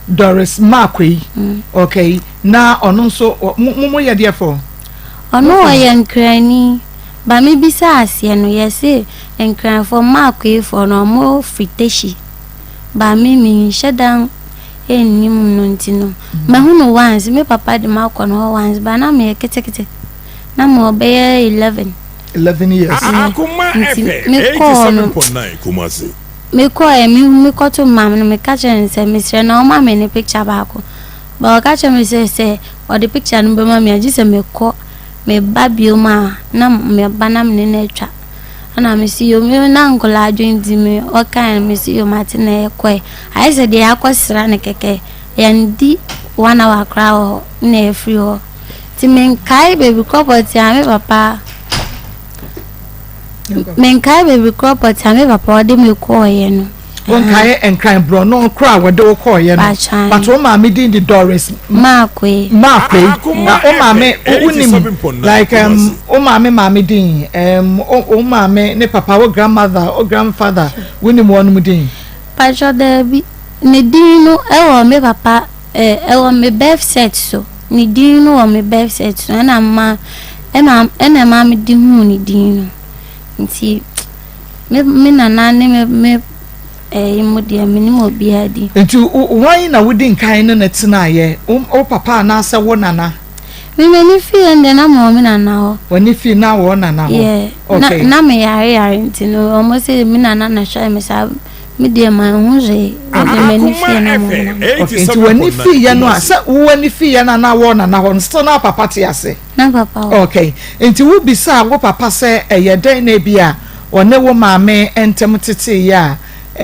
Doris Markwei. Okay, na ɔno nso mo mo yɛ deɛ fɔ? Ɔno ɔyɛ Nkrani. Ba me bisa aseɛ no, yɛse Nkranfoɔ Markweifoɔ no ɔmo firi Teshie. Ba me menhyɛ da nnim no nti no, mahu no once, me papa de makɔ no hɔ once, ba na meyɛ ketekete. Na mewɔ bɛyɛ 11. 11 years. Akoma Nti FM mekɔɔ no 87.9 Kumasi. Mekɔɛ, me mekɔto maame no, meka kyerɛ no sɛ mesrɛ na ɔma me ne picture baako. Ba ɔka kyerɛ me sɛ ɔde picture no bɛma me a, gye sɛ mekɔ meba biom a na meba na mene no atwa. Ɛna mesi yo, me na nkɔlaa adwene nti me ɔkae no, mesi yo, mate. Na ɛkɔɛ ayɛ sɛ deɛ akɔsra ne kɛkɛ, yɛndi one hour koraa wɔ hɔ na yɛfiri hɔ. Nti menkae baabi korɔ a me papa, menkae baabi korɔ pɔte a me papa ɔde me kɔɔeɛ no. Wonkae Nkran borɔno koro a wɔde wo kɔɔyɛ no? Baakyan. But wo maame din de Doris Maakwe. Maakwe. Akoma Na wo maame FM wonim 87.9 like Kumasi. wo maame din, wo maame ne papa, wo grandmother, wo grandfather, wonim wɔn mu din? Patwɔ, daabi. Ne din no ɛwɔ me papa ɛwɔ me birth cert so. Ne din no wɔ me birth cert so, ɛna ma ɛna ma me di hu ne din no. Nti me nana ne me ɛyi mu deɛ, menim obiara din. Nti wɔn na wodi nkan ne ne tenaeɛ, wo papa anaasɛ wo nana? Me m'ani fie deɛ, na mewɔ me nana hɔ. Wɔne fie na wɔ nana hɔ? Yeah. Na na me yare yare nti no, ɔmo sɛ me nana na hwɛ me saa. Me deɛ, ma ho hwee. Wɔde m'ani fie na mewɔ me nana. Okay, nti w'ani fie no a, sɛ wo ani fie no a na wɔ nana hɔ no, still na papa te ase? Na papa hɔ. Okay, nti wobisa wo papa sɛ ɛyɛ dɛn na ebi a ɔne wo maame ntɛm teteeɛ a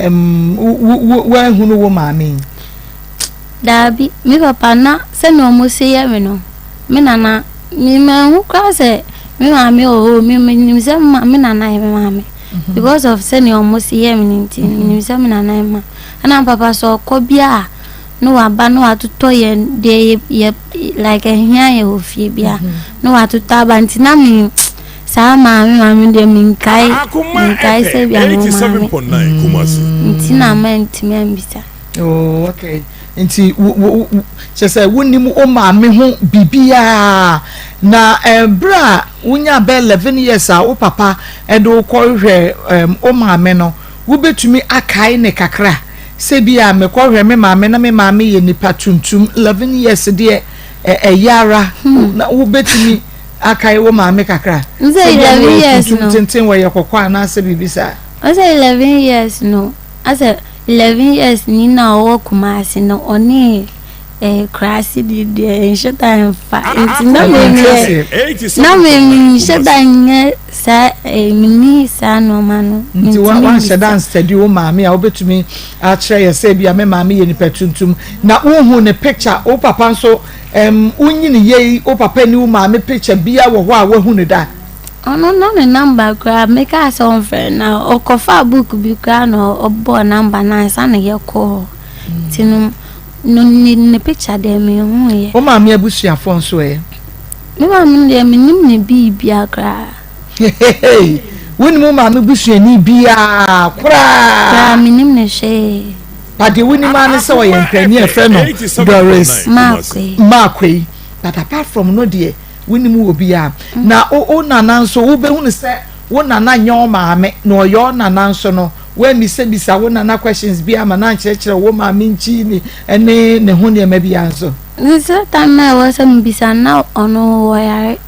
wo woahunu wo maame yi? Daabi, me papa na sɛnea ɔmo se yɛ me no, me nana, me mahu koraa sɛ me maame wɔ hɔ. Me menim sɛ me nana yɛ me maame because of sɛnea ɔmo se yɛ me no. Nti menim sɛ me nana yɛ ma. Ɛna papa sɛ ɔkɔ bi a, na waba na watotɔ yɛ deɛ yɛ like ɛhia yɛ wɔ fie bia na watotɔ aba. Nti na me saa maame deɛ, menkae sɛ bia me maame. 87.9 Kumasi. Nti na mantumi ambisa. Oh, okay, nti wo wo wo kyerɛ sɛ wonim wo maame ho biribiara. Na ɛberɛ a wonya bɛ 11 years a wo papa ɛde wo kɔhwɛ wo maame no, wobɛtumi akae ne kakra sɛ bi a mekɔhwɛ me maame na me maame yɛ nipa tuntum? 11 years deɛ, ɛyɛ ara na wobɛtumi akae wo maame kakra? Nsɛ Sɛ bi a 11 wɔyɛ years tuntum no. tenten, wɔyɛ kɔkɔɔ anaasɛ biribi saa? Ɔsɛ 11 years no, asɛ 11 years ni na ɔwɔ Kumase no, ɔne kurase de deɛ nhyɛ da mfa. Nti na meyɛ na menhyɛ da nyɛ saa menni saa nneɛma no. Nti wanhyɛ da nstudy wo maame a wobɛtumi akyerɛ yɛ sɛ bi a me maame yɛ nipa tuntum na wohu ne picture? Wo papa nso, wonyini yei, wo papa ni wo maame picture bia wɔ hɔ a woahu ne da? Ɔno na ne number koraa, mekaa sɛ ɔmfrɛ na ɔkɔfaa book bi koraa na ɔbɔɔ number no ansa na yɛkɔɔ. Nti no ne picture deɛ, mehu yɛ. Wo maame abusuafoɔ nso ɛ? Me maame deɛ, menim ne biibia koraa. Wonim wo maame busuani biaa koraa? Koraa? Menim ne hwee. But deɛ wonim ara ne sɛ ɔyɛ Nkrani a ɛfrɛ no Doris Maakoi. Maakoi, but apart from no deɛ, wonim wɔ biara. Na wo nana nso, wobɛhunu sɛ wo nana nyɛ wo maame na ɔyɛ wo nana nso no, woamisabisa wo nana questions bi ama na ankyerɛkyerɛ wo maame nkyi ne ɛne ne ho nneɛma biara nso? Sɛ time na ɛwɔ sɛ mebisa na ɔno wɔyare,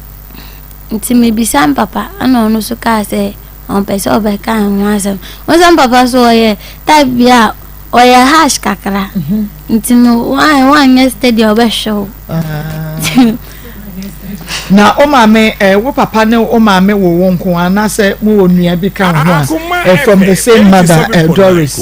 nti mebisa mpapa, ɛna ɔno nso kaa sɛ ɔmpɛ sɛ ɔbɛka ho asɛm. Wo sɛ mpapa so ɔyɛ type bi a ɔyɛ harsh kakra, nti no wanyɛ steady a ɔbɛhwɛ wo. Na wo maame, wo papa ne wo maame wo wo nko anaasɛ mo wɔ nua bi ka ho a from the same mother, Doris?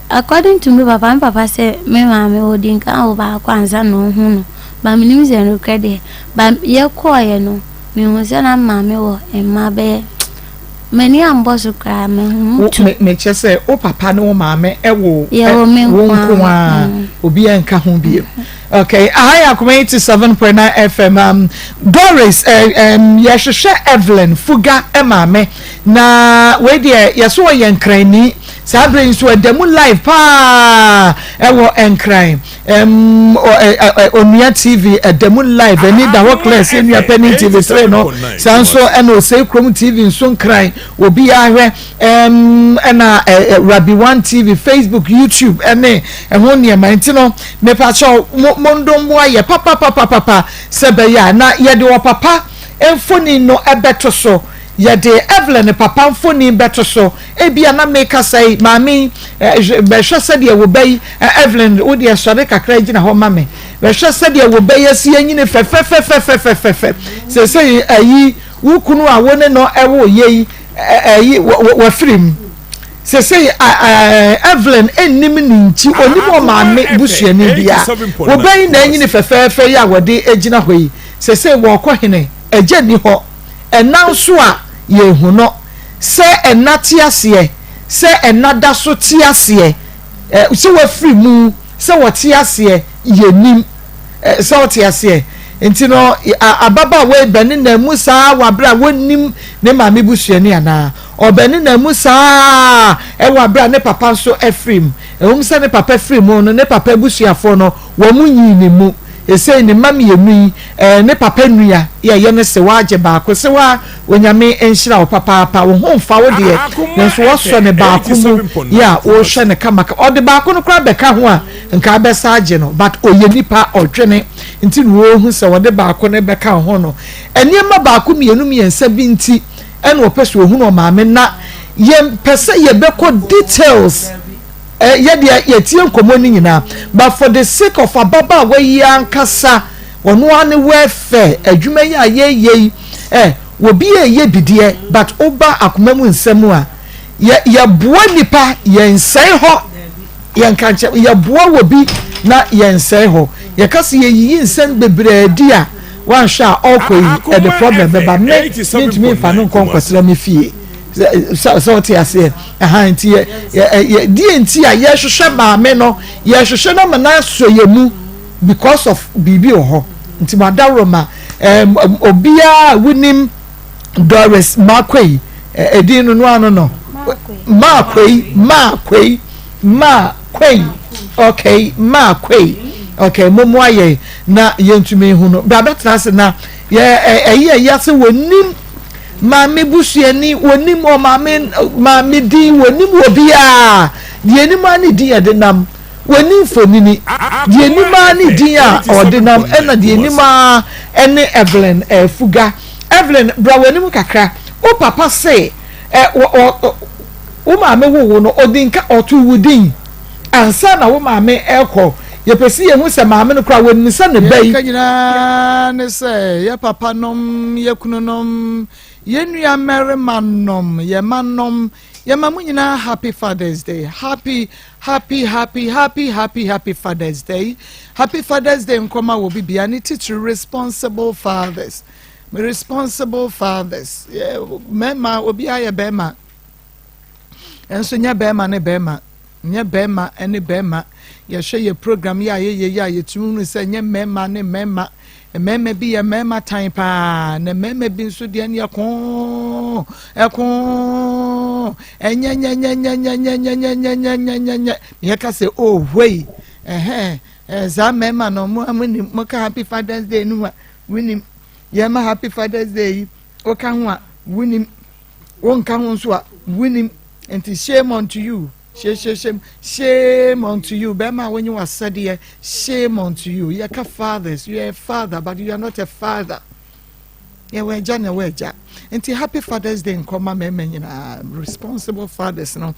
According to me papa sɛ me maame ɔdi nkan wɔ baako ansa na ɔhu no. Ba menim sɛ nokorɛ deɛ, ba yɛkɔɔeɛ no, mehu sɛ na maame wɔ mma bɛyɛ, m'ani ambɔ so koraa, mehu tu. Mekyɛ sɛ wo papa ne wo maame ɛwɔ Yɛwɔ me wo nko nko a, obiara nka ho bio. Okay, aha yɛ Akoma 87.9 FM. Doris, yɛhwehwɛ Evelyn Fuga maame na wei deɛ, yɛso ɔyɛ Nkrani. Saa bere yi nso ɛda mu live paa. Ɛwɔ Nkran, ɛm, ɔ, ɛ, ɛ, Onua TV ɛda mu live, ani da hɔ clear sɛ Nua Panin TV 3 no. Saa nso ɛna Osei Kurom TV nso Nkran, obiara hwɛ, ɛm, ɛna ɛ, ɛ, Rabi One TV, Facebook, YouTube ɛne ɛho nneɛma. Nti no, mepakyɛw, mo, mo ndomboa yɛ papapapapa sɛ bɛyɛ a na yɛde ɔpapa mfoni no ɛbɛto so. Yɛde Evelyn papa mfoni bɛto so. Ebia na mekasa yi, maame yi, bɛhwɛ sɛdeɛ wo ba yi, Evelyn, wo deɛ sɔre kakra gyina hɔ ma me. Bɛhwɛ sɛdeɛ wo ba yi asi anyini fɛfɛfɛfɛfɛfɛ. Seesei ayi, wo kunu a wo ne no ɛwo yɛ yi, ɛyi, wafiri mu. Seesei Evelyn nnim ne nkyi, onim ɔmaame busuani bia. Wo ba yi na anyini fɛfɛɛfɛ yi a wɔde gyina hɔ yi. Seesei wɔrekɔ hene, agya ni hɔ. Ɛna nso a yɛnhu no, sɛ ɛna te aseɛ, sɛ ɛna da so te aseɛ, sɛ wafiri mu, sɛ wɔte aseɛ, yɛnim. Sɛ ɔte aseɛ. Nti no, ababaawa yi bɛne na mu saa wɔ abere a wɔnnim ne maame busuani anaa. Ɔbɛne na mu saa ɛwɔ abere a ne papa nso afiri mu. Ɛwom sɛ ne papa firi mu no, ne papa abusuafoɔ no, wɔn mu nyii ne mu. Esei ne mma mmienu yi, ne papa nua yɛ ne sewa agye baako. Sewa, Onyame nhyira wo papaapa. Wo ho mfa wo deɛ, nanso wɔsɔ ne baako mu yɛ a wɔrehwɛ ne kama. Ɔde baako no koraa bɛka ho a, nka abɛsa agye no. But ɔyɛ nipa, ɔdwene. Nti na wɔrehu sɛ wɔde baako no bɛka ho no. Nneɛma baako mmienu mmiɛnsa bi nti ɛna ɔpɛ sɛ ohunu ɔmaame, na yɛmpɛ sɛ yɛbɛkɔ details. Yɛdeɛ yɛtie nkɔmmɔ no nyinaa, but for the sake of ababaawa yi ankasa, ɔno ara ne welfare, adwuma yi a yɛyɛ yi, obi yɛ bideɛ, but woba akoma mu nsɛm a yɛ yɛboa nipa, yɛnsɛe hɔ. Yɛnka nkyɛn yɛboa wɔ bi na yɛnsɛe hɔ. Yɛka sɛ yɛyiyi nsɛm bebree di a, wanhwɛ a ɔkɔ yi ɛde problem bɛba. Me mentumi nfa no nkɔ nkɔsra me fie sɛ ɔte aseɛ ɛha. Nti yɛ yɛ yɛ die nti a yɛhwehwɛ maame no, yɛhwehwɛ no ma n'asɔ yɛ mu because of biribi wɔ hɔ. Nti mo adaworo ma obiara wunim Doris Makwei, ɛdin no ano no Makwei, Makwei, Makwei, okay, Makwei, okay. Mo mo ayɛ na yɛntumi hu no bra bɛtena ase na yɛ ɛyi ɛyi ase. Wɔnim maame busuani, wɔnim ɔmaame, maame din wɔnim wɔ biara deɛ anim a ne din yɛde nam, wɔnim mfonini deɛ anim a ne din a ɔde nam, ɛna deɛ anim a ɛne Evelyn Fuga. Evelyn, bra wɔ anim kakra. Wo papa se ɛ wɔ wɔ wo maame wo wo no, ɔdi nka ɔto wo din ansa na wo maame ɛkɔ. Yɛpɛ si yɛn ho sɛ maame no koraa wɔnim sɛ ne ba yi. Yɛka nyinaa ne sɛ yɛ papa nom, yɛ kunu nom, yɛ nua mmarima nom, yɛ ma nom, yɛma mo nyinaa happy Father's Day. Happy, happy, happy, happy, happy, happy Father's Day. Happy Father's Day nkɔma wɔ bibia ne titiri responsible fathers, responsible fathers. Mmarima, obiara yɛ bɛrima, nso nyɛ bɛrima ne bɛrima, nyɛ bɛrima ne bɛrima. Yɛhwɛ yɛ program yi a yɛyɛ yi a, yɛtumi hunu sɛ nyɛ mmarima ne mmarima. Mmarima bi yɛ mmarima tan paa, na mmarima bi nso deɛ no yɛ koo ɛkoo ɛnyɛnyɛnyɛnyɛnyɛnyɛnyɛnyɛnyɛnyɛ. Yɛka sɛ oh wei ɛhɛn ɛɛ saa mmarima no, mo mo nim mo ka happy Father's Day no ho a, wonim yɛma happy Father's Day yi, woka ho a wonim, wonka ho nso a wonim. Nti shame unto you, shame, shame, shame, shame unto you. Bɛrima a wonye wasɛdeɛ, shame unto you. Yɛka fathers, you are a father but you are not a father. Yɛwɔ agya na ɛwɔ agya. Nti happy Father's Day nkɔma mmarima nyinaa, responsible fathers no.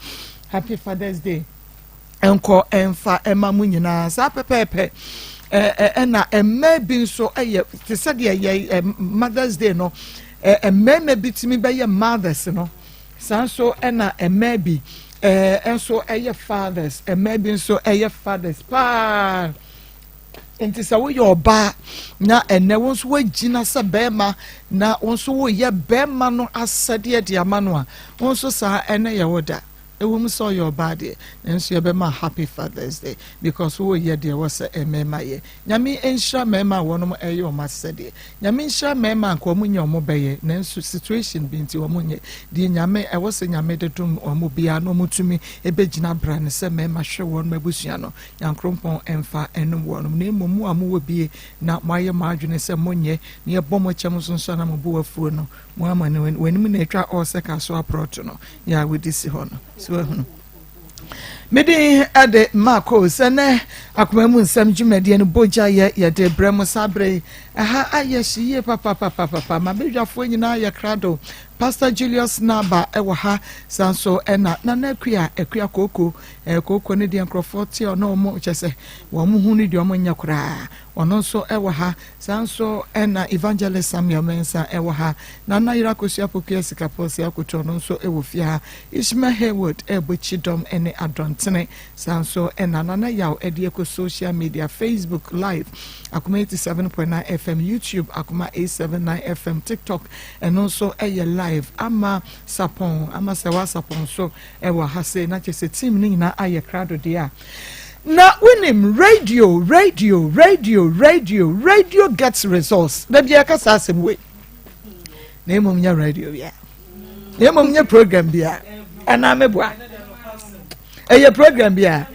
Happy Father's Day nkɔ ɛnfa ɛma mu nyinaa saa pɛpɛɛpɛ. ɛɛ ɛna mmaa bi nso ɛyɛ te sɛ deɛ yɛ Mother's Day no, mmarima bi tumi bɛyɛ mothers no, saa nso ɛna mmaa bi nso ɛyɛ fathers, mmaa bi nso ɛyɛ fathers paa. Nti sɛ woyɛ ɔbaa na ɛnɛ wo nso woagyina sɛ bɛrima na wo nso woyɛ bɛrima no asɛdeɛ de ama no a, wo nso saa ɛnɛ yɛ wo da. Ɛwom sɛ ɔyɛ ɔbaa deɛ, nanso yɛbɛma Happy Father's Day because woreyɛ deɛ ɛwɔ sɛ mmarima yɛ. Nyame nhyira mmarima a wɔnom ɛyɛ wɔn asɛdeɛ. Nyame nhyira mmarima a nka wɔn nyɛ wɔn bɛyɛ nanso situation bi nti wɔn nyɛ. Deɛ Nyame ɛwɔ sɛ Nyame de dom wɔn biara na wɔn tumi ɛbɛgyina bra no sɛ mmarima hwɛ wɔnom abusua no. Nyankrompɔn ɛmfa ɛnom wɔnom. Na mmom mo a mowɔ bie na moayɛ mo adwene sɛ monyɛ na yɛbɔ mo kyɛm nso nso a na mo bo afuo no, mo ama no w'anim na atwa ɔɔ sɛ kasoa prɔto no yɛ a wodi si hɔ no. So ahunu? Me din de Marco. Sɛ nɛ akoma mu nsɛm dwumadie no bogya yɛ yɛde brɛ mo saa berɛ yi. Ɛha ayɛ hye yie papapapapa. Mabadwafoɔ nyinaa yɛ krado. Pastor Julius Naba ɛwɔ ha. Saa nso ɛna Nana Akua, Akua Kooko. Ɛɛ Kooko no deɛ nkurɔfoɔ te ɔno ɔmo kyɛ sɛ wɔn ho no deɛ ɔmo nyɛ koraa. Ɔno nso ɛwɔ ha. Saa nso na Evangelist Samuel Mensah wɔ ha. Nana Yere Akosua Pokuya Sikapɔsi Akoto ɔno nso wɔ fie ha. Ishmael Haywood rebɔ kyidɔm ne adɔntene. Saa nso na Nana Yaw de kɔ social media, Facebook live, Akoma 87.9 FM, YouTube, Akoma 879 FM, TikTok, ɛno nso yɛ live. Ama Sapɔn, Ama Sɛwa Sapɔn nso wɔ ha sei. Na kyerɛ sɛ team no nyinaa ayɛ krado deɛ a. Na wonim radio, radio, radio, radio, radio gets results. Da biara ka saa asɛm wei. Na mmom nyɛ radio bia. Na mmom nyɛ program bia. Anaa meboa. Ɛyɛ program bia.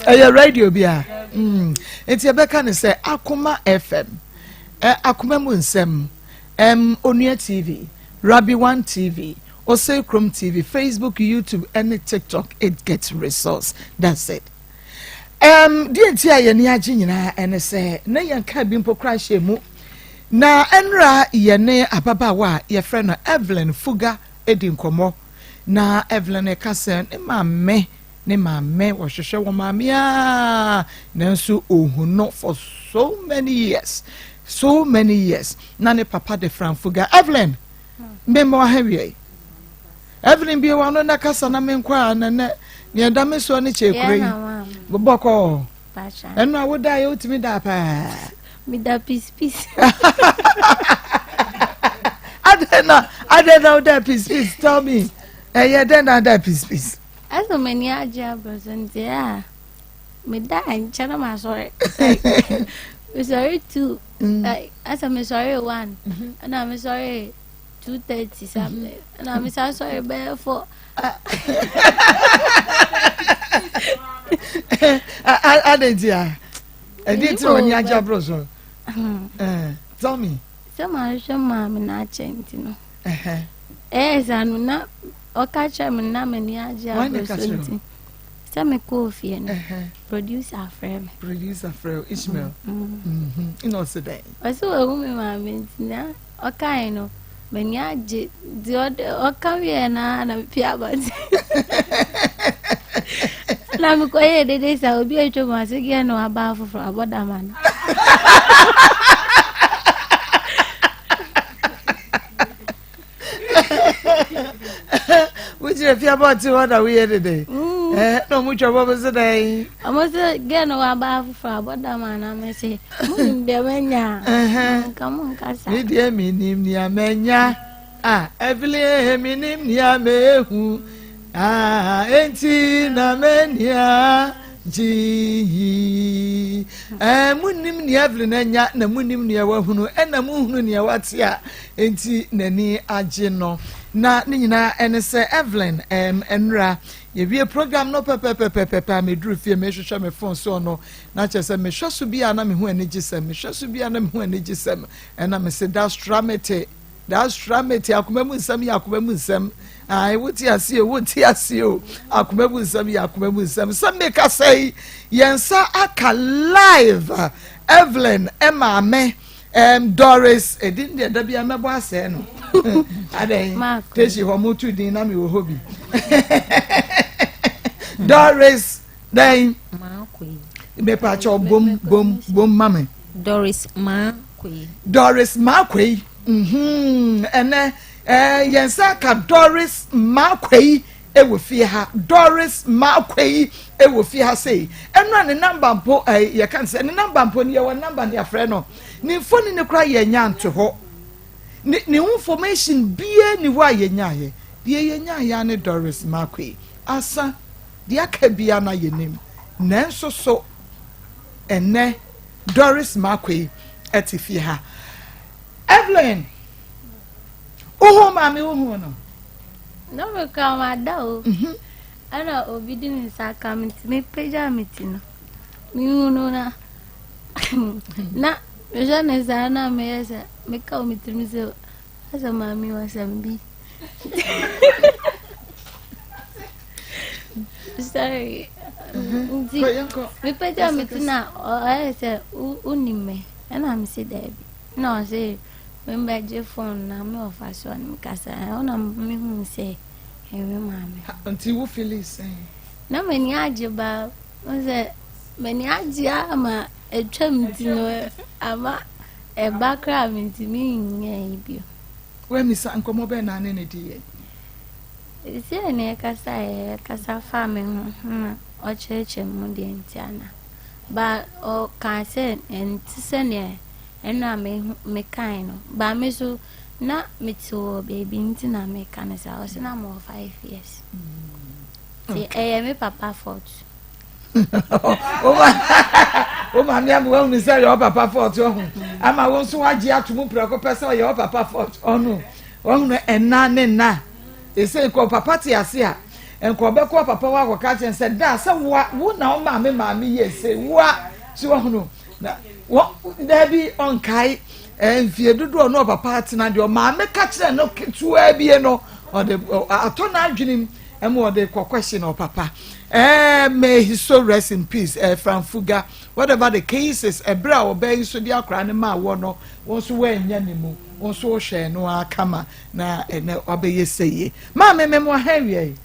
Ɛyɛ radio bia. Mm. Nti ɛbɛka ne sɛ Akoma FM, Akoma mu nsɛm, Onua TV, Rabbi One TV, Osei Krom TV, Facebook, YouTube, ɛne TikTok, it gets results. That's it. Um, deɛ nti a yɛn ani agye nyinaa ɛne sɛ na yɛn ka bi mpo koraa hyɛ mu. Na ɛnra yɛne ababaawa a yɛfrɛ no Evelyn Fuga di nkɔmmɔ. Na Evelyn ɛka sɛ ne maame ne maame wɔhwehwɛ wɔn maame aa nanso ohun no for so many years so many years na ne papa de Fran Fuga. Evelyn Mmemmɔ ha wiei. Evelyn bie w'ano na kasa na menkɔ a na nɛ nea ɛda me soɔ ne kyɛ kuro yi. Bɔkɔɔ. Ɛno a woda yɛ wotumi da paa. Meda peace peace. Adɛn na adɛn na woda peace peace tell me. Ɛyɛ dɛn na woda peace peace. Ɛsɛ m'ani agye abrɛ so nti a meda nkyɛn na masɔre. Mesɔre two. Mm. Asɛ mesɔre one ɛna mm-hmm. mesɔre 2:30 something ɛna mesan sɔre bɛyɛ 4. Adɛn nti a ɛdeɛ nti na w'ani agye aborɔ so hmm. eh, tell me. Sɛ mahwehwɛ maame no akyɛ nti no ɛyɛ saa no na ɔka kyerɛ me na m'ani agye aborɔ so nti sɛ mekɔɔ fie no producer frɛ me. Producer frɛ wo Ishmael. Ɛna ɔse dɛn? Ɔse wahu me maame nti na ɔkae no m'ani agye nti ɔka wieɛ no ara na mepie abɔnten. Na mekɔyɛɛ dede sa obi atwa mu ase gɛ no aba foforɔ abɔ dama no. Wogyina fie abɔnten hɔ na woyɛ dede. Mm. Eh, na ɔmo twa bɔ so dɛn? Ɔmo sɛ gɛ no waba foforɔ abɔ dama na me se mo nim deɛ manya. Nka mo nkasa. Me deɛ me nim nea manya. Ah, Evelyn me nim nea mehu. Ah, enti na mania gye yi. Eh, munnim nea Evelyn anya na munnim nea wahunu ɛna munhunu nea wate a enti n'ani agye no. Na ne nyinaa ɛne sɛ Evelyn ɛm ɛnura yɛwie program no pɛpɛpɛpɛpɛ a meduru fie mehwehwɛ me phone soɔ no na kyerɛ sɛ mehwɛ so bi a na mehu anigyesɛm mehwɛ so bi a na mehu anigyesɛm ɛna mese dastra mete Dastra mete akoma mu nsɛm yɛ akoma mu nsɛm. Ae, wote aseɛ o, wonte aseɛ o. Akoma mu nsɛm yɛ akoma mu nsɛm. Sɛ mekasa yi, yɛn nsa aka live. Evelyn maame, um, Doris, edin deɛ da bia mɛbɔ asɛe no. Adɛn, Teshi hɔ mo tu din na mewɔ hɔ bi. Doris, dɛn? Mepakyɛw bom, bom, bom ma me. Doris Maakwei. Doris Maakwei. Mm-hmm. Ɛnɛ, eh, yɛn nsa ka Doris Maakwei ɛwɔ fie ha. Doris Maakwei ɛwɔ fie ha sei. Ɛno a ne namba mpo, eh, yɛka ne sɛ ne namba mpo no yɛwɔ namba ne yɛafrɛ no. Ne mfoni no koraa yɛnya nto hɔ. Ne, ne ho information biara ni hɔ a yɛnyaeɛ. Deɛ yɛnyaeɛ ne Doris Maakwei. Asa, deɛ aka biara na yɛnim. Nanso so ɛnnɛ Doris Markwei te fie ha? Evelyn, wohu maame wohu no? Na mekura mada o. Mhm. Ɛna obi de ne nsa aka me nti mepagya me ti no. Mehu no na na mehwɛ ne saa na meyɛ sɛ meka wɔ me tirim sɛ asɛ maame wɔ asɛm bi. Sorry. Nti mepagya me ti na ɔyɛ sɛ wonim me ɛna mese daabi na ɔse membɛgye phone na me ɔfa so ɔne me kasa ɛhɔ na mehu sɛ ɛyɛ me maame. Nti wo feeling sɛn? Na m'ani agye baa sɛ m'ani agye ama atwam nti no ama ɛba koraa mentumi nyɛ yi bio. Woammisa, nkɔmmɔ bɛn na ne no diiɛ? Seesei nea ɛkasaeɛ, ɛkasa faa me ho na ɔkyerɛkyerɛ mu deɛ nti a na ba ɔkaa sɛ ɛnte sɛ deɛ ɛno a mekae no ba me so na mete wɔ baabi nti na meka no saa ɔse na mewɔ 5 years nti ɛyɛ me papa fault. Wo maame ama woahunu sɛ ɔyɛ wo papa fault ɔho ama wo nso woagye ato mu prɛko pɛ sɛ ɔyɛ wo papa fault ɔno ɔhunu ɛna ne nna ɛsɛ nka papa te ase a nka ɔbɛkɔ papa hɔ akɔka kyɛn sɛ da sɛ woa wo na wo maame maame yɛ sɛ woa so ɔhunu na wɔ daabi ɔnkae mfie dodoɔ no ɔpapa atena deɛ ɔmaame ka kyerɛ no ketewa bie no ɔde atɔ n'adwene mu ɛma ɔde kɔ question ɔpapa. May his soul rest in peace. Franfuga, whatever the case is, ɛberɛ a ɔbaa yi nso de akwaraa no maa wɔ no, wɔn nso wɔanya ne mu, wɔn nso wɔhwɛɛ no akama na ɛnɛ wabɛyɛ sɛ yie. Maame mɛmo aha awia yi.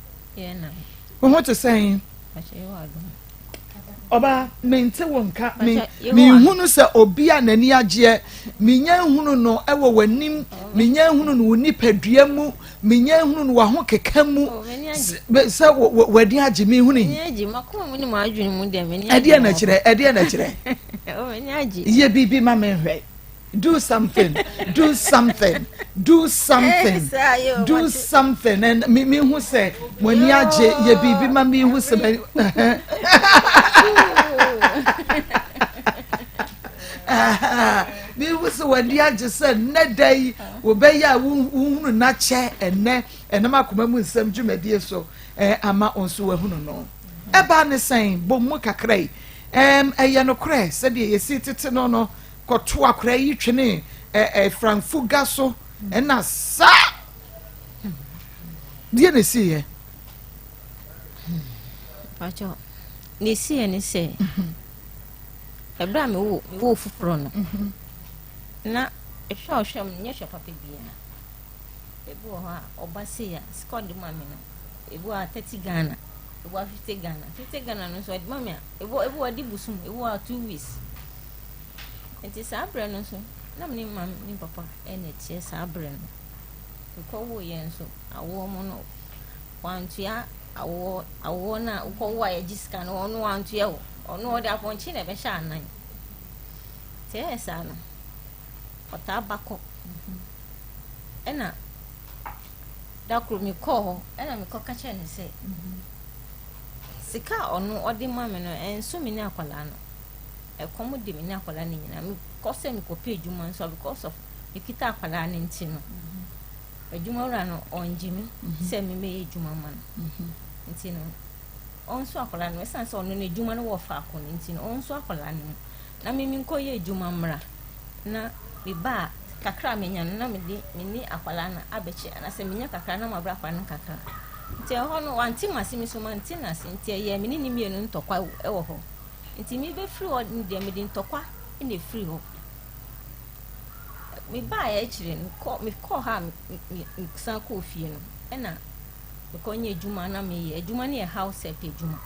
Wo ho te sɛn? Ɔbaa, mente wo nka, me menhunu sɛ obi a n'ani agyeɛ, menya nhunu no wɔ w'anim, menya nhunu no wo nipadua mu, menya nhunu no w'ahokeka mu sɛ w'ani agye, menhunu yi. Ɛdeɛ na kyerɛ, ɛdeɛ na kyerɛ. Yɛ biribi ma menhwɛ. Do something, do something, do something, do something. And me me hu sɛ mo ani agye yɛ biribi ma me hu sɛ mɛ. Me hu sɛ w'ani agye sɛ nnɛ da yi wɔbɛyɛ a wohunu n'akyɛ ɛnɛ ɛnam akoma mu nsɛm dwumadie so ama wɔn nso wɔahunu no. Ɛbaa ne sɛn bɔ mu kakra yi ɛyɛ nokorɛ sɛdeɛ yɛsi tete no no. Kɔto akwadaa yi twene ɛ franfuga so ɛna saa deɛ na esi yɛ. Pakyɛ na esi yɛ ne sɛ ɛberɛ a mewo mewo foforɔ no na ɛhwɛ a ɔhwɛ mu nyɛ hwɛ papa biara ebi wɔ hɔ a ɔba sei a sika ɔde ma me no ebi wɔ a 30 Ghana, ebi wɔ a 50 Ghana. 50 Ghana no nso ɔde ma me a ebi wɔ ebi wɔ ɔde busum, ebi wɔ a 2 weeks. Nti saa berɛ no nso na me ne maame ne papa ɛna ɛteɛ saa berɛ no. Mekɔwoo yɛn nso awoɔ mu no wantua awoɔ awoɔ no a wokɔwo a yɛgye sika no ɔno wantua o, ɔno ɔde apɔnkye na ɛbɛhyɛ anan. Nti ɛyɛ saa no ɔtaa ba kɔ ɛna da koro mekɔɔ hɔ ɛna mekɔka kyerɛ no sɛ sika a ɔno ɔde ma me no ɛnso me ne akwadaa no, ɛkɔm de me ne akwadaa no nyinaa. Mekɔ sɛ mekɔpɛ adwuma nso a because of mekita akwadaa no nti no adwuma wura no ɔngye me sɛ memɛyɛ adwuma ma no nti no ɔnso akwadaa no ɛsiane sɛ ɔno no adwuma no wɔ faako no nti no ɔnso akwadaa no mu na me menkɔyɛ adwuma mmra na meba a kakra a menya no na mede me ne akwadaa no abɛkyɛ anaasɛ menya kakra na mabrɛ akwadaa no kakra. Nti ɛhɔ no wante m'ase, me so mante n'ase, nti ɛyɛ me ne ne mmienu ntɔkwa wɔ hɔ. Nti mebɛfiri hɔ no deɛ mede ntɔkwa na ɛfiri hɔ. Mebaeɛ akyire no mekɔɔ ha a mesan kɔɔ fie no ɛna mekɔnyɛ adwuma na meyɛ adwuma no yɛ house help adwuma.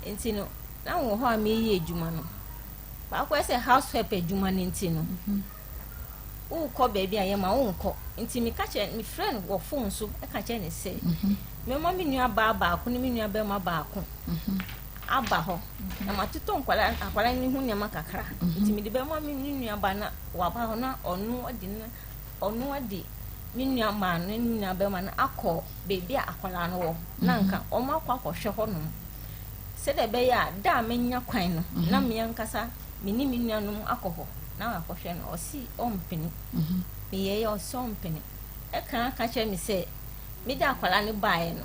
Nti no na wɔ hɔ a meyɛ adwuma no baako yɛ sɛ house help adwuma no nti no wokɔ baabi a yɛma wonkɔ nti meka kyerɛ mefrɛ no wɔ phone so ɛka kyerɛ ne sɛ mɛma me nua baa baako ne me nua bɛrima baako aba hɔ na matotɔ nkwadaa akwadaa no ho nneɛma kakra nti mede bɛma me nua baa na waba hɔ na ɔno ɔde na ɔno ɔde. Me nua maa no ne me nua bɛrima no akɔ baabi a akwadaa no wɔ na nka wɔn akɔ akɔhwɛ hɔnom sɛdeɛ ɛbɛyɛ a da a menya kwan no na me ankasa me ne me nuanom akɔ hɔ na wakɔhwɛ no. Ɔsi ɔmpene. Meyɛeɛ ɔsi ɔmpene. Ɛka ka kyerɛ me sɛ mede akwadaa no baeɛ no,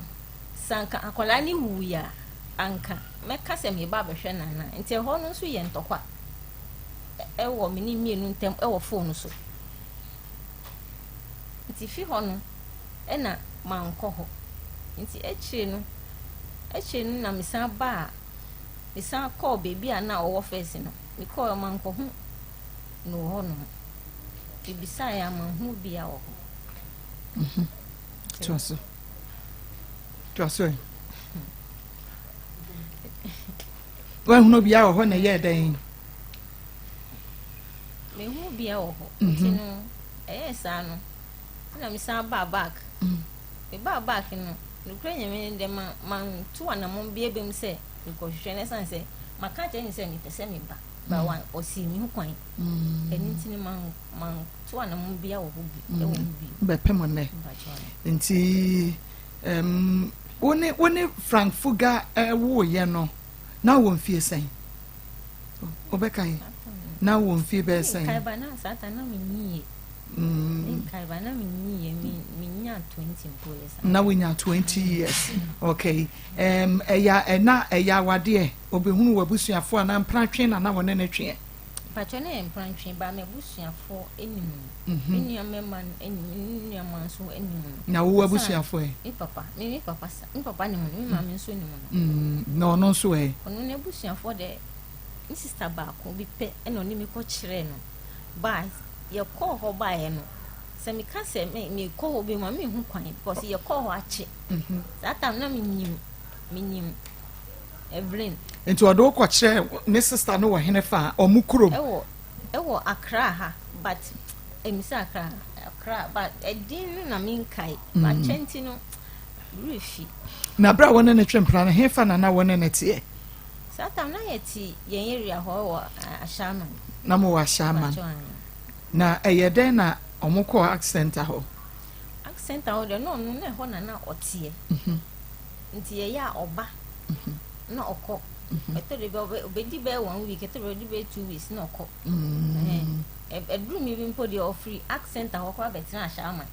sɛ anka akwadaa no wuiɛ a, anka mɛka sɛ meba abɛhwɛ no anaa. Nti ɛhɔ no nso yɛ ntɔkwa ɛwɔ me ne mmienu ntam ɛwɔ phone so. Nti fi hɔ no ɛna mankɔ hɔ. Nti akyire no, akyire no na mesan baa, mesan kɔɔ baabi a na ɔwɔ first no. Mekɔɔ hɔ mankɔhu no wɔ hɔnom. Mebisaeɛ a manhu obiara wɔ hɔ. Mhm. Toa so. Toa so ɛ. Woahunu obiara wɔ hɔ na ɛyɛɛ dɛn? Mehu obiara wɔ hɔ. Nti no, ɛyɛɛ saa no, ɛna mesan baa back. Mebaa back no, nokorɛ Nyame no deɛ ma mantu anammɔn biara biom sɛ mekɔhwehwɛ no ɛsiane sɛ maka akyerɛ no sɛ mepɛ sɛ meba. Ba wa ɔsii me ho kwan. Ɛno nti no man mantu anammɔn biara wɔ hɔ bi ɛwɔ ho bio. Bɛpem nnɛ. Mpakyɛw no. Nti um, wo ne wo ne Frank Fuga woeɛ no, na wɔ mfie sɛn? Wobɛkae? Na wɔ mfie bɛyɛ sɛn? Menkae ba na saa ta na menyiiɛ. Menkae ba na menyiiɛ, menya 20 mpo yɛ saa. Na wonya 20 years. Okay. Um, ɛyɛ ɛna ɛyɛ awadeɛ obɛhunu w'abusuafoɔ anaa mpratwe na na wɔne ne tweɛ? Mpakyɛ na yɛ mpratwe ba m'abusuafoɔ anim no. Me nua mmarima no anim, me nua mmaa nso anim no. Na wo abusuafoɔ ɛ? Me papa, me me papa sa, me papa nim no, me maame nso nim no. Na ɔno nso ɛ? Ɔno n'abusuafoɔ deɛ, me sister baako bi pɛ ɛna ɔne me kɔ kyerɛɛ no. Ba yɛkɔɔ hɔ baeɛ no, sɛ meka sɛ me mekɔ hɔ bi mu a menhu kwan because yɛkɔɔ hɔ akyɛ. Saa time na menyim menyim Evelyn. Nti ɔde wo kɔkyerɛɛ ne sister no wɔ hene fa a ɔmo kurom? Ɛwɔ ɛwɔ Accra ha but ɛmi sɛ Accra Accra but ɛdin no na menkae. Makyɛ nti no werɛ fi. Na berɛ a wo ne no twe mpena no hefa na na wo ne no teɛ? Saa time na yɛte yɛn area hɔ wɔ Ashaiman. Na mo wɔ Ashaiman. Na ɛyɛ dɛn na ɔmo kɔɔ Act Center hɔ? Act Center hɔ deɛ na ɔno na ɛhɔ na na ɔteɛ. Nti yɛyɛ a ɔba na ɔkɔ. Ɛtɔ da bi a ɔbɛdi bɛyɛ one week, ɛtɔ da bi a ɔbɛdi bɛyɛ 2 weeks na ɔkɔ. Ɛduru mi bi mpo deɛ ɔfiri Act Center hɔ koraa bɛtena Ashaiman.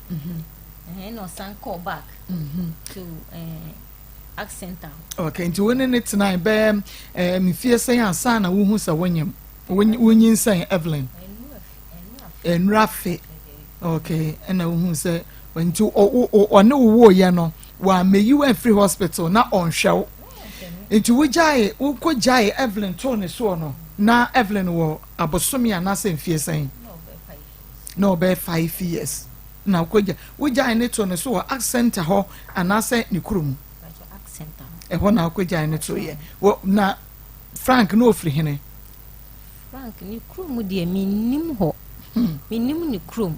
Ɛna ɔsan kɔɔ back to Act Center hɔ. Okay, nti wo ne ne tena bɛyɛ mfie sɛn ansa na wohu sɛ wonyim wonyinsɛn Evelyn? Nnura fe. Okay, ɛna wohu sɛ nti ɔne wo woyɛ no wɔamɛyi wo afiri hospital na ɔnhwɛ wo. Nti wogyae wokɔ gyae Evelyn too ne soɔ no na Evelyn wɔ abosome anaasɛ mfie sɛn? Na ɔbɛyɛ 5 years. Na wokɔ wogyae ne too ne so wɔ Act Center hɔ anaasɛ ne kurom? Ɛhɔ na wokɔ gyae ne to yɛ. Wɔ na Frank na ofiri hene? Frank ne kurom deɛ mennim hɔ. Mennim ne kurom.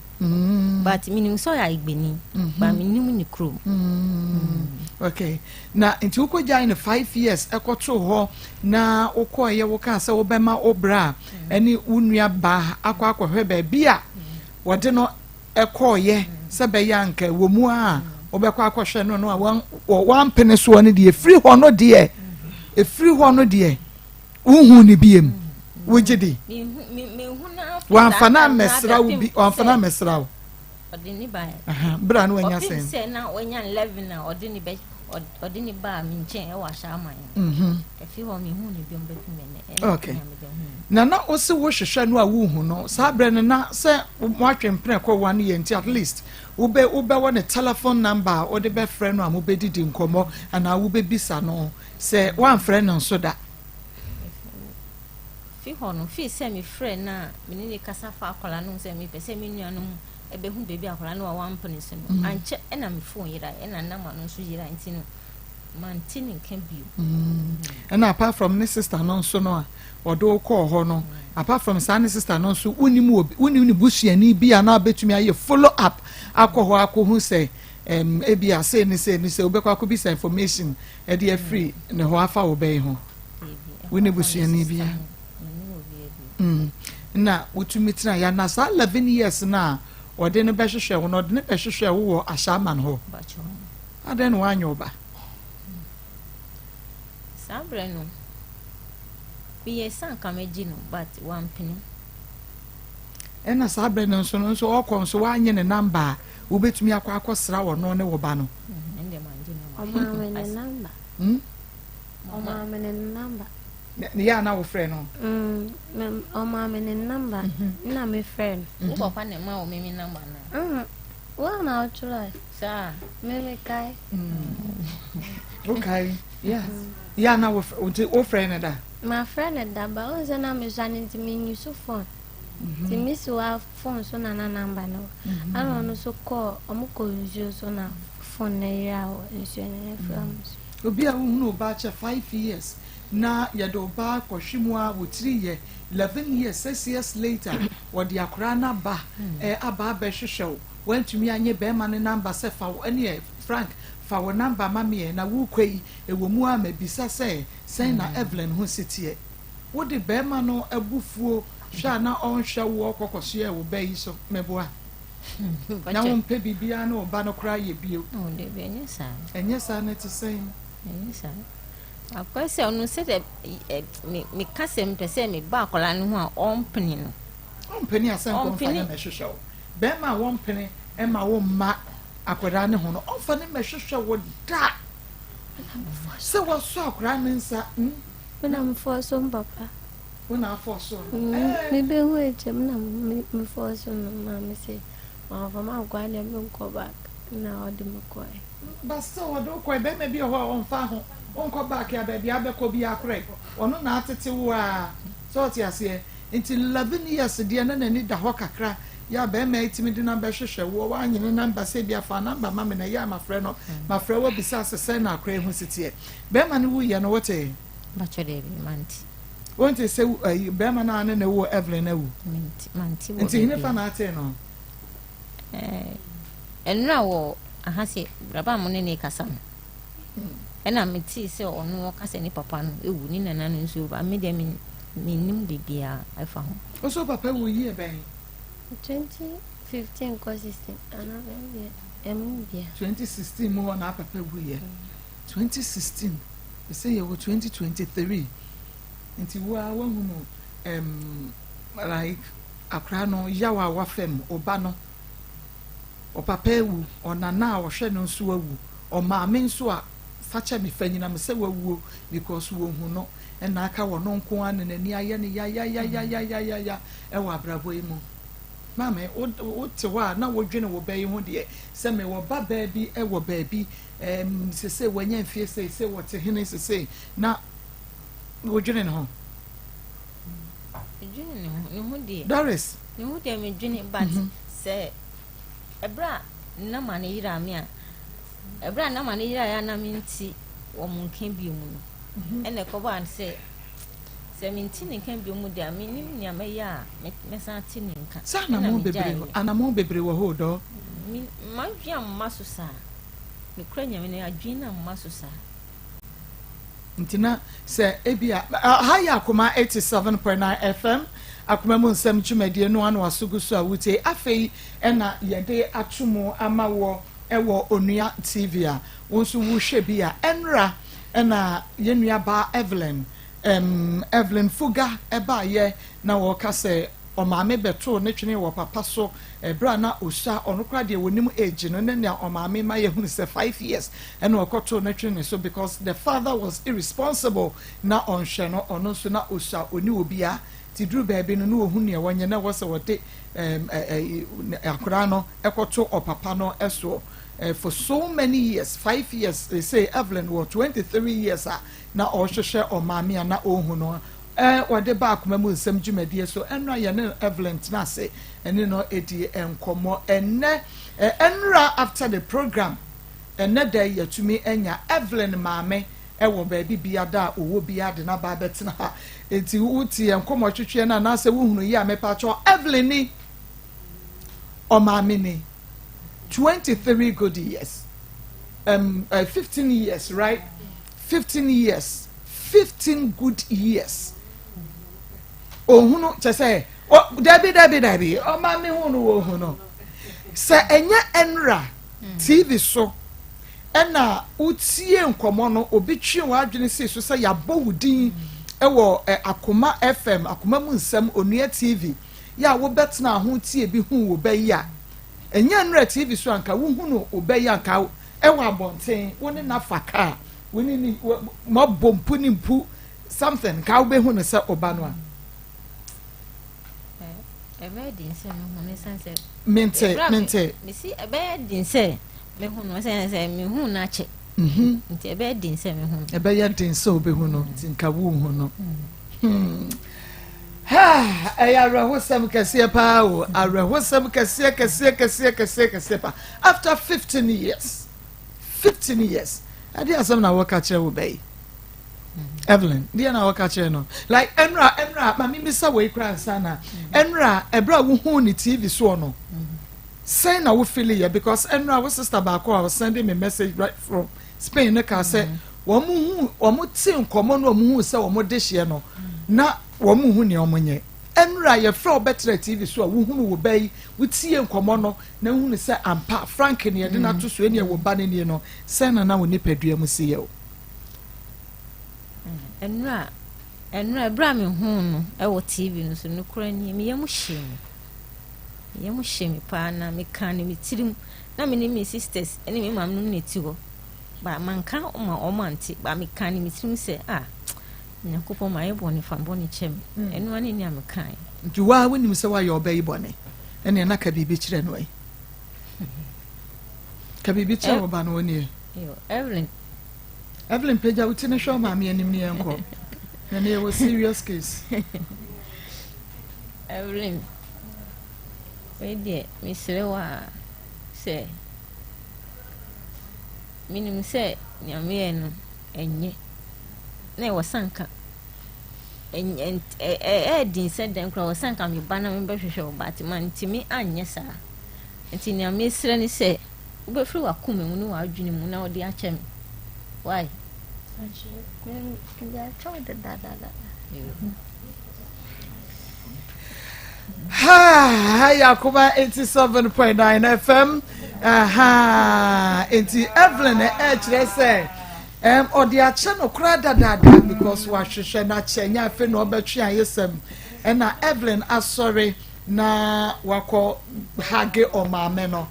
But menim sɛ ɔyɛ Ayigbeni. But mennim ne kurom. Okay. Na nti wokɔ gyae no 5 years ɛkɔtoo hɔ na wokɔɔyɛ wokaa sɛ wobɛma wo bra ɛne wo nua baa akɔ akɔhwɛ baabi a wɔde no ɛkɔɔyɛ sɛ bɛyɛ anka wɔ mu a wobɛkɔ akɔhwɛ no no a wampene soɔ no deɛ, ɛfiri hɔ no deɛ ɛfiri hɔ no deɛ wohu ne biem wogye di wamfa no ammɛsra wo bi, wamfa no ammɛsra wo? Ɔde ne ba. Berɛ a na wanya sɛn? Ɔpem sɛ na wanya 11 a ɔde ne bɛ ɔde ne baa me nkyɛn ɛwɔ Ahyɛaman. Ɛfi hɔ mehu ne biom bɛpem ɛnɛ. Okay, na wosi wohwehwɛ no a wohu no saa berɛ no na sɛ moatwe mpena kɔ one year nti at least wobɛwɔ ne telephone number a wode bɛfrɛ no a mobɛdidi nkɔmmɔ anaa wobɛbisa no sɛ woamfrɛ no nso da? Fi hɔ no, fi sɛ mefrɛ no a mene ne kasa fa akwadaa no ho sɛ mepɛ sɛ me nuanom ɛbɛhu baabi akwadaa no a wampene so no, ankyɛ ɛna me phone yera, ɛna nama no nso yera, nti no mante ne nka bio. Ɛna apart from ne sister no nso no a ɔde wo kɔɔ hɔ no, apart from saa ne sister no nso, wonim wɔ wonim ne busuani bi a na abɛtumi ayɛ follow up akɔ hɔ akɔhu sɛ ebi a sei ne sei ne sei wobɛkɔ akɔbisa information ɛde afiri ne hɔ afa wo bɛyi ho? Wo ne busuani bi a na wotumi tena ya na saa 11 years na a ɔde no bɛhwehwɛ wo no, ɔde no bɛhwehwɛ wo wɔ Ahyɛaman hɔ. Adɛn na woanyɛ wo ba? Saa berɛ no, meyɛɛ sɛ anka mɛgye no but wampene. Ɛna saa berɛ no nso no nso ɔkɔ nso woanye ne number a wobɛtumi akɔ akɔsra ɔno ne wo ba no. Ɛndeɛ mangye number. Ɔmaa me ne number. Hmm? Ɔmaa me ne number. Ne yɛ a na wofrɛ no? Mm, ɔmaa me ne number mm-hmm. na mefrɛ no. Wo papa na ɛma wo me me number no? Mm, wo na wotwerɛe. Saa. Me mekae. Wokae? Yeah. Yeah, na nti wofrɛ no da? Mafrɛ no da ba wohu sɛ na mesua no nti menyi so phone. Nti mesi wa phone so na na number no wɔ. Ana ɔno nso kɔɔ ɔmo kɔ nsuo so na phone no yera wɔ nsuo no na efiri ɔmo so. Obi a wohunu wo ba akyɛ 5 years na yɛde wo ba kɔhwe mu a wo tiri yɛ 11 years, 6 years later wɔde akwaraa no aba aba abɛhwehwɛ wo, wantumi anyɛ bɛrima ne number sɛ fa wo ɛne Frank fa wo number ma meɛ na wokɔ yi ɛwɔ mu a mabisa sɛ sɛn na Evelyn ho si teɛ. Wode bɛrima no abufuo hwɛ a na ɔnhwɛ wo ɔkɔkɔsoɛ wo ba yi so mɛboa na wompɛ biribiara ne wo ba no koraa yɛ bio. Oh, dabi, ɛnyɛ saa. Ɛnyɛ saa no te sɛn? Ɛnyɛ saa. Akɔyɛ sɛ ɔno sɛdeɛ meka sɛ mepɛ sɛ meba akwadaa no ho a ɔmpene no. Ɔmpene asɛ nkɔmfa ne mɛhwehwɛ wo. Bɛrima a wɔmpene ma wo mma akwadaa ne ho no, ɔmfa ne mɛhwehwɛ wo da sɛ wɔsɔ akwadaa ne nsa. Me na mefɔɔ so papa. Wo na afɔ so? Mebɛhu akyɛm na mefɔɔ so no, maame sɛ mamfa mankɔ a deɛ menkɔ back na ɔde me kɔɛ. But still ɔde wo kɔɛ. Bɛrima bi wɔ hɔ a ɔmfa ho wonkɔ back a baabi abɛkɔ bi akorɛ ɔno na atete wo a sɛ ɔte aseɛ. Nti 11 years deɛ na n'ani da hɔ kakra yɛ a bɛrima yi tumi de number hwehwɛ woɔ, woanyene number sɛ bi afa number ma me na ɛyɛ a mafrɛ no, mafrɛ wo bisa sɛ sɛn na akora ho si teɛ. Bɛrima no wuyɛ no, wote? Bakyɛ, daabi, mante. Wonte sɛ ayi bɛrima no a ne na ɛwɔ Evelyn awu? Mante wɔ. Nti hene fa na ate no? Ɛnura wɔ aha sɛ braba mo ne ne kasa no ɛna metee sɛ ɔno ɔka sɛ ne papa no ewu, ne nana no nso ba. Me deɛ mennim biribiara ɛfa ho. Wo so papa wu yie bɛn? 2015 kɔ 16 anaa bɛn ɛmu bia. 2016 mu hɔ na papa wuyɛ. 2016 ɛsɛ yɛwɔ 2023 nti wo a woahunu like akora no yaw a wafam ɔba no, ɔpapa ewu, ɔnana a ɔhwɛ no nso awu, ɔmaame nso a fakyɛ me fa nyinam sɛ wawuo because wɔhu no ɛna aka wɔ no nko ara na n'ani ayɛ no yayayayayayaya ɛwɔ abrabɔ yi mu. Maame, wote hɔ a na wodwene wo ba yi ho deɛ sɛ mewɔ ba baa bi ɛwɔ baabi sese wanya mfie sese wɔte hene sese na wodwene ne ho? Medwene ne ho, ne ho deɛ. Doris. Ne ho deɛ medwene, but sɛ ɛberɛ a nnama ne yera me a, ɛberɛ a nnama ne yera yɛ a na mente wɔn nka bio mu no, ɛna ɛkɔbaa no sɛ mente ne nka bio mu deɛ a, menim nea mɛyɛ a mɛsan ate ne nka. Sɛ anammɔn bebree, anammɔn bebree wɔ hɔ dɔ. Madwene amma so saa. Mekura Nyame no adwene no amma so saa. Nti na sɛ ebi a ha yɛ Akoma 87.9 FM, Akoma mu nsɛm dwumadie no ano aso gu so a wotie. Afei ɛna yɛde ato mu ama wɔ ɛwɔ Onua TV a wɔn nso wohwɛ bi a ɛnra ɛna yɛn nua baa Evelyn, Evelyn Fuga ɛbaayɛ na wɔka sɛ ɔmaame bɛtoo ne twene wɔ papa so ɛberɛ a na osua. Ɔno koraa deɛ wɔnim age no ne nea ɔmaame ma yɛhunu sɛ 5 years ɛna ɔkɔtoo ne twene so because the father was irresponsible na ɔnhwɛ no. Ɔno nso na osua, oni obiara ti duru baabi no na ohun nea wɔnyɛ na ɛwɔ sɛ wɔde ɛɛ akwaraa no ɛkɔto ɔpapa no ɛsoɔ for so many years, 5 years. They say Evelyn wɔ 23 years a na ɔrehwehwɛ ɔmaame a na ɔrehu no. Wɔde ba Akoma mu nsɛm dwumadie so ɛnura yɛne Evelyn tena ase ɛne no edi nkɔmɔ ɛnɛ ɛnura after the program. Ɛnɛ dɛ yɛtumi anya Evelyn maame ɛwɔ baabi biada a ɔwɔ biara de n'aba abɛtena ha. Eti wote yɛn nkɔmɔ twitwi no anaasɛ wohunu yi a mepatwɔ Evelyn ni ɔmaame ni 23 good years, 15 years, right? 15 years, 15 good years ohunu kyɛ sɛ dabi dabi dabi, ɔmaame hu no wɔ hu no. Sɛ ɛnyɛ ɛnra TV so ɛna wotie nkɔmmɔ no, obi twe w'adwene sii so sɛ yɛabɔ wo din wɔ Akoma FM, Akoma mu nsɛm, Onua TV, yɛ a wobɛtenaa ho tie bi huu wo ba yi a, ɛnyɛ nnora TV so anka wohunu wo ba yi anka ɛwɔ abɔnten, wo ne no afa kaa, wo ne ne moabɔ mpu ne mpu something, nka wobɛhu no sɛ wo ba no a. Ɛbɛyɛ den sɛ mehu no ɛsiane sɛ. Mente, mente. Mesi ɛbɛyɛ den sɛ mehu no ɛsiane sɛ mehu no akyɛ. Mhm. Nti ɛbɛyɛ den sɛ mehu no. Ɛbɛyɛ den sɛ wobɛhu no nti nka wonhu no. Hmm. Ha, ɛyɛ awerɛhosɛm kɛseɛ paa o. Awerɛhosɛm kɛseɛ kɛseɛ kɛseɛ kɛseɛ kɛseɛ paa. After 15 years, 15 years, ɛde asɛm na wɔka kyerɛ wo bɛyi. Evelyn, deɛ na wɔka kyerɛ no like ɛnura ɛnura maame mbisa wɔ ekura nsa na ɛnura ɛbrɛ a wohu ne TV soɔ no sɛn na wo feel yɛ because ɛnura wo sister baako a ɔsɛnde me message right from Spain no kaa sɛ wɔn hu wɔn te nkɔmɔ no wɔn hu sɛ wɔn de hyeɛ no na wɔn hu nea wɔn nyɛ ɛnura yɛfrɛ ɔbɛtena TV so a wohunu wo ba yi wotie nkɔmɔ no na wohunu sɛ ampa Frank ne yɛde no ato so ɛne ɛwɔ ba no nie no sɛn na na wo nipadua mu si yɛ o. Ɛnora, ɛnora, ɛberɛ a mehuu no ɛwɔ TV no so, nokorɛ nie, me yam hyee me. Me yam hyee me paa na mekaa no me tirim. Na me ne me sisters ne me maame nom na ɛti hɔ. Ba manka ma wɔn ante, ba mekaa no me tirim sɛ, ah, Nyankopɔn mayɛ bɔne, fa bɔne kyɛ me. Hmm. Ɛno ara ne nea mekae. Nti waa wonim sɛ woayɛ ɔbɛ yi bɔne, ɛneɛ na ka biribi kyerɛ no ɛ. Ka biribi kyerɛ wo ba no ɔnie. Evelyn. Evelyn pagya wo ti no hwɛ ɔmaame anim ne yɛnkɔ. Na ne yɛwɔ serious case. Evelyn, wei deɛ mesrɛ wo a sɛ menim sɛ nea meyɛ no ɛnyɛ na ɛwɔ sanka ɛɛdin sɛ dɛn koraa wɔ sanka meba na mebɛhwehwɛ wo but mantumi anyɛ saa nti nea mesrɛ ne sɛ Wobɛfiri w'akoma mu ne w'adwene mu na wode akyɛ me. Why? Mede akyɛ wo dedadada. Ha Yakoma 87.9 FM. Aha. Enti Evelyn ɛkyerɛ sɛ um, ɔde akyɛ no koraa dadaada because wahwehwɛ no akyɛ nyɛ afei na ɔbɛtwe ayesɛm ɛna Evelyn asɔre Na wakɔ hage ɔmaame no.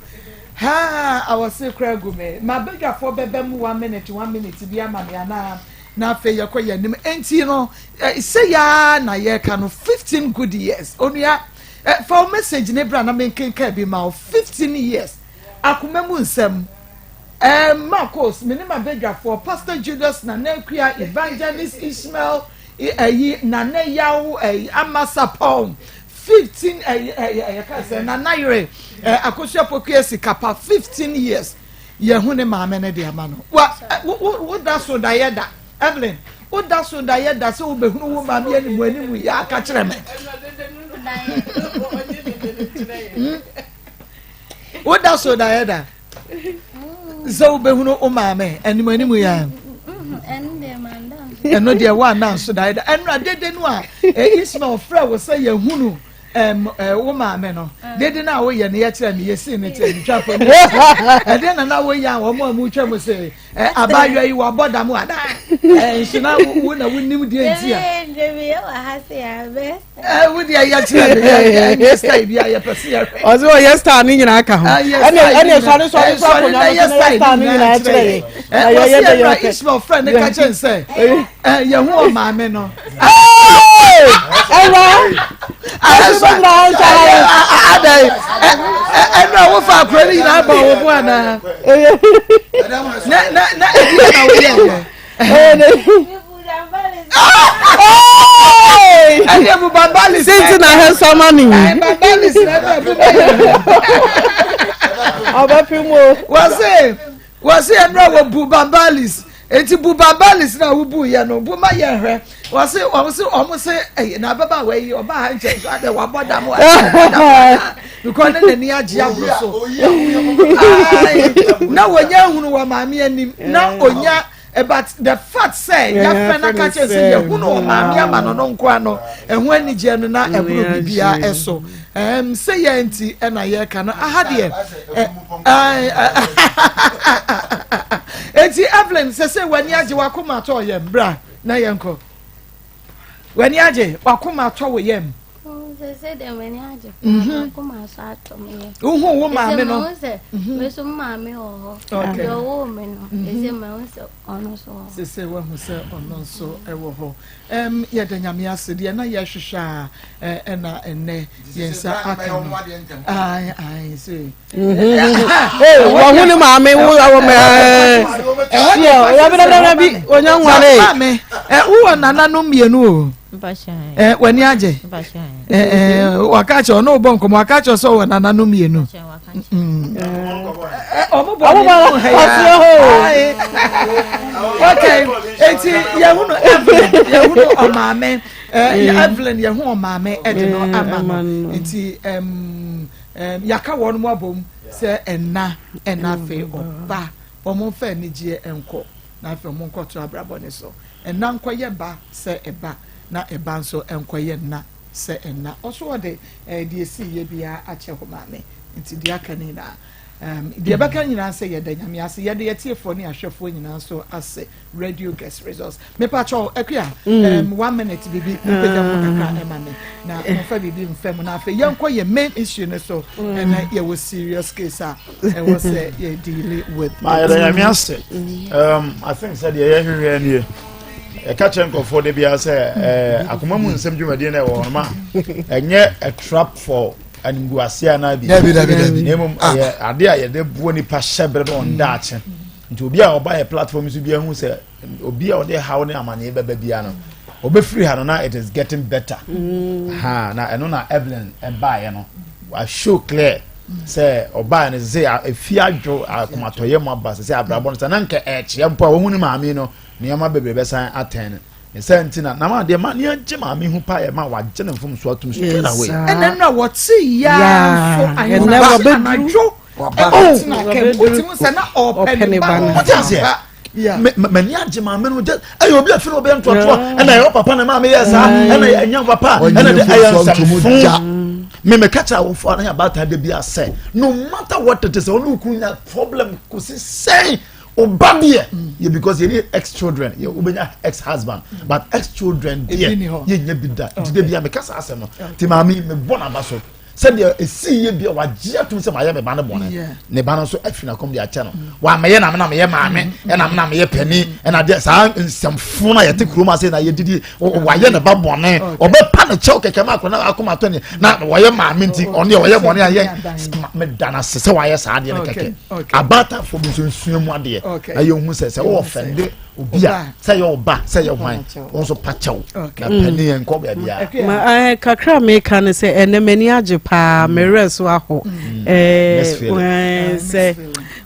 Haa awɔse koraa gu me. M'abadwafoɔ bɛba mu one minute one minute bi ama me anaa? Na afei yɛkɔ yɛn anim. Enti no, sɛ yaa na yɛreka no, 15 good years. Onua, fa wo message ne bra na menkenkan bi ma wo. 15 years. Akoma mu nsɛm. Marcos, me ne m'abadwafoɔ, Pastor Julius Nana Akua, Evangelist Ishmael, ɛyi Nana Yaw, ɛyi Amasapɔn, 15 ɛyi ɛyi ɛyɛ ka sɛ Nana Yere, ɛ Akosua Pokuya Sikapa, 15 years. Yɛhu ne maame ne de ama no. Wa wo wo wo da so da yɛ da. Evelyn, wo da so da yɛ da sɛ wobɛhunu wo maame anim anim yɛ aka kyerɛ me. Wo da so da yɛ da. sɛ wobɛhunu wo maame anim anim yɛ ɛno deɛ woanna nso da ɛda ɛnora dede no a ismael frɛ wo sɛ yɛhunu wo maame no dede no a woyɛ no yɛkyerɛ no yɛsii no kyerɛ no twa fam ɛdeɛ na na woyɛ a wɔn a mutwa mu sɛ abaayewa yi wabɔ dam ada nso na wo na wonim deɛ nti a wo deɛ yɛ kyerɛ me yɛ yɛ style bi a yɛpɛ sɛ yɛhwɛ. Ɔsɛ ɔyɛ style ne nyinaa ka ho. Ɛne ɛne sɔre sɔre sɔre akonnwa no so na yɛ style ne nyinaa kyerɛ yɛ. Na yɛ yɛ dɛ yɛ pɛ. Ismael frɛ ne ka kyɛn sɛ yɛn ho ɔmaame no. Ɛwɔ. Adai ɛnna wofa akora ne nyinaa bɔ wo bo anaa. Na na na ebi na woyɛ yɛ. Ɛne mu bambalis. Sinti na hɛn sama ni. Bambalis na ɛna bu bɛyɛ. Ɔbɛfi mu o. Wɔse wɔse ɛnura wɔ bu bambalis eti bu bambalis na wo bu yɛ no bu ma yɛ hwɛ wɔse wɔn se wɔn se ɛyɛ na ababaawa yi ɔbaa ha nkyɛn so adɛ wabɔ dam wabɔ dam because ne n'ani agye aboro so na wɔnya ehunu wɔ maame anim na onya. Eh, but the fact sɛ yɛafrɛ no aka kyerɛ sɛ yɛhunu ɔmaame ama no no nkoa no ɛho anigyeɛ no na ɛboro biribiara ɛso ɛm sɛ yɛn nti ɛna yɛreka no aha deɛ eti Evelyn sɛ sɛ w'ani agye w'akoma atɔ yɛm bra na yɛnkɔ w'ani agye w'akoma atɔ wɔ yɛm. Sɛ deɛ m'ani agye mhm. m'akoma so atɔ me yam. Wohu wo maame no. Ɛsɛ sɛ mhm. me so maame wɔ hɔ. Okay. Deɛ ɔwoo me no mhm. ɛsɛ mahu sɛ ɔno nso wɔ hɔ. Sɛ wahu sɛ ɔno nso wɔ hɔ. Ɛm yɛda Nyame ase deɛ na yɛhwehwɛ a ɛna ɛnɛ yɛn nsa aka no. Ae ae sɛ. Wɔn ho ne maame wo awɔ mɛ ɛɛ. Dabi dabi onya nware. Maame ɛ wowɔ nananom mmienu o. Ɛ w'ani agye. Ɛ ɛ waka kyerɛ ɔno bɔ nkɔmɔ waka kyerɛ sɛ ɔwɔ nananom mmienu. Ɔmo bɔ ne mu ha ya. Okay eti yɛhunu Evelyn yɛhunu ɔmaame ɛ Evelyn yɛhu ɔmaame ɛde no ama no nti ɛm. Ɛɛm, yɛaka wɔn abom sɛ ɛnna, ɛna afei ɔba. Wɔn mfa anigyeɛ nkɔ, na afei wɔn nkɔto abrabɔ no so. Ɛnna nkɔyɛ ba sɛ ɛba, na ɛba nso nkɔyɛ nna sɛ ɛnna. Ɔso ɔde ɛɛ deɛ ɛsiiɛ biara akyɛ hɔ maame, nti deɛ aka no nyinaa, ɛɛm, deɛ ɛbɛka nyinaa sɛ yɛda Nyame ase. Yɛda yɛn atiefoɔ ne ahwɛfoɔ nyinaa nso ase. Radio guest results mepa kyɛw akua mm. um, one minute bibi mpagya mu kakra ɛma me na mofa biribi mfa mu na afei yɛnkɔ yɛ main issue no so mm. ɛnɛ yɛwɔ serious case a ɛwɔ sɛ yɛ deal with. maa yɛrɛ yɛn ase um, i think sɛ deɛ yɛhwehwɛ nie ɛka kyerɛ nkurɔfoɔ de biara sɛ eh, akoma mu nsɛm dwumadie no ɛwɔ hɔ ma ɛnyɛ a trap for animguaseɛ anaa bi na mmom ah. ɛyɛ adeɛ a yɛde boɔ nipa hyɛ berɛ no ɔn daakye Nti obi a ɔba yɛ platform so bi ahu sɛ obi a ɔde haw ne amaneɛ bɛba bia no ɔbɛfiri ha no na it is getting better mm. ha na ɛno na Evelyn ɛbaeɛ no wa show clear sɛ ɔbaeɛ no sɛ efi adwo akomatɔyɛ mu aba sɛ sɛ abrabɔ no sɛ na nka ɛkyea mpo a wɔhu ne maame no nneɛma bebree bɛsan atɛn no ne sɛ nti na na deɛ ma ne agye maame ho pa yɛ ma wagye ne mfomso atum straight away. Ɛnna nna wɔte yaa nso ahemfo anadwo wote aseɛ m'ani agye maame no ɛyɛ obi afi na ɔbɛyɛ ntoatoa ɛna ɛyɛ papa na maame yɛ saa ɛna ɛnyɛ papa ɛna de ɛyɛ nsɛmfo me meka kyerɛ awofoɔ anaa abaatan da bi asɛ no matter what it is ɔne okunu nya problem kɔsi sɛn ɔba deɛ yɛ because yɛne ex children yɛ wobɛnya ex husband but ex children deɛ yɛnya bi da nti da bi a meka saa asɛm no nti maame mebɔ n'aba so Sɛdeɛ ɛsii yɛ bia wagye atom sɛ mayɛ me ba no bɔne ne ba no nso afiri n'akɔm de akyɛ no wamɛyɛ na mena meyɛ maame mm. ɛna mena meyɛ pani mm. ɛna deɛ saa nsɛmfo no a yɛte kurom ase na yɛdidi wayɛ ne ba bɔne ɔbɛpa ne kyɛw kɛkɛ ma akɔna akɔm atɔ ne na wɔyɛ maame nti ɔno deɛ ɔyɛ bɔne ayɛ meda no ase sɛ wayɛ saa adeɛ no kɛkɛ abaatafoɔ bi nso nsua mu adeɛ na yɛhu sɛ sɛ wɔwɔ fɛnde obi a sɛ yɛ ɔba sɛ yɛ hwan wɔn nso pa kyɛw na mm. panin yɛn nkɔ baabi a. ma ɛɛ eh, kakra mi ka ne sɛ ɛnɛ m'ani agye paa mm. me werɛ so ahɔ mm. ɛɛ eh, sɛ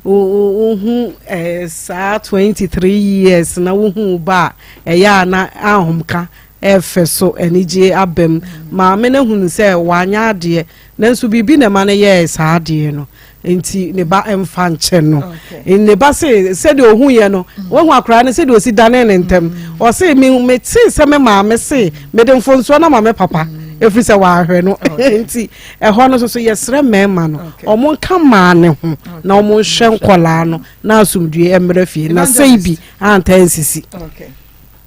wohu ɛɛ saa 23 years na wohu ba a ɛyɛ a na ahomka ɛfɛ so anigye abam maame no hunu sɛ wanyɛ adeɛ nanso biribi na ɛma no yɛɛ saa adeɛ no nti ne ba mfa nkyɛ no ne ba se sɛdeɛ ɔhu yɛ no mm. wahu akwaraa no sɛdeɛ ɔsi dane ne ntɛm mm. ɔse metee sɛ me maame se mede mfonsoɔ no ama me papa mm. ɛfiri sɛ wahwɛ no nti ɛhɔ no nso so yɛsrɛ mmarima no ɔmo nka maa ne ho na ɔmo nhwɛ nkɔlaa no na asomdue mmerɛ fie na sɛi bi antaa nsisi.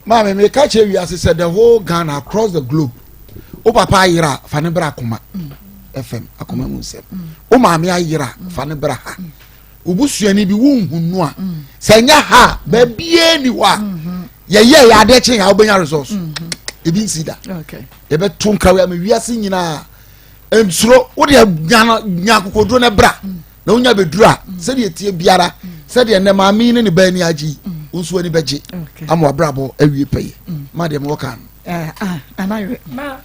Maame meka kyerɛ wiase sɛ the whole Ghana across the globe wo papa ayera fa ne bra akoma FM akoma mu nsɛm wo maame ayera fa ne bra ha wo busuani bi wo nhunu a sɛ nyɛ ha baabie ni hɔ a yɛyɛ yɛ adeɛ kyen a wobɛnya resource ebi nsi da yɛbɛto nkawe ama wiase nyinaa nsuro wo deɛ nya akokoduro ne bra na wonya bɛduru a sɛdeɛ ɛteɛ biara sɛdeɛ nnɛ maame yi ne ne ba ani agye yi wo nso ani bɛgye ama wabrabɔ awie pɛyɛ ma deɛ mewɔ ka no eh, ah,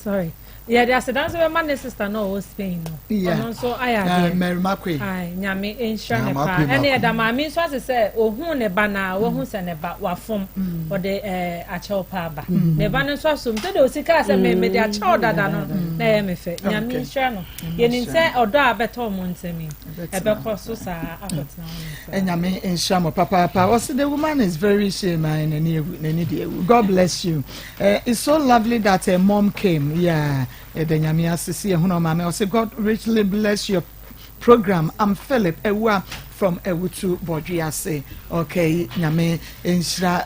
sorry yɛde aseda nso bɛma ne sista no ɔwɔ Spain no ɔno nso ayɛ eh, adeɛ Mary Makwe nyame nhyira ne paa ɛne ɛda maame nso ase sɛ ohun ne ba na wahu sɛ ne ba wafom mm. ɔde eh, akyɛw paa ba mm. ne ba no nso asom sɛdeɛ osi kaa sɛ mede akyɛw dada no na ɛyɛ me fɛ nyame nhyira no Yɛnim sɛ ɔdɔ a abɛtɔ wɔn ntam yi. Ɛbɛkɔ so saa akɔtena hɔ nom saa. Nyame nhyira mo papaapa. Ɔsi the woman is very shame and n'ani ewu n'ani de ewu. God bless you. It's so lovely that a mom came. Yeah, ɛdɛ Nyame ase si ehun ɔmaame. Ɔsi God richly bless your program. I'm Philip Ewua from Ewutu Bɔdwe Okay, Nyame nhyira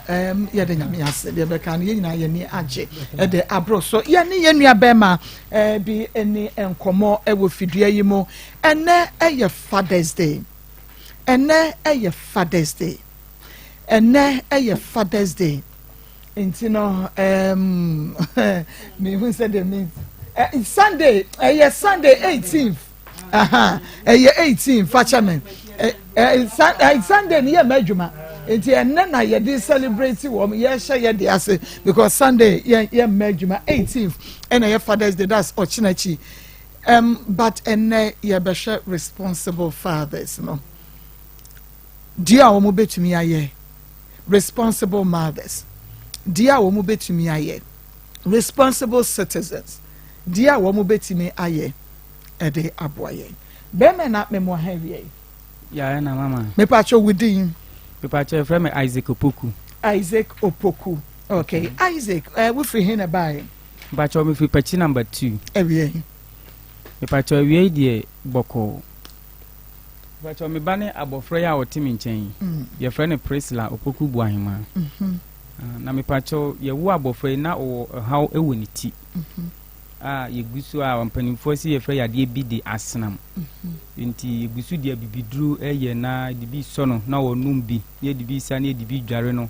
yɛde Nyame ase deɛ bɛka no yɛn nyinaa yɛn ni agye ɛde aboro so. Yɛne yɛn nua bɛrima bi ne nkɔmɔ ɛwɔ fidua yi mu. Ɛnɛ ɛyɛ Father's Day. Ɛnɛ ɛyɛ Father's Day. Ɛnɛ ɛyɛ Father's Day. Nti no mehu sɛ deɛ me Sunday, ɛyɛ Sunday 18th, ɛyɛ 18, fakyɛ me, Sunday ni yɛ mɛ adwuma, nti ɛnɛ na yɛde celebrate wɔn, yɛhyɛ yɛde ase because Sunday yɛ mɛ adwuma. 18th ɛna yɛ Father's Day, that's ɔkyena but ɛnɛ yɛbɛhwɛ responsible fathers no deɛ a wɔn bɛtumi ayɛ, responsible mothers deɛ a wɔn bɛtumi ayɛ, responsible citizens deɛ a wɔn bɛtumi ayɛ ɛde aboa yɛn. Bɛrima na mɛmo ha wie yi. Yaa na mama. Mepatwa wo din? Mepatwa efrɛ me Isaac Opoku. Isaac Opoku, okay. Isaac, wofiri hin na baa? Mepatwa mefiri Pakyi Number 2. Awie yi? Mepatwa awie yi deɛ bɔkɔɔ. Mepatwa me ba ne abɔfra yi a ɔte me nkyɛn yi. Yɛfrɛ no Priscilla Opoku Buahema. Na mepatwa yɛwo abɔfra yi na ɔwɔ ɔhaw wɔ ne ti. A yɛgu so a mpanimfoɔ si yɛfrɛ yadeɛ bi de asenam. Nti yɛgu so de abibiduro ɛyɛ na de bi sɔ no na ɔnom bi, na yɛde bi sa na yɛde bi dware no.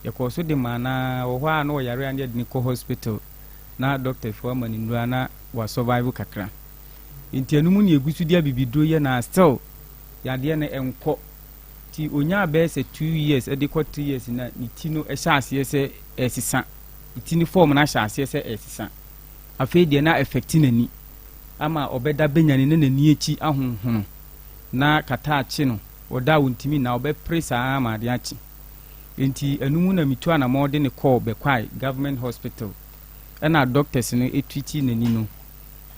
Yɛkɔɔ so de maa na wɔ hɔ a na ɔyare a na yɛde no kɔ hospital na doctorfoɔ ama no nnura na wa survive kakra. Nti ɛno mu na yɛgu so de abibiduro yɛ na still yadeɛ no ɛnkɔ. Nti onyaa bɛyɛ sɛ 2 years ɛde kɔ 3 years na ne ti no ɛhyɛ aseɛ sɛ ɛsesa. Ne ti no form no ahyɛ aseɛ sɛ ɛsesa. Afei deɛ na affect n'ani ama ɔbɛda bɛnyane na n'ani akyi ahonhono na kata akye no, ɔda a wɔntumi na ɔbɛpere saa ama ade akye. Nti ɛno mu na metu anammɔn de ne kɔɔ Bɛkwae Government Hospital, ɛna doctors no ɛtwiti n'ani no,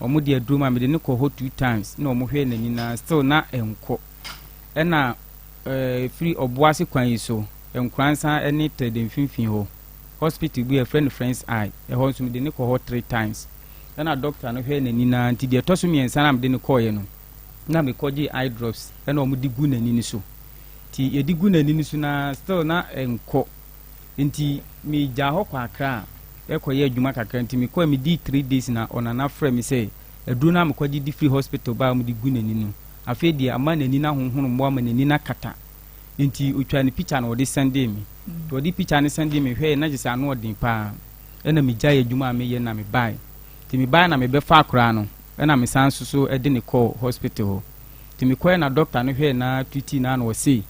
ɔmo de aduro ma mede ne kɔ hɔ two times na ɔmo hwɛ n'ani na still na ɛnkɔ. Ɛna firi Ɔboase kwan yi so, Nkoransa ne Tɛde mfimfini hɔ, hospital bi yɛfrɛ no Friends Eye, ɛhɔ nso mede ne kɔ hɔ three times, ɛna doctor no hwɛ n'ani na nti deɛ ɛtɔ so mmiɛnsa na mede ne kɔɔeɛ no na mekɔgye eye drops ɛna ɔmo de gu n'ani no so. Nti yɛde gu n'ani no so na still na ɛnkɔ. Nti megya hɔ kɔ Akra a ɛkɔyɛ adwuma kakra. Nti mekɔɛ medi 3 days na ɔnana frɛ me sɛ aduro no a mekɔgye di firi hospital baa a mede gu n'ani no, afei deɛ ama n'ani no ahonhono mmoa ama n'ani no akata. Nti otwa ne picture na ɔde sɛndee me. Nti ɔde picture no sɛndee me hwɛɛ na gye sɛ ano ɔden paa. Ɛna megyae adwuma a meyɛ na mebae. Nti mebae na mebɛfa akoraa no, ɛna mesan nso so de ne kɔɔ hospital hɔ. Nti mekɔɛ na doctor no hwɛɛ na tuti na na ɔse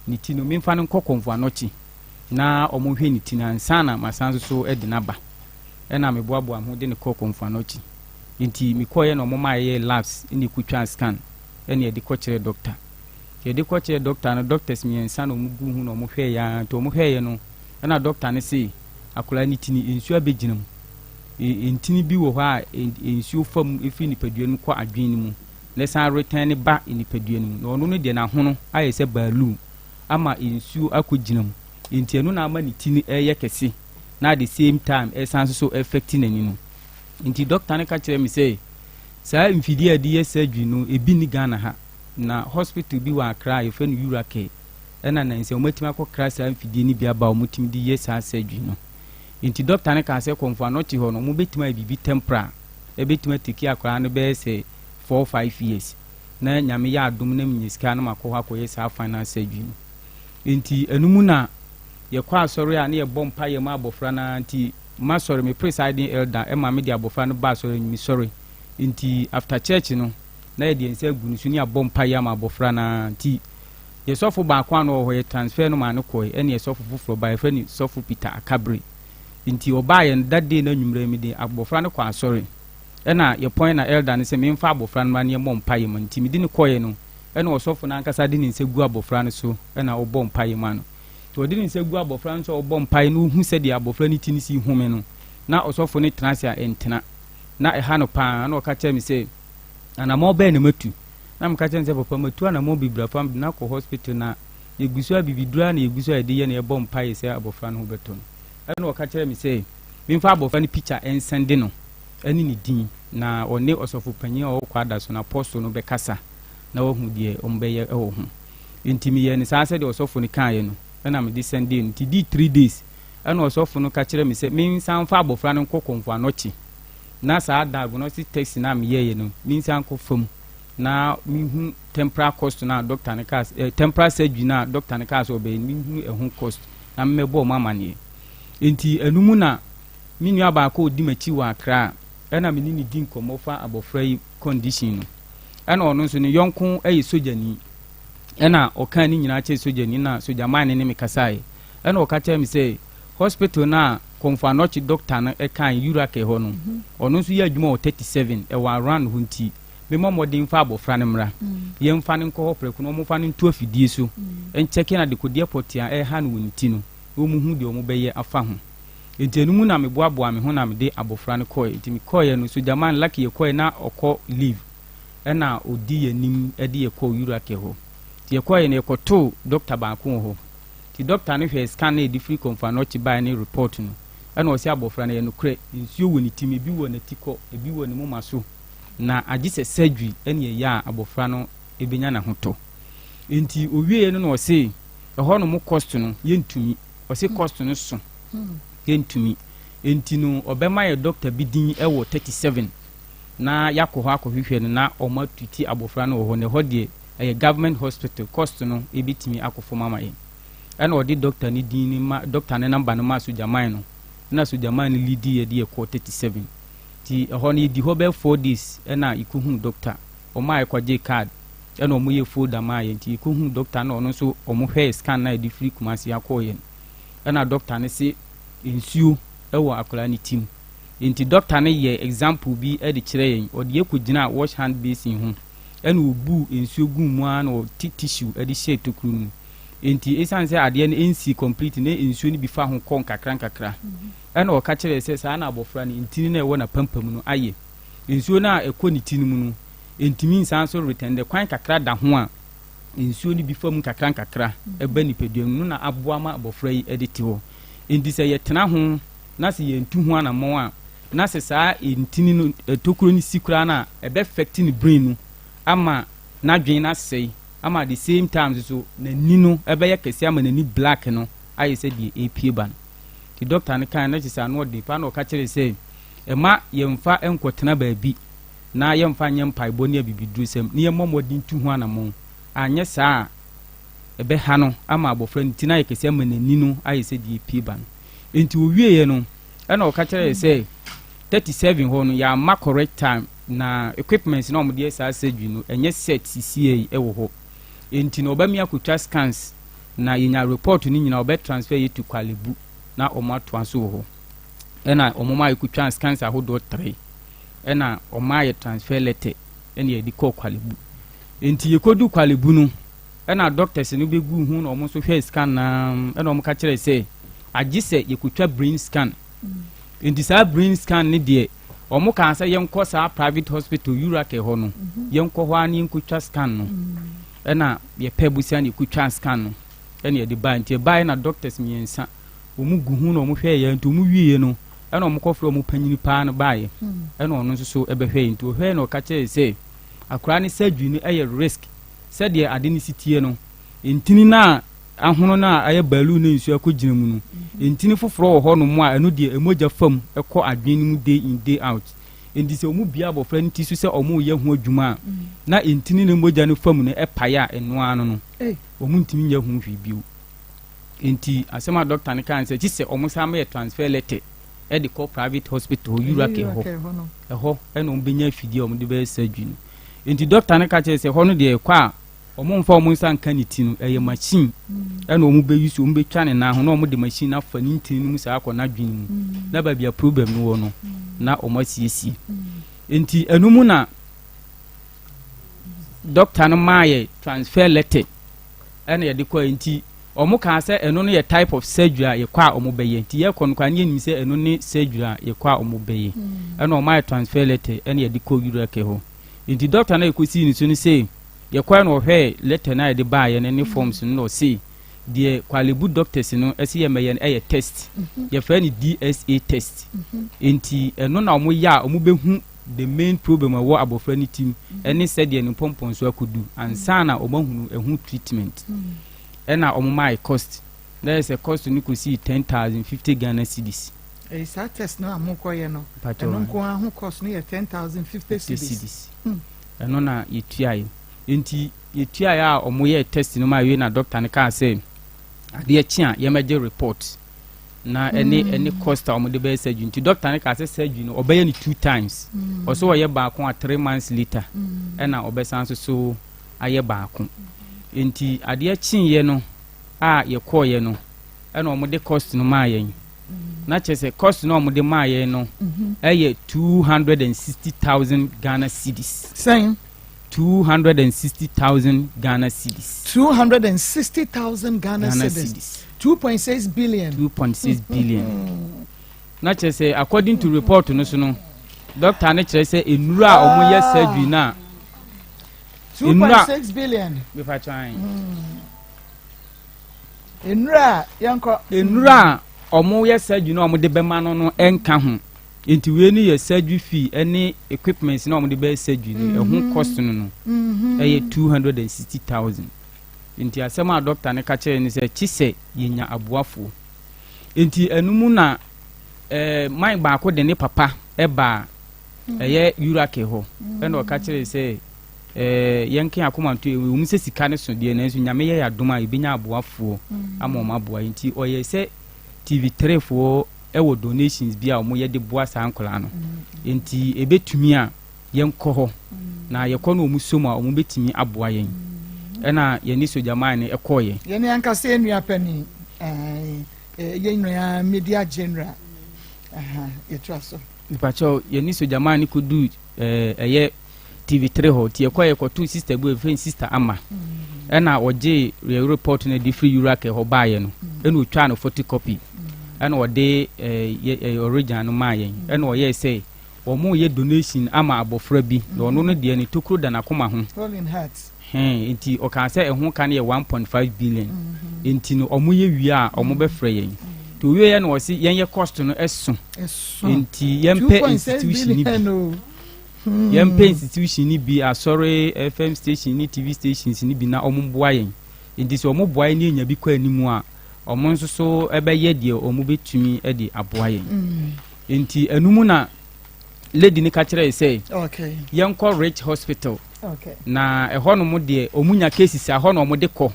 ne ti no memfa no nkɔ Kɔmfo Anɔkye na ɔmo hwɛ ne ti no ansa na masan nso so de n'aba. Ɛna meboaboa me ho de ne kɔɔ Kɔmfo Anɔkye. Nti mekɔɛ na ɔmo maa yɛyɛ labs ɛna ɛkɔtwaa scan ɛna yɛde kɔkyerɛ doctor. Yɛde kɔkyerɛ doctor no, doctors mmiɛnsa na ɔmo gu ho na ɔmo hwɛɛ ya. Nti ɔmo hwɛɛ no ɛna doctor no se akwadaa ne ti no nsuo abɛgyina mu. Ntini bi wɔ hɔ a nsuo fa mu efiri nipadua no mu kɔ adwene no mu na ɛsan return ne ba nipadua no mu, na ɔno no deɛ n'ahono ayɛ sɛ balloon ama nsuo akɔgyina mu. Nti ɛno na ama ne ti no ɛyɛ kɛse na at the same time ɛsan nso so affect n'ani no. Nti doctor no ka kyerɛ me sɛ saa mfidie a yɛde yɛ surgery no ebi ni Ghana ha, na hospital bi wɔ Accra a yɛfrɛ no Euracare, ɛna nansɛ wɔatumi akɔkra saa mfidie no bi aba a wɔtumi de yɛ saa surgery no. Nti doctor no kaa sɛ Kɔmfo Anɔkye hɔ no wɔbɛtumi ayɛ biribi temporary, ɛbɛtumi atake akwaraa no bɛyɛ sɛ 4, 5 years na Nyame yɛ adom na menya sika na makɔ hɔ akɔyɛ saa final surgery no. Nti ɛno mu na yɛkɔ asɔre a na yɛbɔ mpaeɛ ma abɔfra no. Nti masɔre me presiding elder ɛma me de abɔfra no ba asɔre mi sɔre. Nti after church no na yɛde nsa agu no so ne abɔ mpaeɛ ama abɔfra no. Nti yɛsɔfo baako a no wɔ hɔ, yɛ transfer no maa no kɔɛ, ɛne yɛsɔfo foforɔ ba, yɛfrɛ no Sɔfo Peter Akabre. Nti ɔbaa yɛn that day no anwummerɛ mi de abɔfra no kɔ asɔre, ɛna yɛpɔn na elder no sɛ memfa abɔfra no ma ne yɛmmɔ mpaeɛ ma. Nti mede no kɔɛ no, ɛna ɔsɔfo no ankasa de ne nsa gu abɔfra no so ɛna ɔbɔ mpaeɛ ma no. Nti ɔde ne nsa gu abɔfra no so a ɔbɔ mpaeɛ no, ohu sɛdeɛ abɔfra no ti no si home no na ɔsɔfo no tena ase a ɛntena na ɛha no paa. Na ɔka kyerɛ me sɛ anammɔn bɛɛ na matu. Na meka kyerɛ no sɛ papa matu anamɔn bebree afa mede no akɔ hospital na yɛgu so a bibiduro ara na yɛgu so a yɛde yɛ no yɛbɔ mpaeɛ sɛ abɔfra no ho bɛtɔ no. Ɛna ɔka kyerɛɛ me sɛ memfa abɔfra no picture nsɛnde no ɛne ne din na ɔne ɔsɔfo panyin a ɔwɔ Kwadaso no apostle no bɛkasa na wahu deɛ wɔbɛyɛ wɔ ho. Nti meyɛɛ no saa sɛdeɛ ɔsɔfo no kaeɛ no ɛna mede sɛndee no. Nti dii 3 days ɛna ɔsɔfo no ka kyerɛɛ me sɛ mensan mfa abɔfra no nkɔ Kɔmfo Anɔkye na saa diagnostic test no a meyɛeɛ no mensan nkɔ fam na mehu temporal cost no a doctor no kaa temporal surgery no a doctor no kaa sɛ ɔbɛyɛ no, menhunu ɛho cost na memmɛbɔ ɔmo amaneɛ. Nti ɛno mu na me nua baako a ɔdi m'akyi wɔ Accra ɛna me ne ne di nkɔmmɔ fa abɔfra yi condition no, ɛna ɔno nso ne yɔnko yɛ sogyani, ɛna ɔkaa ne nyinaa kyerɛ sogyani na sogyaman ne ne me kasaeɛ, ɛna ɔka kyerɛ me sɛ hospital no a Kɔmfo Anɔkye doctor no ɛkan Euracare hɔ no, ɔno nso yɛ adwuma wɔ 37 ɛwɔ around hɔ, nti memmɔ mmɔden mfa abɔfra no mmra, yɛmfa no nkɔ hɔ prɛko na ɔmomfa no nto afidie so nkyɛke na dekodeɛ pɔte a ɛha no wɔ ne ti no na ɔmuhu deɛ ɔmo bɛyɛ afa ho. Nti ɛno mu na meboaboa me ho na mede abɔfra no kɔɛ. Nti mekɔɛ no, sogyaman lucky yɛkɔɛ na ɔkɔ leave, ɛna ɔdi yɛn anim de yɛkɔɔ Euracare hɔ. Nti yɛkɔɛ no, yɛkɔtoo doctor baako wɔ hɔ. Nti doctor no hwɛ scan na yɛde firi Kɔmfo Anɔkye baeɛ ne report no, ɛna ɔsɛ abɔfra no yɛ nokorɛ nsuo wɔ ne tim, ebi wɔ n'atikɔ, ebi wɔ ne moma so, na agye sɛ surgery ɛne ɛyɛ a abɔfra no ebɛnya n'ahotɔ. Nti owieɛ no na ɔse ɛhɔ nom cost no yɛntumi, ɔse cost no so yɛntumi, nti no ɔbɛma yɛ doctor bi din ɛwɔ 37 na yɛakɔ hɔ akɔhwehwɛ no na ɔmo atuti abɔfra no wɔ hɔ, na ɛhɔ deɛ ɛyɛ government hospital, cost no ebitumi akɔ fam ama yɛn. Ɛna ɔde doctor ne din ne ma doctor ne number no ma sogyaman no, ɛna sogyaman no lead yɛ de yɛ kɔ 37. Nti ɛhɔ no yɛdi hɔ bɛyɛ 4 days ɛna yɛkɔhu doctor. Ɔmo a yɛkɔgye card ɛna ɔmo yɛ folder maa yɛn. Nti yɛkɔhu doctor na ɔno nso ɔmo hwɛ scan na yɛde firi Kumasi akɔɔ yɛn, ɛna doctor no se nsuo ɛwɔ akwadaa ne tim. Nti doctor no yɛ example bi ɛde kyerɛ yɛn, ɔde yɛ kɔgyina wash hand basin ho ɛna obu nsuo gu mu ara na ɔte tissue ɛde hyɛ tokuro no mu. Nti esan sɛ adeɛ no nsi complete ne nsuo no bi fa ho kɔ nkakra nkakra, ɛna ɔka kyerɛ sɛ saa na abɔfra no ntini no a ɛwɔ n'apampam no ayɛ, nsuo no a ɛkɔ ne ti no mu no ntumi nsan so return de kwan kakra da ho a nsuo no bi fa mu nkakra nkakra ɛba nipadua mu no na aboa ma abɔfra yi ɛde te hɔ. Nti sɛ yɛtena ho na sɛ yɛntu ho anammɔn a, na sɛ saa ntini no tokuro no si koraa no a, ɛbɛ affect ne brain no ama n'adwene no asɛe, ama at the same time nso n'ani no ɛbɛyɛ kɛse ama n'ani black no ayɛ sɛ deɛ ɛpie ba no. Nti doctor no kan na kyerɛ sɛ ano ɔden paa, na ɔka kyerɛ sɛ ɛma yɛmfa nkɔtena baabi na yɛmfa nyɛ mpaebɔ ne abibiduro sɛm ne yɛmmɔ mmɔden tu ho anammɔn, anyɛ saa a ɛbɛha no ama abɔfra no ti no ayɛ kɛse ama n'ani no ayɛ sɛ deɛ ɛpie ba no. Nti owieɛ no, ɛna ɔka kyerɛ sɛ 37 hɔ no yɛama correct time na equipment na wɔde yɛ saa surgery no ɛnyɛ set sisie ɛwɔ hɔ, nti na ɔbɛmi akotwa scans na yɛnya report no nyinaa, ɔbɛ transfer yɛ to Korle Bu na wɔn atoa so wɔ hɔ. Ɛna wɔn a yɛkotwa scans ahodoɔ three, ɛna wɔn ayɛ transfer letter ɛna yɛde kɔɔ Korle Bu. Nti yɛkɔdu Korle Bu no, ɛna doctors no bɛgu ho na wɔn nso hwɛ scan naa, ɛna wɔn ka kyerɛ sɛ agye sɛ yɛkotwa brain scan. Nti saa brain scan ne deɛ, wɔn kaa sɛ yɛnkɔ saa private hospital Euracare hɔ no, yɛnkɔ hɔ a ne yɛnkotwa scan no. Ɛna yɛpɛ busia na yɛkotwa scan no ɛna yɛde baa. Nti ɛbaa na doctors mmiɛnsa wɔn gu ho na wɔn hwɛ yɛn. Nti wɔn wie no, ɛna wɔn kɔfrɛ wɔn panyin paa no baayɛ, ɛna ɔno nso so ɛbɛhwɛ yɛn. Nti ɔhwɛ na ɔka kyerɛ sɛ akwaraa ne surgery no ɛyɛ risk, sɛdeɛ ade no si tie no, ntini no a ahono no a ɛyɛ balloon no nsuo akɔgyina mu no, ntini foforɔ wɔ hɔ nom a ɛno deɛ ɛmogya fam ɛkɔ adwene no mu day in day out. Nti sɛ ɔmo bia abɔfra no ti so sɛ ɔmo yɛ ho adwuma a, na ntini no mogya no fam no ɛpae a, ɛnoa no no ɔmo ntumi nyɛ ho hwee bio. Nti asɛm a doctor no kaa sɛ kyi sɛ ɔmo san yɛ transfer letter ɛde kɔ private hospital Euracare hɔ, ɛhɔ ɛna ɔmo bɛnya afidie a ɔmo de bɛyɛ surgery no. Nti doctor no ka kyerɛ sɛ ɛhɔ no deɛ, ɛkɔ a ɔmo nfa ɔmo nsa nka ne ti no, ɛyɛ machine ɛna ɔmo bɛyi so, ɔmo bɛtwa ne nan ho na ɔmo de machine afa ne ntini no mu saa akɔ n'adwene mu na baabi a problem no wɔ no na ɔmo asiesie. Nti ɛno mu na doctor no maa yɛ transfer letter ɛna yɛde kɔ. Nti ɔmo kaa sɛ ɛno no yɛ type of surgery a yɛkɔ a ɔmo bɛyɛ. Nti yɛkɔ no kwan ne yɛnim sɛ ɛno ne surgery a yɛkɔ a ɔmo bɛyɛ, ɛna ɔmo ayɛ transfer letter ɛna yɛde kɔ Euracare hɔ. Nti doctor no a yɛkɔsii ne so no sɛ Yɛkɔɛ no ɔhwɛɛ letter no a yɛde baeɛ no ne forms no na ɔse deɛ Korle Bu doctors no ɛse yɛmmɛyɛ no ɛyɛ test. Yɛfrɛ no DSA test. Enti ɛno na wɔyɛ a wɔbɛhu the main problem a ɛwɔ abɔfra no tim ɛne sɛdeɛ ne mpɔmpɔnso akɔdu ansa na wɔahunu ɛho treatment. Ɛna wɔmaa yɛ cost. Na ɛyɛ sɛ cost no kɔsii 10,050 Ghana cedis. Ɛyi saa test no a mokɔyɛ no, ɛno nko ara ho cost no yɛ 10,050 cedis. Hmm. Ɛno na yɛtuaeɛ. Enti yɛtuaeɛ a wɔyɛɛ test no ma awie na doctor no kaa sɛ adeɛ kye a yɛmmɛgye report na ɛne hmm. ɛne cost a wɔde bɛyɛ surgery. Nti doctor no kaa sɛ surgery no ɔbɛyɛ no two times. Ɔsɛ ɔyɛ baako a 3 months later ɛna ɔbɛsan so so ayɛ baako. Nti adeɛ kyeeɛ no a yɛkɔɔeɛ no ɛna wɔde cost no maa yɛn na kyerɛ sɛ cost no a wɔde maa yɛn no ɛyɛ 260,000 Ghana cedis. Sɛn? 260,000 Ghana cedis. 260,000 Ghana cedis. 2.6 billion. 2.6 billion. Na kyerɛ sɛ according to report no so no, doctor no kyerɛ sɛ nnuro a wɔyɛ surgery na. 2.6 billion. Mepa kyɛw. Nnura a yɛnkɔ. Nnura a wɔyɛ surgery na wɔde bɛma no nka ho, nti wei no yɛ surgery fee ɛne equipment na wɔde bɛyɛ surgery no ɛho cost no ɛyɛ 260,000. Nti asɛm a doctor no ka kyerɛ no sɛ kyi sɛ yɛnya aboafoɔ. Nti ɛno na man baako de ne papa ɛbaa ɛyɛ Euracare hɔ, ɛna ɔka kyerɛ sɛ yɛnka akoma nto ɛwɔ sɛ sika no so deɛ, nanso Nyame yɛ yɛadom a yɛbɛnya aboafoɔ ama ɔmo aboa. Nti ɔyɛ sɛ TV3 foɔ ɛwɔ donations bi a ɔmo yɛ de boa saa nkɔlaa no, nti ebɛtumi a yɛnkɔ hɔ na yɛkɔ no ɔmo som a ɔmo bɛtumi aboa yɛn. Ɛna yɛne sogyaman no ɛkɔɔyɛ. Yɛne ankasa yɛn nua panin, yɛn nua media general, yɛtoa so. Nipakyɛw, yɛne sogyaman no kɔdu ɛyɛ TV3 hɔ. Nti yɛkɔ yɛkɔto sister bi, ɛfrɛ Sister Ama, ɛna ɔgye yɛ report no de firi Euracare hɔ baayɛ no, ɛna otwaa no photocopy, ɛna ɔde ɛɛ original no maa yɛn. Ɛna ɔyɛɛ sɛ wɔn yɛ donation ama abɔfra bi na ɔno no deɛ ne tokuro da n'akoma ho. Hɛn nti ɔkaa sɛ ɛho ka no yɛ 1.5 billion. Nti no ɔmo yɛ wie a ɔmo bɛfrɛ yɛn. Nti owie yɛ na ɔsi yɛn yɛ cost no ɛso, nti yɛmpɛ institution ni bi, yɛmpɛ institution ni bi, asɔre, FM station ni TV stations ni bi na ɔmo boa yɛn. Nti sɛ ɔmo boa yɛn ne enya bi kɔ anim a, ɔmo nso so ɛbɛyɛ deɛ ɔmo bɛtumi ɛde aboa yɛn. Nti ɛnum na lady ni ka kyerɛ yɛ sɛ yɛnkɔ Ridge Hospital na ɛhɔ nom deɛ ɔmo nya cases a ɛhɔ na ɔmo de kɔ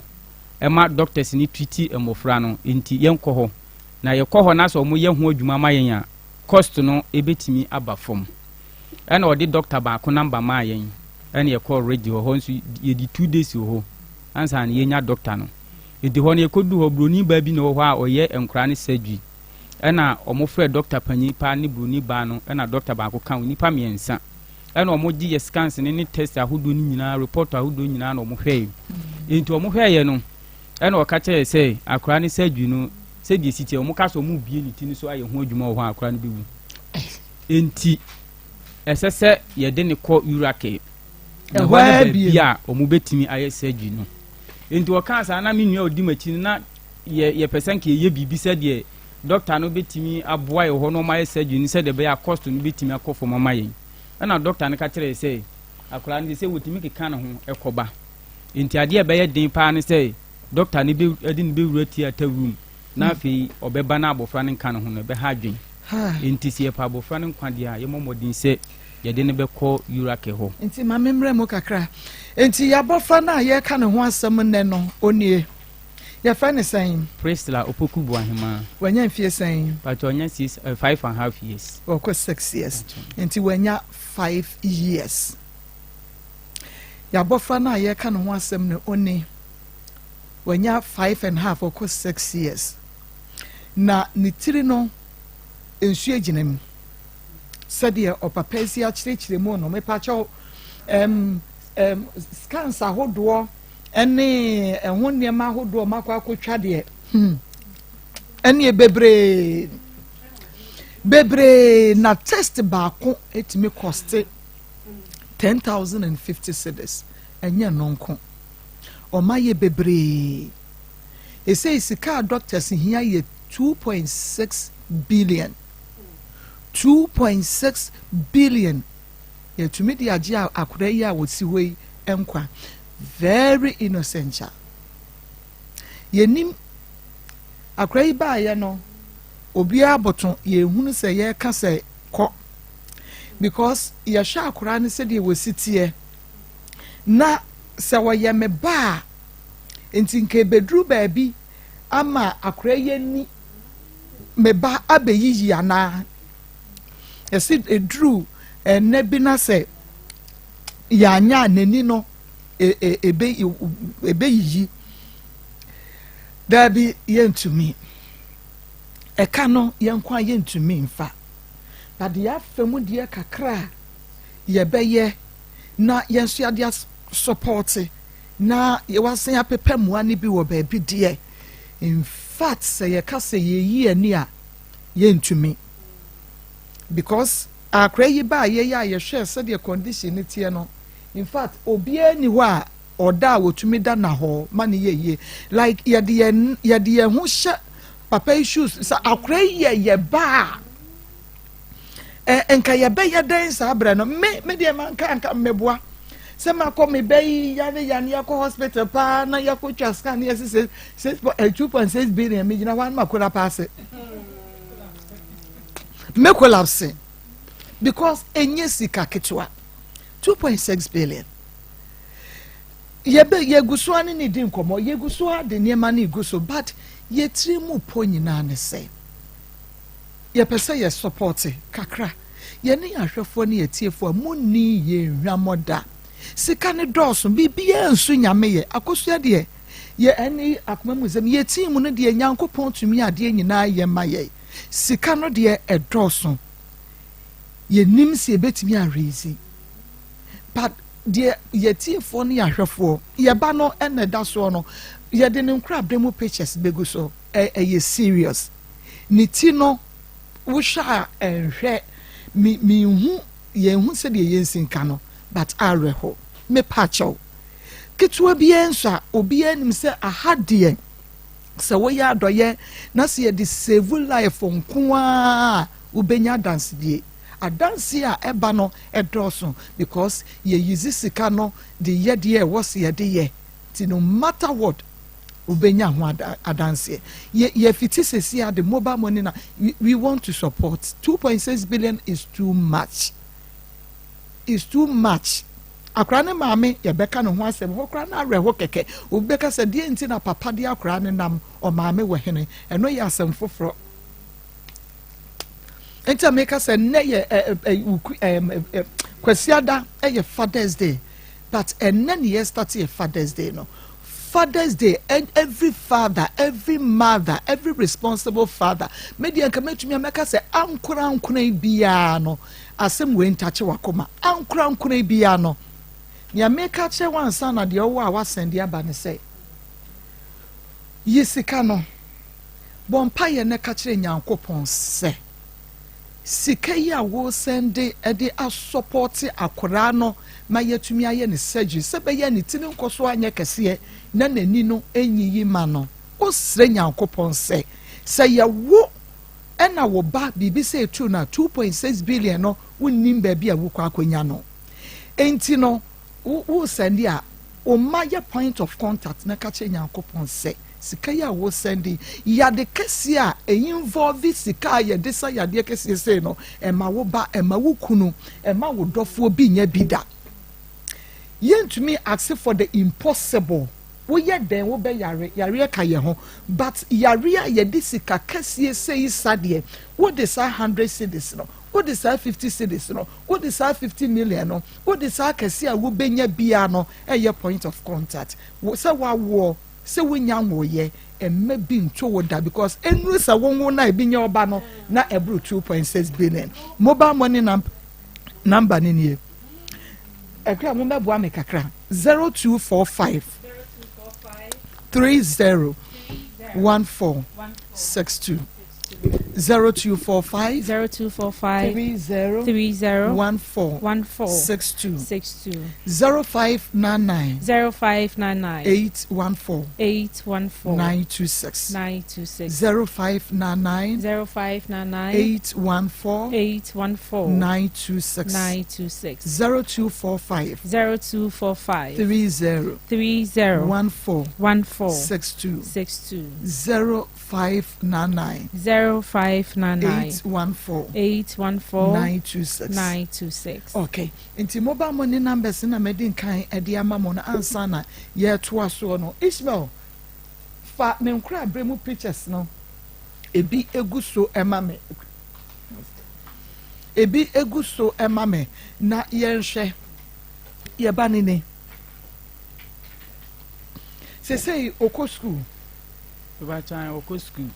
ɛma doctors ni treat mmɔfra no. Nti yɛnkɔ hɔ na yɛkɔ hɔ na sɛ ɔmo yɛ ho adwuma ma yɛn a, cost no ebɛtumi aba fam. Ɛna ɔde doctor baako number maa yɛn, ɛna yɛkɔ Ridge hɔ. Hɔ nso yɛdi 2 days wɔ hɔ ansa na yɛnya doctor no. Nti hɔ no yɛkɔdu hɔ, buroni baa bi na wɔ hɔ a ɔyɛ nkwaraa ne surgery, ɛna ɔmo frɛ doctor panyin paa ne buroni baa no, ɛna doctor baako ka ho, nipa mmiɛnsa. Ɛna ɔmo gye yɛ scans ne ne test ahodoɔ no nyinaa, report ahodoɔ nyinaa na ɔmo hwɛɛ. Nti ɔmo hwɛɛ no, ɛna ɔka kyerɛ sɛ akwaraa ne surgery no, sɛdeɛ si teɛ, ɔmo ka sɛ ɔmo bie ne ti no so ayɛ ho adwuma wɔ hɔ a, akwaraa no bɛwu. Nti ɛsɛ sɛ yɛde ne kɔ Euracare na Ɛhɔ hɔ ne ara baabi bio. a ɔmo bɛtumi ayɛ surgery no. Nti ɔkaa saa na me nua a ɔdi m'akyi no na yɛpɛ sɛ nka yɛyɛ biribi sɛdeɛ doctor no bɛtumi aboa yɛ hɔ na ɔmo ayɛ surgery no sɛdeɛ ɛbɛyɛ a cost no bɛtumi akɔ fam ama yɛn. Ɛna doctor no ka kyerɛ yɛ sɛ akwaraa no de sɛ wɔtumi keka ne ho ɛkɔba, nti adeɛ a ɛbɛyɛ den paa ne sɛ doctor no bɛ ɛde no bɛwura theatre room na afei ɔbɛba na abɔfra no nka ne ho no ɛbɛha adwen. Nti sɛ yɛpɛ abɔfra no nkwa deɛ a, yɛmmɔ mmɔden sɛ yɛde no bɛkɔ Euracare hɔ. Nti ma memmerɛ mu kakra. Nti yɛabɔfra no a yɛreka ne ho asɛm nnɛ no, onie, yɛfrɛ ne sɛn? Priscilla Opoku Boahema. Wanya mfie sɛn? Patro, ɔnya six 5.5 years. Wɔkɔ 6 years, nti wanya 5 years. Yɛabɔfra no a yɛreka ne ho asɛm no, oni wanya 5.5, ɔkɔ 6 years, na ne tiri no nsuo gyina mu sɛdeɛ ɔpapa si akyerɛkyerɛ mu no. Mepakyɛw, scans ahodoɔ ɛne ɛho nneɛma ahodoɔ ɔmo akɔ akɔtwa deɛ, ɛne bebree bebree, na test baako etumi cost 10,050 cedis. Ɛnyɛ ɛno nko, wɔayɛ bebree. Ɛsei sika a doctors hia yɛ 2.6 billion. 2.6 billion yɛtumi de agye akwadaa yi a wɔsi hɔ yi nkwa. Very innocent child. Yɛnim akwadaa yi baayɛ no, obiara boto yɛhunu sɛ yɛreka sɛ kɔ because yɛhwɛ akwadaa no sɛdeɛ wɔsi teɛ na sɛ wɔyɛ me ba a nti nka ebeduru baabi ama akwadaa yi ani me ba abɛyiyi anaa yɛsi eduru ɛnɛ bi na sɛ yɛanya n'ani no ebe ebeyiyi daabi yɛntumi ɛka no yɛn nko a yɛntumi nfa na deɛ afa mu deɛ kakra a yɛbɛyɛ na yɛn nso yɛde support na yɛwasan apepɛ mmoa no bi wɔ baabi deɛ. In fact, sɛ yɛka sɛ yɛyi ani a yɛntumi because akora yi ba a yɛyɛ a yɛhwɛ sɛdeɛ condition ne teɛ no, in fact, obiara ni hɔ a ɔda a wɔtumi da na hɔ ma ne yɛ yie like yɛde yɛn ho hyɛ papa yi shoes sɛ akora yi yɛ yɛ ba a ɛ nka yɛbɛyɛ dɛn saa abirɛ no. Me deɛ ma nka mmɛboa sɛ makɔ me bɛ yi yane yane yɛkɔ hospital paa na yɛkɔ twa scan yɛsi six six point 2.6 billion mi gyina hɔ anum akola paase me collapse because enye sika ketewa. 2.6 billion yɛbɛ yɛgu so ane ne di nkɔmɔ, yɛgu so ade nneɛma no egu so, but yɛtiri mu po nyinaa ne sɛ yɛpɛ sɛ yɛ support kakra. Yɛne yɛn ahwɛfoɔ ne yɛtiefoɔ a munni yɛn hwamɔ da. Sika ne dɔɔso, biribiara nso Nyame yɛ akosua deɛ yɛ ɛne akoma mu nsɛm yɛ team no deɛ Nyankopɔn tumi adeɛ nyinaa yɛ ma yɛ. Sika no deɛ ɛdɔɔso, yɛnim sɛ yɛbɛtumi arezi, but deɛ yɛtiefoɔ ne yɛahwɛfoɔ yɛba no ɛna ɛda soɔ no, yɛde ne nkorabere mu pictures bɛgu so. Ɛyɛ serious. Ne ti no wohwɛ a ɛnhwɛ mi mihu yɛn ho sɛdeɛ yɛn si nka no, but awerɛho. Mepa kyɛw ketewa biara nso a obiara nim sɛ aha deɛ sɛ woyɛ adɔyɛ na sɛ yɛde save life nko ara, wobɛnya adansedie. Adanse a ɛba no ɛdɔɔso because yɛyizi sika no de yɛ deɛ ɛwɔ sɛ yɛde yɛ ti. No matter what, wobɛnya ho adanseɛ. Yɛ yɛfiti sisi a de mobile money na we want to support. 2.6 billion is too much, is too much. Akora ne maame yɛbɛka ne ho asɛm hɔ koraa na awerɛho kɛkɛ. Obi bɛka sɛ deɛ nti na papa de akora ne nam ɔmaame wɔ hene, ɛno yɛ asɛm foforɔ. Nti a meka sɛ nnɛ yɛ ɛ ɛ ɛ ɛ Kwasiada ɛyɛ Father's Day, but ɛnnɛ ne yɛ start yɛ Father's Day no. Father's Day and every father, every mother, every responsible father, media nka mɛtumi amɛka sɛ ankora ankora biara no asɛm wei ntakye wakoma. Ankora ankora biara no, nea meka kyerɛ wansa na deɛ ɔwɔ a wasɛn de aba ne sɛ yi sika no, bɔ mpaeɛ ne ka kyerɛ Nyankopɔn sɛ sika yi a wɔresɛn de de asupport akwaraa no ma yɛtumi ayɛ ne surgery sɛ bɛyɛ ne ti ne nkɔ so anyɛ kɛseɛ na n'ani no enyiyi ma no. Ɔsrɛ Nyankopɔn sɛ yɛwo ɛna wo ba biribi sɛ etu na 2.6 billion no wonnim baabi a wokɔ akɔnya no. Enti no wo send a ɔma yɛ point of contact na ka kyerɛ Nyankopɔn sɛ sika yi a wosend yade kɛseɛ a ɛyi involve sika a yɛde sa yadeɛ kɛseɛ sei no, ɛma wo ba, ɛma wo kunu, ɛma wo dɔfoɔ bi nyɛ bi da. Yɛntumi ask for the impossible. Woyɛ dɛn wobɛ yare yareɛ ka yɛn ho, but yare a yɛde sika kɛseɛ sei sa deɛ, wode saa 100 cedis no, wode saa 50 cedis no, wode saa 50 million no, wode saa kɛseɛ a wobɛnya bia no ɛyɛ point of contact sɛ wawoɔ sɛ wonya nwoyɛ ɛmɛ bi nto wo da because enuru sɛ wɔnwo na ebi nyɛ ɔba no na ɛboro 2.6 billion. Mobile money number ne nie. Ɛkura mo bɛboa mi kakra: 0245 30 14 62. 0245 0245 30 30 14 14 62 62 0599 0599 814 814 926 926 0599 0599 814 814 926 926 0245 0245 30 30 14 14 62 62 0599 0599 814 814 926 926. Okay, nti mobile money numbers na mɛdi nkan ɛde ama mo no ansa na yɛtoa soɔ no. Ishmael, fa ne nkora abere mu pictures no ebi egu so ɛma me, ebi egu so ɛma me na yɛnhwɛ yɛba ne ne sesei okɔ school. Mepakyɛ, ɔkɔ school.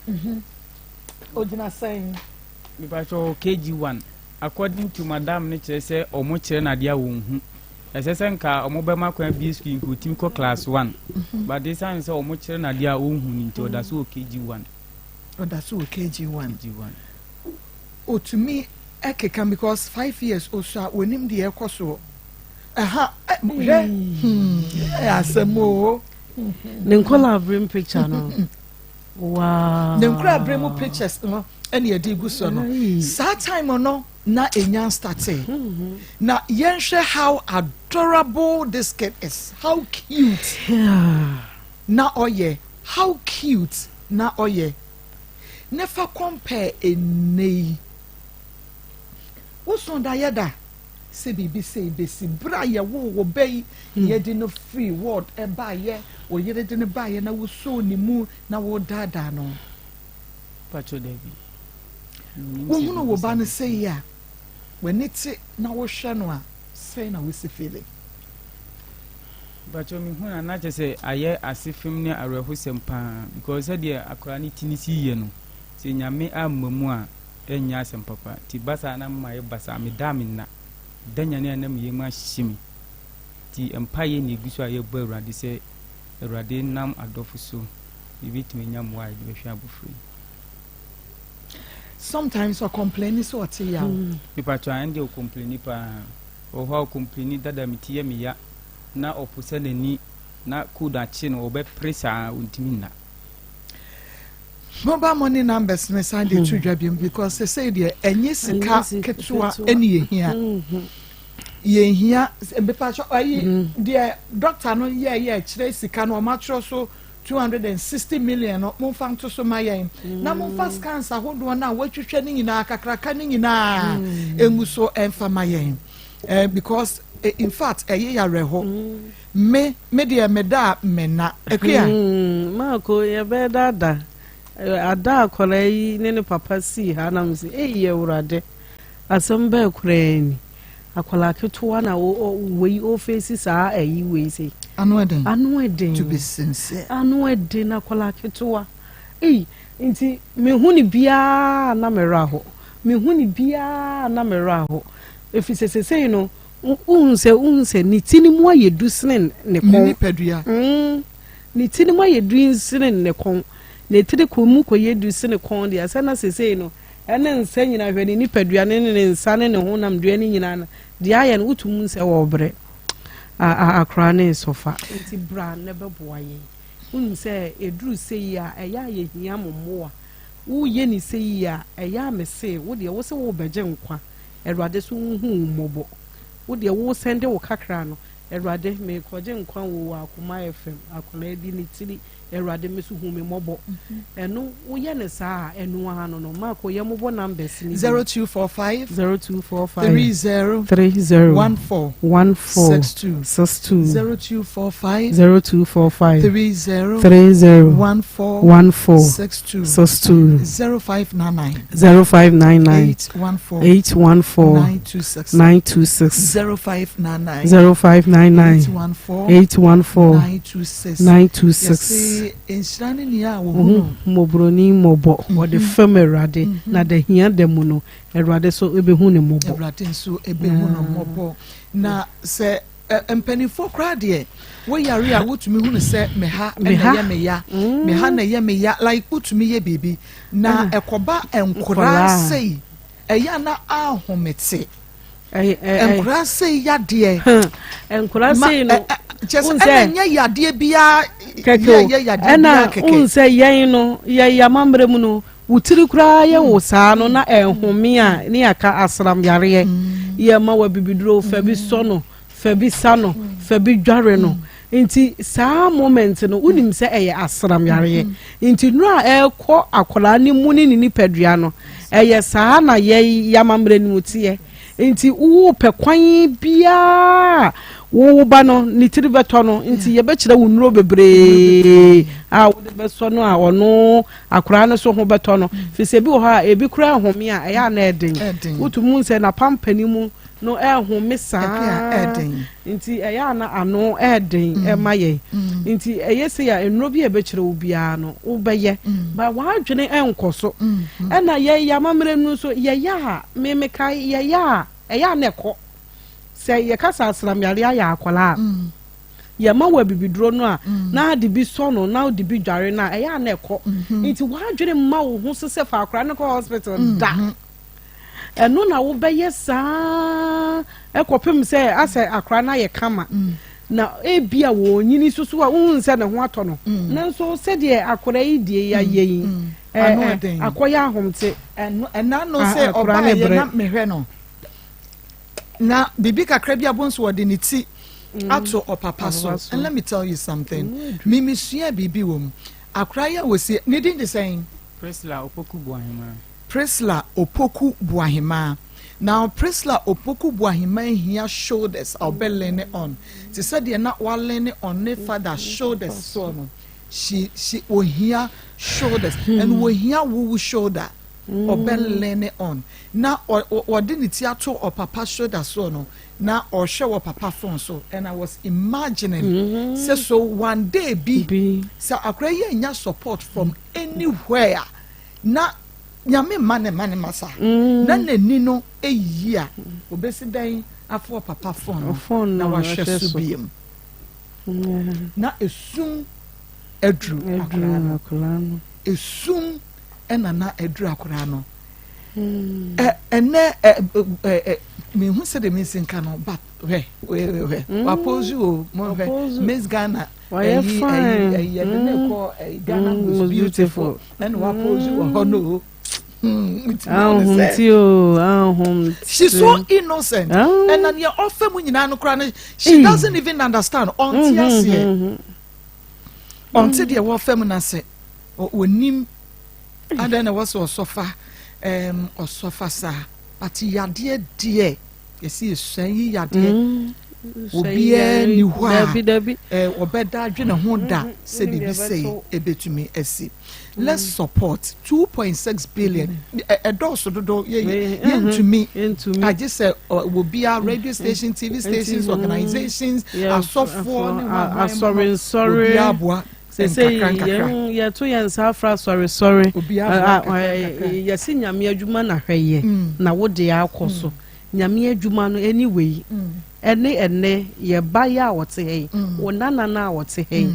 Ogyina sɛn? Mepakyɛ, ɔwɔ KG1. According to madam ne kyerɛ sɛ ɔmo kyerɛ no adeɛ a wɔn hu. Ɛsɛ sɛ nka ɔmo bɛma kwan bie school nka otimi kɔ class 1. But esan sɛ ɔmo kyerɛ no adeɛ a ɔnhu no nti, ɔda so wɔ KG1. Ɔda so wɔ KG1. KG1. Otumi ɛkeka because 5 years osu a onim deɛ ɛkɔ soɔ ɛha ɛ hwɛ ɛyɛ asɛm o. Ne nkɔla abere picture no, wow. Ne nkura abere mu pictures no ɛna yɛde gu so no. Aye. Saa time no na enya start na yɛnhwɛ how adorable this kid is, how cute na ɔyɛ, how cute na ɔyɛ. Ne fa compare ene yi, woson da yɛ da sɛ biribi sɛ ebesi bere a yɛwo wɔ bɛ yi, yɛde no free ward ɛbaayɛ, oyere de no baayɛ na wosoo ne mu na wodaadaa no. Pakyɛ, dabi. Wohunu wo ba no sɛ yi a w'ani te na wohwɛ no a, sɛn na wosi feeling? Pakyɛ, mehu na na kyerɛ sɛ ayɛ ase fam ne awerɛhosɛm paa because sɛdeɛ akwaraa ne ti ne si yɛ no, sɛ Nyame amma mu a, ɛnyɛ asɛm papa. Nti ba saa na mema yɛ ba saa, meda me nna da nyane a na meyɛ mu ahyehye me. Nti mpayɛ ne ɛgu so a yɛbɔ Awurade sɛ Awurade nam adɔfo so yɛbɛtumi anya mmoa a yɛde bɛhwɛ abɔfra yi. Sometimes ɔcomplain sɛ ɔte yaw? Mepakyɛ, ɛn deɛ ɔcomplain paa. Wɔ hɔ a ɔcomplain dada, me ti yɛ me ya, na ɔpo sɛ n'ani na cold akye no, ɔbɛpere saa, ɔntumi nna. Mobile money numbers ne san de to dwa biom because sɛsɛi deɛ ɛnyɛ sika ketewa ɛne yɛhia. Yɛhia mepakyɛ ayi deɛ doctor no yɛɛyɛ kyerɛ sika no, ɔmo atwerɛ so 260 million no, momfa nto so ma yɛn na momfa scans ahodoɔ no a wɔatwitwa no nyinaa kakraka no nyinaa ɛngu so ɛmfa ma yɛn because in fact ɛyɛ yawerɛhɔ. Me deɛ, meda a mena akua. Maako yɛbɛyɛ dada ada akwaraa yi ne ne papa sii ha nam sɛ eyi Awurade, asɛm bɛɛ koraa ni, akwaraa ketewa na wei ɔfɛsi saa ɛyi wei sɛ ano ɛden. Ano ɛden. To be sincere. Ano ɛden na akwaraa ketewa eyi nti mehu ne biara na mɛrɛ ahɔ, mehu ne biara na mɛrɛ ahɔ efi sɛ sɛsɛyi no wohu sɛ ne ti ne mu ayɛ du sene ne ne kɔn. Nipadua. Ne ti ne mu ayɛ du sene ne kɔn, ne tiri kɔn mu kɔyɛ du sene kɔn deɛ sɛ na sɛsɛyi no ɛne nsa nyinaa, hwɛ ne nipadua ne nsa ne ne honam dua ne nyinaa no deɛ ayɛ no, wotum sɛ wɔbrɛ akora ne nsɔfa. Nti bra ne bɛboa yɛn. Wonim sɛ ɛduru sɛ yi a ɛyɛ a yɛhia mo mmoa. Woyɛ ne sɛ yi a ɛyɛ a mese wo deɛ wo sɛ wobɛgye nkwa, Awurade so wohu wo mmɔbɔ. Wo deɛ wo sɛnde wo kakra no, Awurade, mekɔgye nkwa wɔ Akoma FM, akwaraa bi ne tiri, Awurade me so hu me mmɔbɔ. Ɛno woyɛ ne saa a, ɛno ara no maako yɛ mobɔ numbers ni. 0245 0245 30 30 14 14 62 62 0245 0245 30 30 14 14 62 62 0599 0599 814 814 926 926 0599 0599 814 814 926. 926. Yɛse nhyira ne nea a wɔhunu mmɔborɔni mmɔbɔ, wɔde fam Awurade na da hia da mu no, Awurade so ɛbɛhu ne mmɔbɔ. Awurade nso ɛbɛhu no mmɔbɔ na sɛ Mpanimfoɔ koraa deɛ, woyare a wotumi hunu sɛ me ha na ɛyɛ me ya, me ha na ɛyɛ me ya, like wotumi yɛ biribi. Na ɛkɔba nkoraa sei, ɛyɛ a na ahomete. Nkoraa sei yadeɛ. Nkoraa sei no. Kyɛ sɛ ɛna nyɛ yadeɛ biara kɛkɛ yɛ yadeɛ biara kɛkɛ. Ɛna sɛ yɛn no yɛ yamammerɛ mu no, wo tiri koraa yɛ wo saa no na ɛnhome a ne yɛaka asram yareɛ. Yɛma wɔ abibiduro fa bi sɔ no, fa bi sa no, fa bi dware no. Nti saa moment no wonim sɛ ɛyɛ asram yareɛ. Nti nnuro a ɛrekɔ akwadaa no mu ne ne nipadua no, ɛyɛ saa na yɛ yamammerɛ no mu teɛ. Nti wopɛ kwan biara a wo ba no ne tiri bɛtɔ no, nti yɛbɛkyerɛ wo nnuro bebree a wode bɛsɔ no a ɔno akwadaa no so ho bɛtɔ no. Firi sɛ ebi wɔ hɔ a ebi koraa nhome a ɛyɛ a na ɛden. Wotumi hu sɛ n'apampani mu no ɛnhome saa nti ɛyɛ a na ano ɛden ɛma yɛn. Nti ɛyɛ sɛ a nnuro bi a ɛbɛkyerɛ wo biara no wobɛyɛ, but w'adwene ɛnkɔ so. Ɛna yɛn yɛn amammerɛ no nso yɛyɛ a memekae yɛyɛ a ɛyɛ a na ɛkɔ. Sɛ yɛka sɛ asramyare ayɛ akwadaa a, yɛma wɔ abibiduro no a na ade bi sɔ no na ɔde bi dware no a, ɛyɛ a na ɛkɔ. Nti w'adwene mma wo ho so sɛ fa akwadaa no kɔ hospital da. Ɛno na wobɛyɛ saa ɛkɔpem sɛ asɛ akwadaa no ayɛ kama. Na ebi a wɔnyini soso a wohu sɛ ne ho atɔ no. Nanso sɛdeɛ akwadaa yi deɛ yɛayɛ yi, akɔyɛ ahomte. Ɛna no sɛ ɔbaa yɛ na mehwɛ no. Na biribi kakra bi abɔ nso ɔde ne ti ato ɔpapa so. And let me tell you something, me mesua biribi wɔ mu. Akora yi a wɔsi ne din de sɛn? Priscilla Opoku Boahemaa. Priscilla Opoku Boahemaa. Now Priscilla Opoku Boahemaa hia shoulders a ɔbɛ lean on. Te sɛ deɛ na wa lean on ne father shoulders soɔ no. She she ohia shoulders and ohia wowu shoulder. Ɔbɛ lean on. Na ɔde ne ti ato ɔpapa shoulder soɔ no, na ɔhwɛ wɔ papa phone so, and I was imagining sɛ so one day bi sɛ akora yi anya support from anywhere na Nyame mma ne mma ne ma saa na n'ani no eyi a, obesi dɛn afo ɔpapa phone no na wahwɛ so biem na esum aduru akora no, esum ɛna na aduru akora no. Ɛnɛ ɛ mehu sɛ de mensi nka no, but hwɛ hwɛ wapose o, mo hwɛ Miss Ghana ɛyi ɛyi ɛyi yɛde ne kɔ ɛyi Ghana Most Beautiful ɛna wapose wɔ hɔ no o. Ahomte o, ahomte. She's so innocent. Ɛna nea ɔfɛ mu nyinaa no koraa no, she doesn't even understand. Ɔnte aseɛ. Ɔnte deɛ wɔfɛ mu n'ase. Ɔnim adɛn na ɛwɔ sɛ ɔsɔfa ɔsɔfa saa, but yadeɛ deɛ yɛsi esua yi yadeɛ obiara ni hɔ a ɔbɛda adwene ho da sɛ biribi sɛ ebetumi asi. Let's support 2.6 billion, ɛdɔɔso dodo, yɛntumi agye sɛ obiara, radio station, TV stations, organizations, asɔfoɔ ne wɔn asɔre obiara aboa. Sese yɛn yɛto yɛn nsa afra sɔresɔre, yɛsi Nyame adwuma na hwɛ yɛ na wo de akɔ so Nyame adwuma no. Anyway, ɛne ɛnɛ yɛ ba yɛ a ɔte ha yi, wo nana no a ɔte ha yi,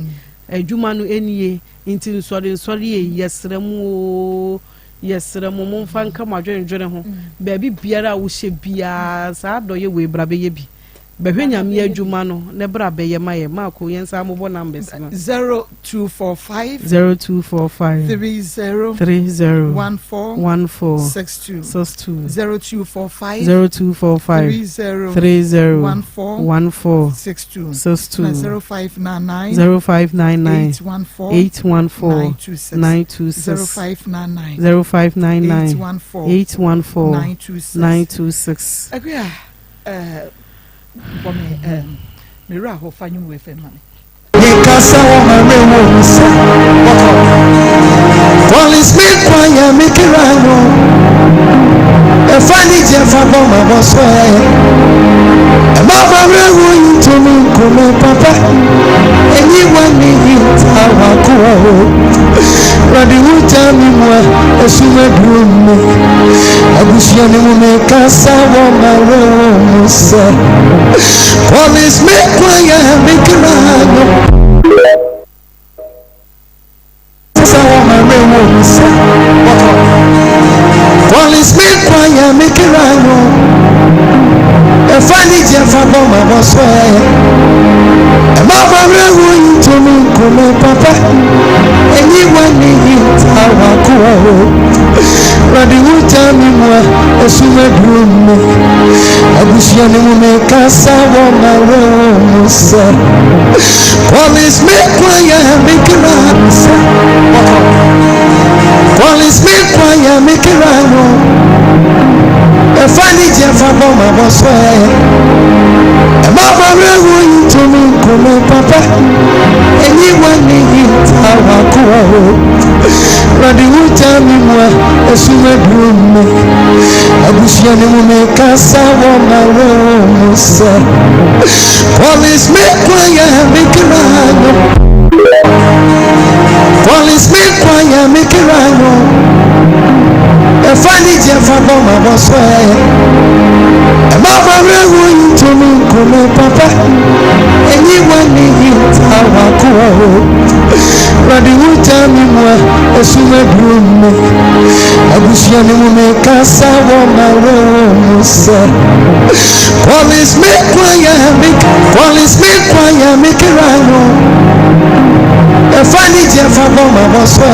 adwuma no nie. Nti nsɔre nsɔre yɛ, yɛsrɛ mu o, yɛsrɛ mo, momfa nka mo adwendwene ho. Baabi biara a wohyɛ biara saa adɔyɛ wei, bra bɛyɛ bi, bɛhwɛ Nyame adwuma no ne bra bɛyɛ ma yɛ. Maako, yɛn nsa mobɔ numbers no. 0245 0245 30 30 14 14 62 62 0245 0245 30 30 14 14 62 62 na 0599 0599 814 814 926 926 0599 0599 814 814 926 926. Akua, bɔ me mewura hɔ fa nwom wɔ fm ma me. Mikasa wɔ ma me wo nsa bɔkɔ. Police me kwanya me kira no. Ɛfa ni gye fa bɔ ma bɔ so ɛ. Ɛma ma re wo yi to mi nkume papa. Enyi wa ni yi ta wa ko o. Radi wo gya mi mu a esu ma duro mi. Abusua ni mu mi ka. mekasa wɔ m'awerɛhoɔ mu sɛ, Collins me kwan yɛ me kra no. Sɛ wɔ m'awerɛhoɔ mu sɛ, Collins me kwan yɛ me kra no. Ɛfa anigyeɛ fa bɔ m'abɔsoɛ. Ɛma m'awerɛhoɔ yi ntumi nku me papa. Enyi w'ani hinta w'akoa o. Awurade wogya me mu a esum aduru me. Abusua no mu mekasa wɔ m'awerɛhoɔ mu sɛ. Collins me kwan yɛ me kra sɛ. Collins me kwan yɛ me kra no. Ɛfa anigyeɛ fa bɔ m'abɔsoɛ. Ɛma m'awerɛhoɔ yi ntumi nku me papa. Enyi w'ani hinta w'akoa o. Awurade wogya me mu a esum aduru me. Abusua no mu mekasa wɔ m'awerɛhoɔ mu sɛ. Collins me kwan yɛ me kra no. Collins me kwan yɛ me kra no. Ɛfa anigyeɛ fa bɔ m'abɔsoɛ. Ɛma m'awerɛhoɔ yi ntumi nku me papa. Enyi w'ani hinta w'akoa o. Awurade wogya me mu a esum aduru me. Abusua no mu mekasa wɔ m'awerɛhoɔ mu sɛ. Collins me kwan yɛ me Collins me kwan yɛ me kra no. Ɛfa anigyeɛ fa bɔ m'abɔsoɛ.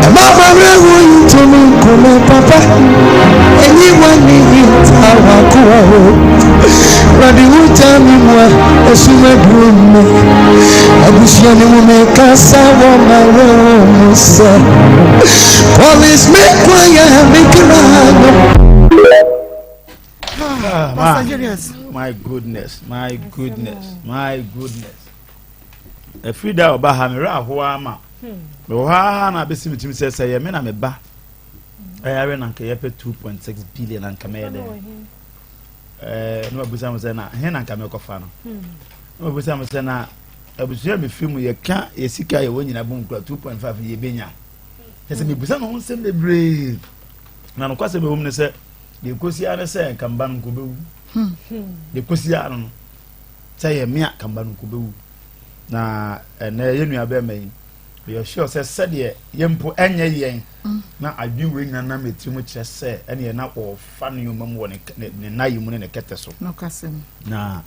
Ɛma m'awerɛhoɔ yi ntumi nku me papa. Enyi w'ani hinta w'akoa o. Awurade wogya me mu a esum aduru me. Abusua no mu mekasa wɔ m'awerɛhoɔ mu sɛ. Collins me kwan yɛ me kra no. Ah, Pastor Julius. My goodness, my goodness, my goodness. Ɛfiri da a ɔba ha me werɛ ahoa ama. Mewɔ hɔ ara na abɛsi me tirim sɛ sɛ yɛ me na me ba ɛyare na nka yɛpɛ 2.6 billion anka mɛyɛ dɛn. Ɛɛ na mabusa mo sɛ na he na nka mɛkɔfa no. Na mabusa mo sɛ na abusua a mefiri mu yɛka yɛ sika a yɛwɔ nyina bom kura 2.5 yɛbɛnya. Kyɛ sɛ mebusa me ho nsɛm bebree. Na nokwasɛm ɛwɔ mu ne sɛ deɛ ɛkɔsi ara ne sɛ nka mba no nka ɔbɛwu. Deɛ ɛkɔsi ara no no sɛ yɛ me a ka mba no nka ɔbɛwu. Na ɛnɛ yɛn nua bɛrima yi yɛ sure sɛ sɛdeɛ yɛn mpo ɛnyɛ yɛn na adwene wei nyina nam etiri mu kyerɛ sɛ ɛneɛ na ɔfa nneɛma mu wɔ ne ne nan yi mu ne ne kɛtɛ so. Na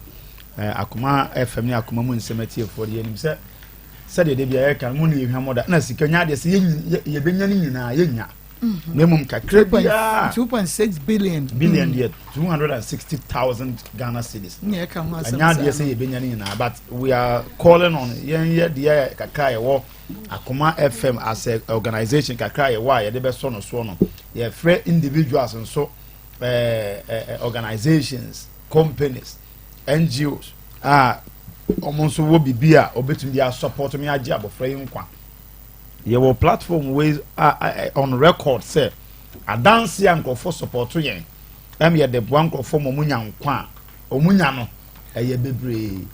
eh, akoma fm ne akoma mu nsɛm atiefoɔ deɛ yɛnim sɛ sɛdeɛ da biara yɛka no mu ne yɛhwam da na sika nya adeɛ sɛ yɛbɛnya no nyinaa yɛnya mm-hmm. na mmom kakra biara 2.6 billion billion mm. deɛ 260,000 Ghana cedis ɛnyɛ adeɛ sɛ yɛbɛnya no nyinaa but we are calling on yɛn yɛ deɛ kakra yɛwɔ akoma fm as a organization kakra yɛwɔ a yɛde bɛsɔ no soɔ no yɛfrɛ individuals nso eh, eh, organizations companies ngos a wɔn nso wɔ biribi a wɔbɛtumi de asɔpɔt me agye abɔfra yi nkwa yɛwɔ platform wei a on record sɛ adanse a nkurɔfoɔ sɔpɔto yɛn ɛm yɛde boa nkurɔfoɔ ma wɔn nya nkwa a wɔn nya no ɛyɛ bebree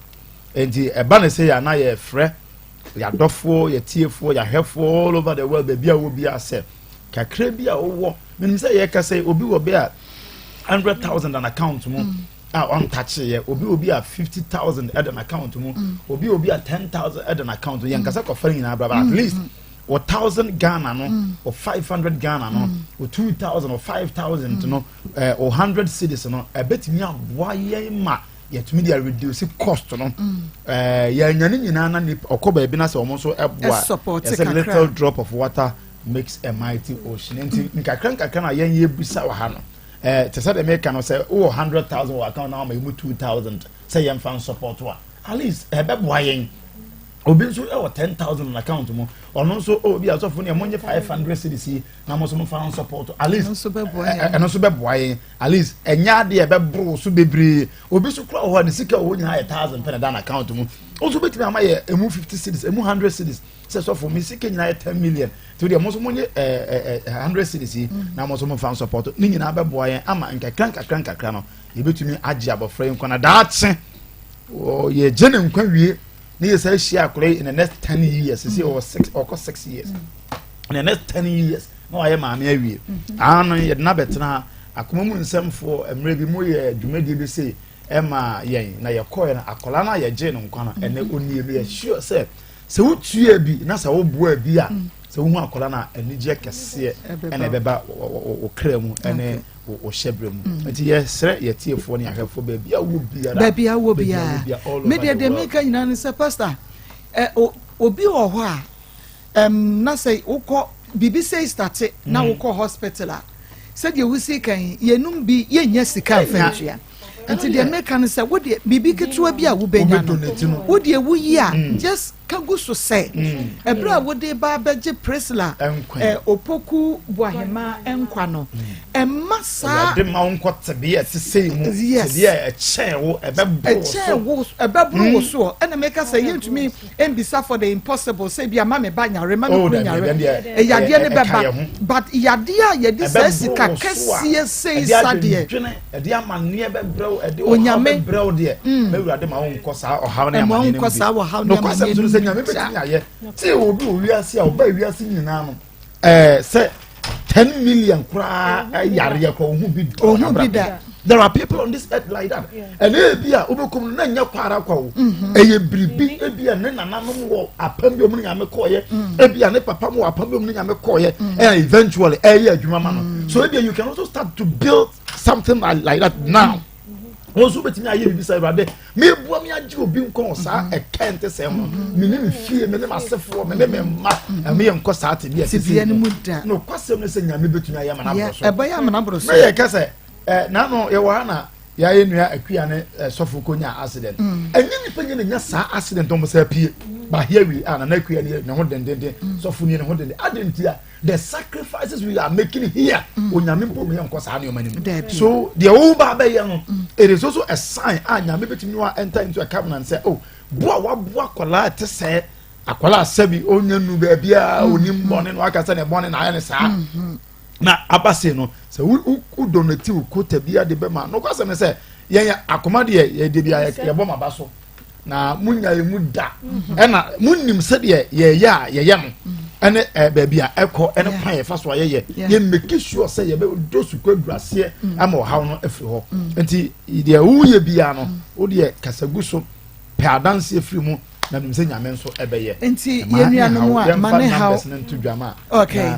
nti ɛba ne sɛ yɛ ana yɛfrɛ yɛadɔfoɔ yɛtiefoɔ yɛahwɛfoɔ all over the world baabi a wɔ bi asɛ kakra bi a wowɔ menim sɛ yɛka sɛ obi wɔ bɛ a 100,000 an account mu mm. a ɔntakyeeɛ obi obi a 50,000 ɛda n account mu mm. obi obi a 10,000 ɛda n account mu yɛnkasa kɔfa no nyinaa bra but at mm. least wɔ 1,000 Ghana no wɔ 500 Ghana no wɔ 2,000 wɔ 5,000 no wɔ 100 cedis no ɛbɛtumi aboa yɛn ma yɛtumi de reduce cost no ɛɛ yɛnya ne nyinaa na nipa ɔkɔ baabi na sɛ wɔn nso ɛboa yɛsɛ little drop of water makes a mighty ocean nti nkakra nkakra na yɛn yɛ bisa wɔ ha no ɛɛ te sɛ deɛ meka no sɛ wowɔ 100,000 wɔ account na wɔn emu 2,000 sɛ yɛn fa support a at least ɛbɛboa yɛn obi nso ɛwɔ 10,000 on account mu ɔno nso obi asɔfo ne ɛmo nye 500 cedis yi na mo nso mo fa support at least ɛno nso bɛboa yɛn at least ɛnyɛ adeɛ ɛbɛboro so bebree obi nso kura wɔ hɔ a ne sika wɔ hɔ nyinaa yɛ 1,000 pɛ na ɛda n'account mu nso betumi ama yɛ emu 50 cedis emu 100 cedis sɛ sɔfo mi sika nyinaa yɛ 10 million tí o deɛ mo nso mo nye ɛɛ ɛɛ 100 cedis yi na mo nso mo fa support ne nyinaa bɛboa yɛn ama nkakra nkakra nkakra no yɛbɛtumi agye abɔfra yi nkwa na daakye yɛgye ne nkwa wie ne yɛ sɛ ahyia akora yi in the next 10 years sisi ɔwɔ six, ɔkɔ 6 years, in the next 10 years na wayɛ maame awie ano yɛde n'abɛtena ha. Akoma mu nsɛmfoɔ mmerɛ bi mo yɛ dwumadie bi sei ɛma yɛn na yɛkɔɛ no akwadaa no a yɛgyee no nkwa no ɛnɛ ɔnie meyɛ sure sɛ sɛ wotua bi na sɛ woboa bi a mm. sɛ wohu akwadaa no a anigyeɛ kɛseɛ ɛna ɛbɛba wo kra mu ɛne wo hyɛberɛ mu mm. nti yɛsrɛ yɛtiefoɔ ne ahwɛfoɔ baabi a wɔ biara baabi a wɔ biara medeɛ deɛ meka nyinaa ne sɛ pastor obi wɔ hɔ a Ɛm na sɛ wokɔ biribi sei state na mm. wokɔ hospital a sɛdeɛ wosi kan yi yɛnum bi yɛnnya sika mfa ntua nti deɛ meka no sɛ wodeɛ biribi ketewa bi a wobɛnya no wodeɛ woyi a mm. just ka gu so sɛ mm. ɛberɛ a wode ba bɛgye Priscilla eh, Opoku Boahema nkwa no ɛma saa Awurade ma wo nkɔ tebea ɛte sei mu yes. tebea ɛkyɛn wo ɛbɛboro wo so ɛbɛboro wo soɔ ɛna meka sɛ yɛntumi mbisa for the impossible sɛ bi ama me ba nyare ma me oh, kunu nyare yadeɛ ne bɛba but yadeɛ a yɛde saa sika kɛseɛ sei sa deɛ ɛde amanneɛ bɛbrɛ wo ɛde ɔhaw bɛbrɛ wo deɛ mm. mɛwurade ma wo nkɔ saa ɔhaw ne amanneɛ no bi nokwasɛm so no sɛ nyame bɛtumi ayɛ te obi wɔ wiase a ɔba wiase nyinaa no ɛɛ sɛ 10 million koraa yareɛ koraa ohun bi da ohun bi da there are people on this earth like that ɛnna ebi a wobɛkɔm no na nyɛ kwara kwa o mhm. ɛyɛ biribi ebi a ne nananom wɔ apam bi ɔmo ne nyame kɔɔyɛ mm. ebi a ne papa mu wɔ apam bi ɔmo ne nyame kɔɔyɛ mm. ɛna eventually ɛyɛ adwuma ma no mm. so ebi a you can also start to build something like that now wɔn nso bɛtumi ayɛ biribi sɛ awurade meboa me agye obi nkwa wɔ saa mm-hmm. ɛka nte sɛ ho mm-hmm. me ne me fie me ne m'asefoɔ me ne me mma mm-hmm. ɛme yɛ nkɔ saa tebea tebea no mu da nokwasɛm ne sɛ nyame bɛtumi ayɛ ama no so ɛbɛyɛ ama no aboro so na yɛka sɛ eh, nano yɛwɔ ha na yɛayɛ nua akua ne eh, sɔfo kɔnya accident mm. ɛnyɛ nipa nyɛ na nya saa accident ɔmo sɛ pie but here we are nana akua ne ne ho dendenden mm. sɔfo ne ne ho denden adi nti a the sacrifices we are making here mm. onyame mpo mu yɛ nkɔ saa nneɛma no mu so deɛ wo ba bɛyɛ no mm. it is also a sign a nyame bɛtumi wa enter into a covenant sɛ oh boa waboa akwadaa te sɛ akwadaa sɛbi onya nu baabi a mm. onim bɔne no aka sɛ ne bɔne na ayɛ ne saa mm-hmm. na aba se no sɛ wo wo donate wo kota bi ade bɛma no kɔ asɛm ne sɛ yɛn akoma deɛ yɛde bi a yɛbɔ ma ba so na munya yɛn mu da ɛna munim sɛdeɛ yɛyɛ a yɛyɛ no ɛne ɛ baabi a ɛkɔ ɛne kwan yɛfa so a yɛyɛ yɛ make sure sɛ yɛbɛ do sukuu aduru aseɛ mm. ama ɔhaw no afiri hɔ mm. nti deɛ woyɛ biara no mm. wodeɛ kasagu so pɛ adanseɛ firi mu na nim sɛ nyame nso ɛbɛyɛ nti yɛn nuanom a ma ne haw yɛmfa numbers no nto dwam a okay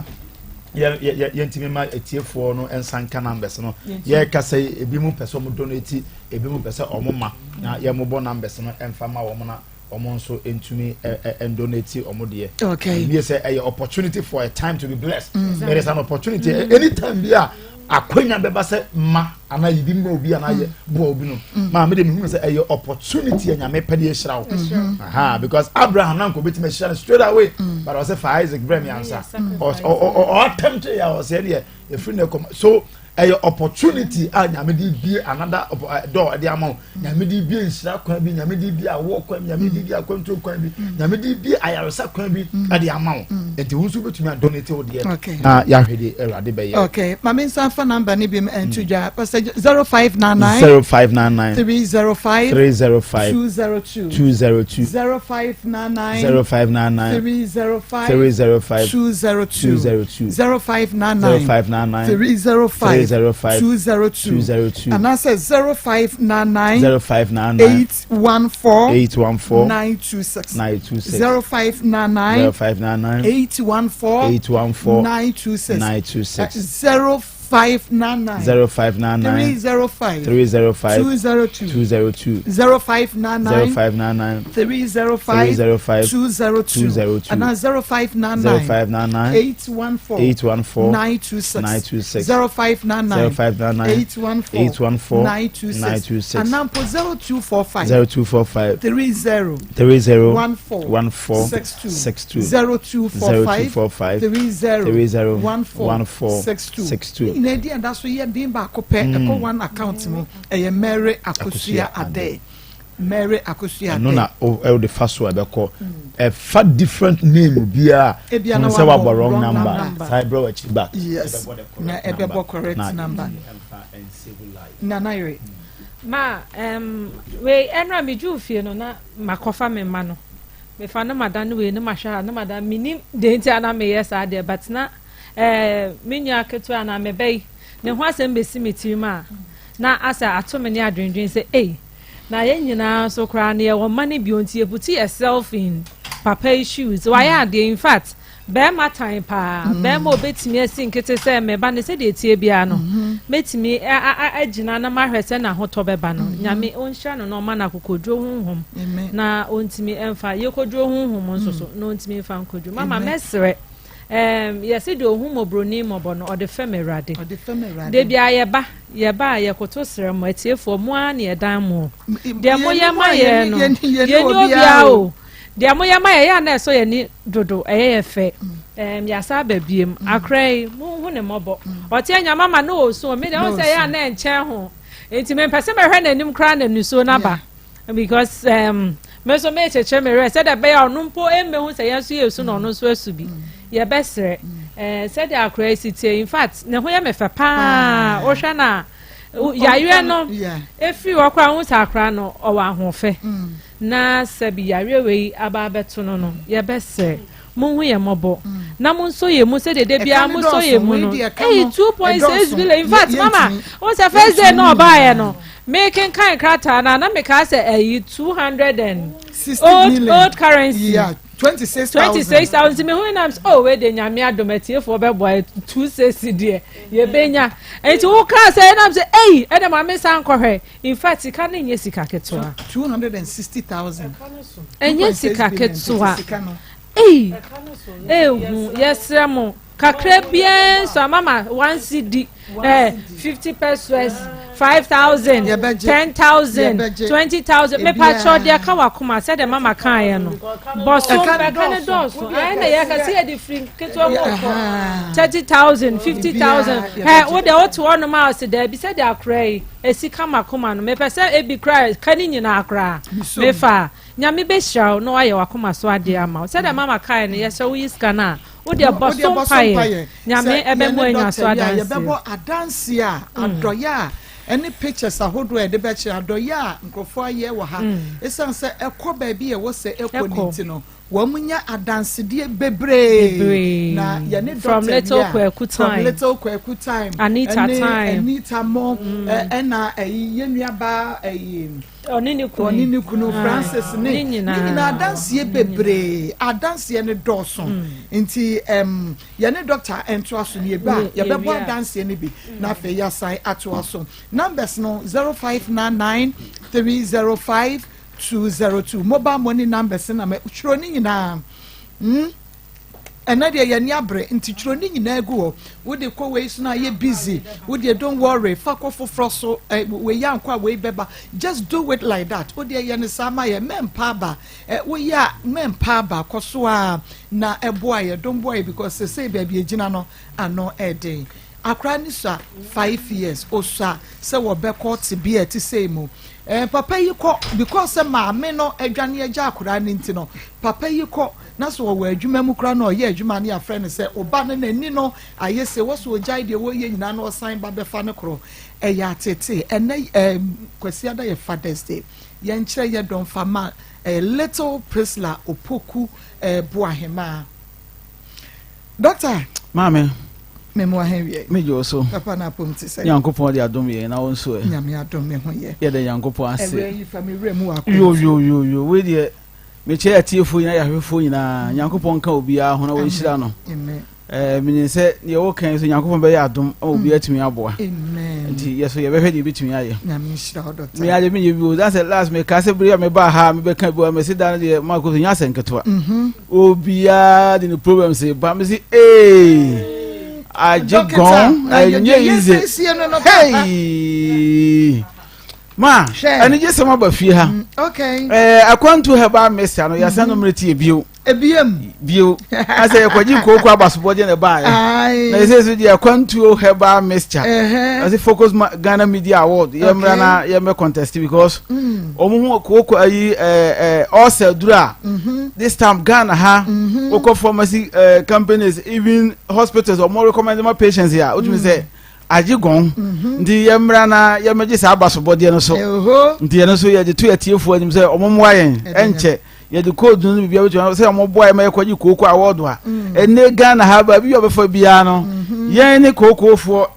yɛntumi ma atiefoɔ no nsa nka numbers no yɛkasa yi ebi mu pɛ sɛ ɔmo donate ebi mu pɛ sɛ ɔmo ma na yɛmobɔ numbers no ɛmfa ma wɔn na wɔn nso ntumi ndonate wɔn deɛ. Okay. Ebi sɛ ɛyɛ opportunity for a time to be blessed. Mm. It is an opportunity. Mm. Anytime bi a akwanya bɛba sɛ ma anaa yibi ma obi anaa yɛ mm. boa obi no. Mm. Maa mi de mi hu sɛ ɛyɛ opportunity a nyame pɛ de ehyira wo. Mm-hmm. Aha because Abraham na nko betumi ehyira no straight away. Mm. But ɔsɛ fa Isaac brɛ mi ansa. Ɔ ɔ ɔ attempt yɛ ɔsɛ ɛdeɛ efiri na ɛkɔm so ɛyɛ opportunity a nyame de bie another eh, door ɛde ama wo nyame de bie nhyira kwan bi nyame de bie awoɔ kwan bi nyame de bie akwantuo kwan bi nyame de bie ayaresa kwan bi ɛde ama wo nti wo nso wobɛtumi adonate wo deɛ na yɛahwɛ de awurade bɛyɛ okay ma me nsa fa number ne bi nto dwa pastor 0599 0599 305 305 202 202 0599 0599 305 305 202 202 0599 0599 305 305 202 202 anaasɛ 0599 0599 814 814 926 926 0599 0599 814 814 926 926 0599 0599 305 305 202 202 0599 0599 305 305 202 202 anaa 0599 0599 814 814 926 926 0599 0599 814 814 926 926 anaa mpo 0245 0245 30 30 14 14 62 62 0245 0245 30 30 14 14 62 62. Ne nyinaa di ɛda so yɛ den baako pɛ ɛkɔ one account mu ɛyɛ Mary Akosua Akosua Adeh Mary Akosua ɛno Adeh na ɛwode fa so a ɛbɛkɔ ɛfa different name biara Ebia na sɛ wabɔ wabɔ wrong wrong number number. saa ɛbrɛ w'akyi back Yes. Ɛbɛbɔ the correct Na ɛbɛbɔ correct Na number. yɛntumi ɛmfa ɛnsave life. Nana Yere Ma um, wei ɛnora medwuu fie no na makɔfa me mma no mefa no madan wei no mahwɛ ha no madan menim deɛ nti a na meyɛ saa deɛ but na eh, me nua ketewa anaa me ba yi Ne ho asɛm bɛsi me tirim a, na asɛ ato me ne adwendwen sɛ, ei, na yɛn nyinaa nso koraa no yɛwɔ mma no bio nti yɛputi yɛ self in papa yi shoes. Wayɛ adeɛ, in fact, bɛrima tan paa. Mm. Bɛrima obetumi asi nkete sɛ meba no sɛdeɛ etie biara no, mm-hmm. mɛtumi agyina na mahwɛ sɛ n'ahotɔ bɛba no. Mm-hmm. Nyame ɔnhyira no na ɔma no akokoduro honhom na ɔntumi mfa yɛkoduro honhom nso so mm. na ɔntumi mfa nkoduro. Mama mɛsrɛ. Ɛɛm, yɛse deɛ ɔhu mmɔborɔni mmɔbɔ no, ɔde fɛm Awurade. Ɔde fɛm Awurade. Da biara yɛba, yɛba a, yɛkoto srɛ mo, atiefoɔ, mo ara na yɛdan mo. Deɛ moyɛ ma yɛn no, yɛnni obiara o. Deɛ moyɛ ma yɛn, ɛyɛ a na ɛsɔ yɛn ani dodo, ɛyɛ yɛ fɛ. Ɛɛm, yɛasa aba biem. Akora yi, monhu ne mmɔbɔ. Ɔte anya mama na ɔresu o, me deɛ, wohu sɛ ɛyɛ a na ɛnkyɛn ho. Enti mempɛ sɛ mɛhwɛ n'anim koraa na nisuo no aba. Because um, me nso merekyekyere me werɛ sɛdeɛ ɛbɛyɛ a ɔno mpo mmɛhu sɛ yɛn nso yɛresu na ɔno nso asu bi. Yɛbɛsrɛ. Eh, sɛdeɛ akora yi si tie, in fact, ne ho yɛ me fɛ paa. Wohwɛ no a, yareɛ no ɛfiri hɔ koraa wohu sɛ akora no ɔwɔ ahoɔfɛ. Mm. Na sɛbi yareɛ wei aba abɛto no no, yɛbɛsrɛ. Monhu yɛn mmɔbɔ na monsɔ yɛn mu sɛdeɛ da biara mosɔ yɛn mu no. Ei, 2.6 billion. In fact, mama, wo sɛ first day na ɔbaeɛ no, mekenkan krataa no a, na mekaa sɛ ɛyi 200 and old, old currency. Yeah. 26,000. 26,000. Nti mehu nam sɛ, oh, wei de nyame adom atiefoɔ bɛboa 26 deɛ yɛbɛnya. Nti wokaa sɛ ɛnam sɛ, ei, ɛna ma me san kɔhwɛ. In fact, sika no nyɛ sika ketewa. 260,000. Ɛnyɛ sika ketewa. Ei, ehu, yɛsrɛ mo, kakra biara nso amama one cedi, eh, 50 pesos, 5,000, 10,000, 20,000. Mepa kyɛw deɛ ka wakoma sɛdeɛ mama kaeɛ no. Bɔso ɛka ne dɔɔso. Ayɛ na yɛka sɛ yɛde firi ketewa mu kɔ 30,000, 50,000. Ɛ, wo deɛ wote hɔnom a ɔse daabi sɛdeɛ akora yi. Esi kama koma no mepɛ sɛ ebi koraa ka ne nyinaa koraa mefa a Nyame bɛhyira wo na wayɛ wakoma so adeɛ ama wo sɛdeɛ mama kaeɛ no yɛsrɛ woyi sika no a wodeɛ bɔ so mpaeɛ Nyame ɛbɛmo anya so adanseɛ. Yɛbɛbɔ adanseɛ a adɔeɛ a ɛne pictures ahodoɔ a yɛde bɛkyerɛ adɔeɛ a nkurɔfoɔ ayɛ wɔ ha ɛsiane sɛ ɛkɔ baabi a ɛwɔ sɛ ɛkɔ no nti no Wɔnya adansedie bebree na yɛne From doctor little bi a Kwaku from time. little Kwaku time Anita ɛne time. Anita mo ɛna ɛyi yɛn nua baa ɛyi Ɔne ne kunu. ɔne ne kunu Ah, Francis ne ne ne nyinaa. nyinaa adanseɛ bebree adanseɛ no dɔɔso nti ɛm yɛne doctor ntoa so no yɛba a Ne- yɛbɛbɔ yɛwie a. adanseɛ no bi na afei yɛasan atoa so numbers no 0599 305 202 mobile money numbers na mɛ twerɛ ne nyinaa hmm ɛnɛ deɛ yɛn ani abere nti twerɛ ne nyinaa gu hɔ wode kɔ wei so na ayɛ busy wodeɛ don't worry fa kɔ foforɔ so ɛ wei yɛ ankɔ a wei bɛba just do it like that wodeɛ yɛ ne saa ma yɛ mɛmpa aba ɛ woyɛ a mɛmpa aba kɔ so a na ɛboa yɛ don boa yɛ because sesei baabi egyina no ano ɛden akora ne sua 5 years osua sɛ wɔbɛkɔ tebea ɛte sɛ mu. Eh, papa yi kɔ because sɛ maame no adwane agya akwadaa no nti no, papa yi kɔ na sɛ ɔwɔ adwuma mu koraa na ɔyɛ adwuma no yɛafrɛ no sɛ ɔba no n'ani no ayɛ se wɔ so ɔgyae deɛ wɔyɛ nyinaa na ɔsan ba bɛfa no korɔ. Ɛyɛ atete ɛnɛ eh, Kwasiada yɛ Father's Day. Yɛnkyerɛ yɛ dɔm fa ma eh, little Priscilla Opoku eh, Boahemaa. Doctor. Maame. Memu ahen wie. Megye wo so. Papa na apom te sɛ. Nyankopɔn de adom yɛn na wo nso ɛ. Nyame adom me ho yɛ. Yɛda Nyankopɔn ase. Ɛwɛ yi fa me wura mu akɔ. Yo yo yo yo wei deɛ mekyɛ atiefoɔ nyinaa yɛahwɛfoɔ nyinaa Nyankopɔn nka obiara ho na wɔnhyira no. Amen. Ɛɛ menim sɛ deɛ wɔka yi so Nyankopɔn bɛyɛ adom ama obiara atumi aboa. Amen. Nti yɛ so yɛbɛhwɛ deɛ yɛbɛtumi ayɛ. Nyame nhyira wo doctor. Me ade menyɛ bi o. Dan sɛ last mekaa sɛ bere a mebaa ha a mebɛka bi wɔ mese da no deɛ Marco so nyɛ asɛ nketewa. Obiara de ne problems ba mese ee agye gɔn ɛnyɛ easy. Hey! Ma anigye sɛm aba fie ha. Okay. Ɛɛ akwantu herbal mixture no yɛsɛn no mmerɛ tie bio. Ebiem. Bio. Asɛ yɛkɔgye kooko abasobɔgye na ɛbaeɛ. Na yɛsɛ so deɛ akwantuo herbal mixture. Ɛsɛ Focus Ghana Media Award yɛmmra na yɛmmɛ contest because wɔn ho kooko ayi ɛɛ ɛɛ ɔsɛ duro a this time Ghana ha wokɔ pharmacy ɛɛ companies even hospitals wɔn recommend ma patients a wotumi sɛ agye gɔn nti yɛmmra na yɛmmɛgye saa abasobɔdeɛ no so nti yɛn nso yɛde to atiefoɔ anim sɛ wɔn mmoa yɛn ɛnkyɛ yɛde code no biribiara bɛtumi sɛ wɔn boa yɛn ma yɛkɔgye kooko award a ɛnɛ Ghana ha baabi a ɔbɛfa biara no yɛn ne kookoofoɔ.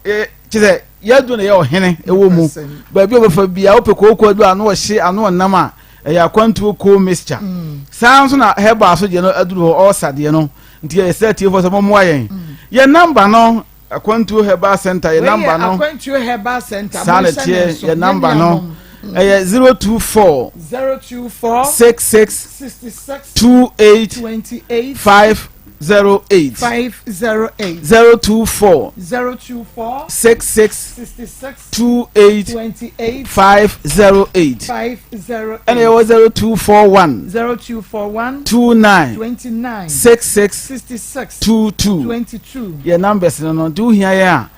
Kyerɛ sɛ yɛaduro na ɛyɛ ɔhene ɛwɔ mu. Baabi a wɔbɛfa biara wopɛ kooko aduro ano ɔhye ano ɔnam a ɛyɛ akwantuo coal mixture. Mm. Saa nso na herbal so deɛ no aduru hɔ ɔɔsa deɛ no nti yɛsrɛ atiefoɔ sɛ mommoa yɛn. Mm. Yɛn namba no Akwantuo Herbal Center yɛ namba no. Akwantuo Herbal Center. Saa na ɛteɛ yɛ namba no. Ɛyɛ 024 024 66 66 28 28 508 508 024 024 66 66 28 28 508 508 ɛna ɛwɔ 0241 0241 29 29 66 66 22 22 yɛ numbers no no nti wohia yɛn a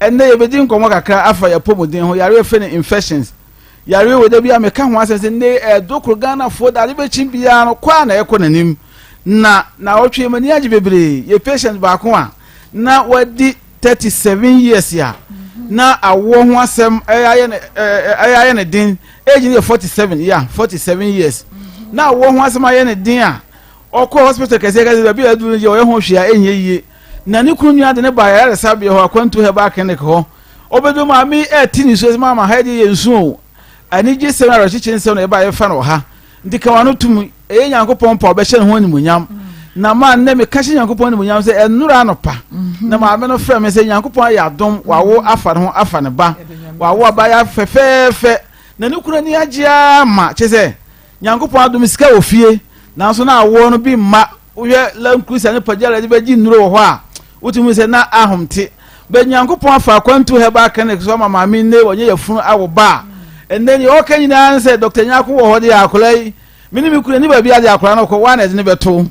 ɛnnɛ yɛbɛdi nkɔmmɔ kakra afa yɛn apɔmuden ho yareɛ fɛ no infections yareɛ wɔ da bi a meka ho asɛm sɛ nnɛ ɛdo koro Ghanafoɔ da ade bɛkyi biara no kɔ a na ɛkɔ n'anim na na ɔtwe m'ani agye bebree yɛ patient baako a na wadi 37 years a na awoɔ ho asɛm ɛyɛ ne ɛyɛ ne den age no yɛ 47 yeah 47 years na awoɔ ho asɛm ayɛ ne den a Ɔkɔɔ hospital kɛseɛ kɛseɛ baabi a aduru no deɛ ɔyɛ ho hwee a ɛnyɛ yie. Na ne kunu nua de ne baa ayaresabea hɔ Akwantu Herbal Clinic hɔ. Ɔbɛduru maame yi ɛrete nisuo sɛ maama ha deɛ yɛ nsu o. Anigye sɛm ne awerɛkyekye nsɛm na yɛbaa yɛbɛfa no wɔ ha. Nti ka w'ano tom, ɛyɛ Nyankopɔn pɛ a ɔbɛhyɛ ne ho animuonyam. Na maa nnɛ meka hyɛ Nyankopɔn animuonyam sɛ ɛnnora anɔpa na maame no frɛ me sɛ Nyankopɔn ayɛ adom wawo afa ne ho afa ne ba. Wawo abaayewa fɛfɛɛfɛ na ne kunu ani agye ara ma kyerɛ sɛ Nyankopɔn adom sika wɔ fie nanso na awoɔ no bi mma. Wohwɛ Land Cruiser ne Pajero de bɛgye nnuro wɔ hɔ a, wotumi hu sɛ na ahomte. But Nyankopɔn afa akwantu herbal clinic so ama maame nne wɔnyɛ yafunu awo ba a, ɛnnɛ deɛ ɔka nyinaa ne sɛ Dr. Nyarko wɔ hɔ deɛ akwadaa yi, me ne me kunu ani baabi a deɛ akwadaa no kɔ, woa na ɛde ne bɛto.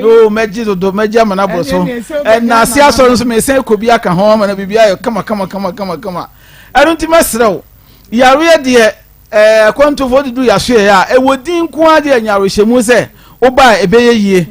Oh, mɛgye dodo, mɛgye ama no aboro so. Ɛna ase asɔre nso mesan kɔ bi aka ho ama no biribi ayɛ kama kama kama kama kama. Ɛno nti mɛsrɛ wo, yareɛ deɛ Ɛɛ, akwantufoɔ de du yɛasoɛeɛ a, ɛwɔ din nko ara deɛ nya awerɛhyɛmu sɛ woba a ɛbɛyɛ yie.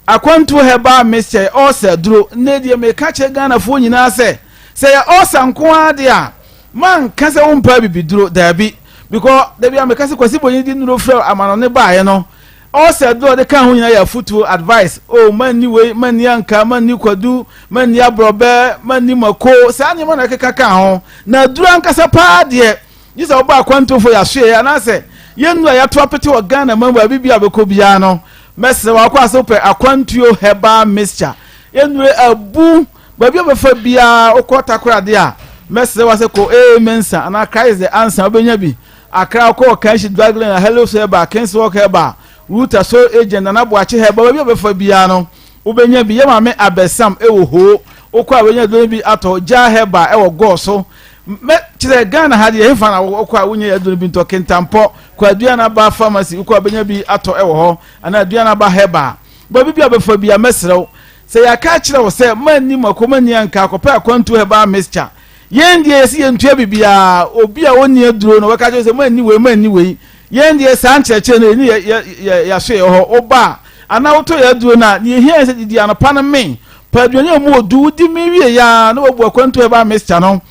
Akwantuo herbal mixture yɛ ulcer aduro. Nnɛ deɛ meka kyerɛ Ghanafoɔ nyinaa sɛ, sɛ ɛyɛ ulcer nko ara deɛ a, manka sɛ wompɛ abibiduro, daabi. Because da bi a meka sɛ Kwasi Bonyi de nnuro frɛ amanɔne baeɛ no, ulcer aduro a ɔde kaa ho nyinaa yɛ afotuo, advice. Oh, manni wei, manni ankaa, manni kwadu, manni aborɔbɛ, manni mako, saa nneɛma na ɛkeka kaa ho. Na aduro ankasa paa deɛ, Gye sɛ wobɔ akwantufo yɛ asoɛe anaasɛ yɛn nnuru a yɛato apete wɔ Ghana man mu baabi biara a wobɛkɔ biara no. Mɛsrɛ wo akɔ ase wopɛ akwantuo herbal mixture. Yɛn nnuru abu baabi a wobɛfa biara wokɔ Takoradi a mɛsrɛ wo sɛ kɔ AA Mensa anaa Christ the Answer wobɛnya bi. Accra wokɔ Kanshi Drug Lane a Hellos Herbal, King's Walk Herbal, Ruta Soul Agent, Nana Boakye Herbal baabi a wobɛfa biara no wobɛnya bi. Yɛ maame Abɛsam wɔ Hoo wokɔ a wobɛnya aduro no bi atɔ. Gyaa Herbal wɔ Gɔɔ so Mɛ kyerɛ Ghana ha deɛ hefa na wokɔ a wonya aduro no bi ntɔ Kintampɔ kɔ Aduanaba pharmacy wokɔ a bɛnya bi atɔ wɔ hɔ anaa Aduanaba herbal baabi bi a bɛfa bi a mɛsrɛ wo sɛ yɛaka akyerɛ wo sɛ manni mako manni anka akɔpɛ akwantuo herbal mixture yɛn deɛ yɛsi yɛntua biribiara obi a ɔnni aduro no wɔka kyerɛ sɛ manni wei manni wei yɛn deɛ saa nkyerɛkyerɛ no ɛni yɛ yɛ yɛaso yɛ hɔ woba a anaa wotɔ yɛ aduro no a deɛ ɛhia yɛ sɛ didi anɔpa no mee Pa aduane a emu wɔ du wodi mee wie ya na wabu akwantu a ɛba mixture no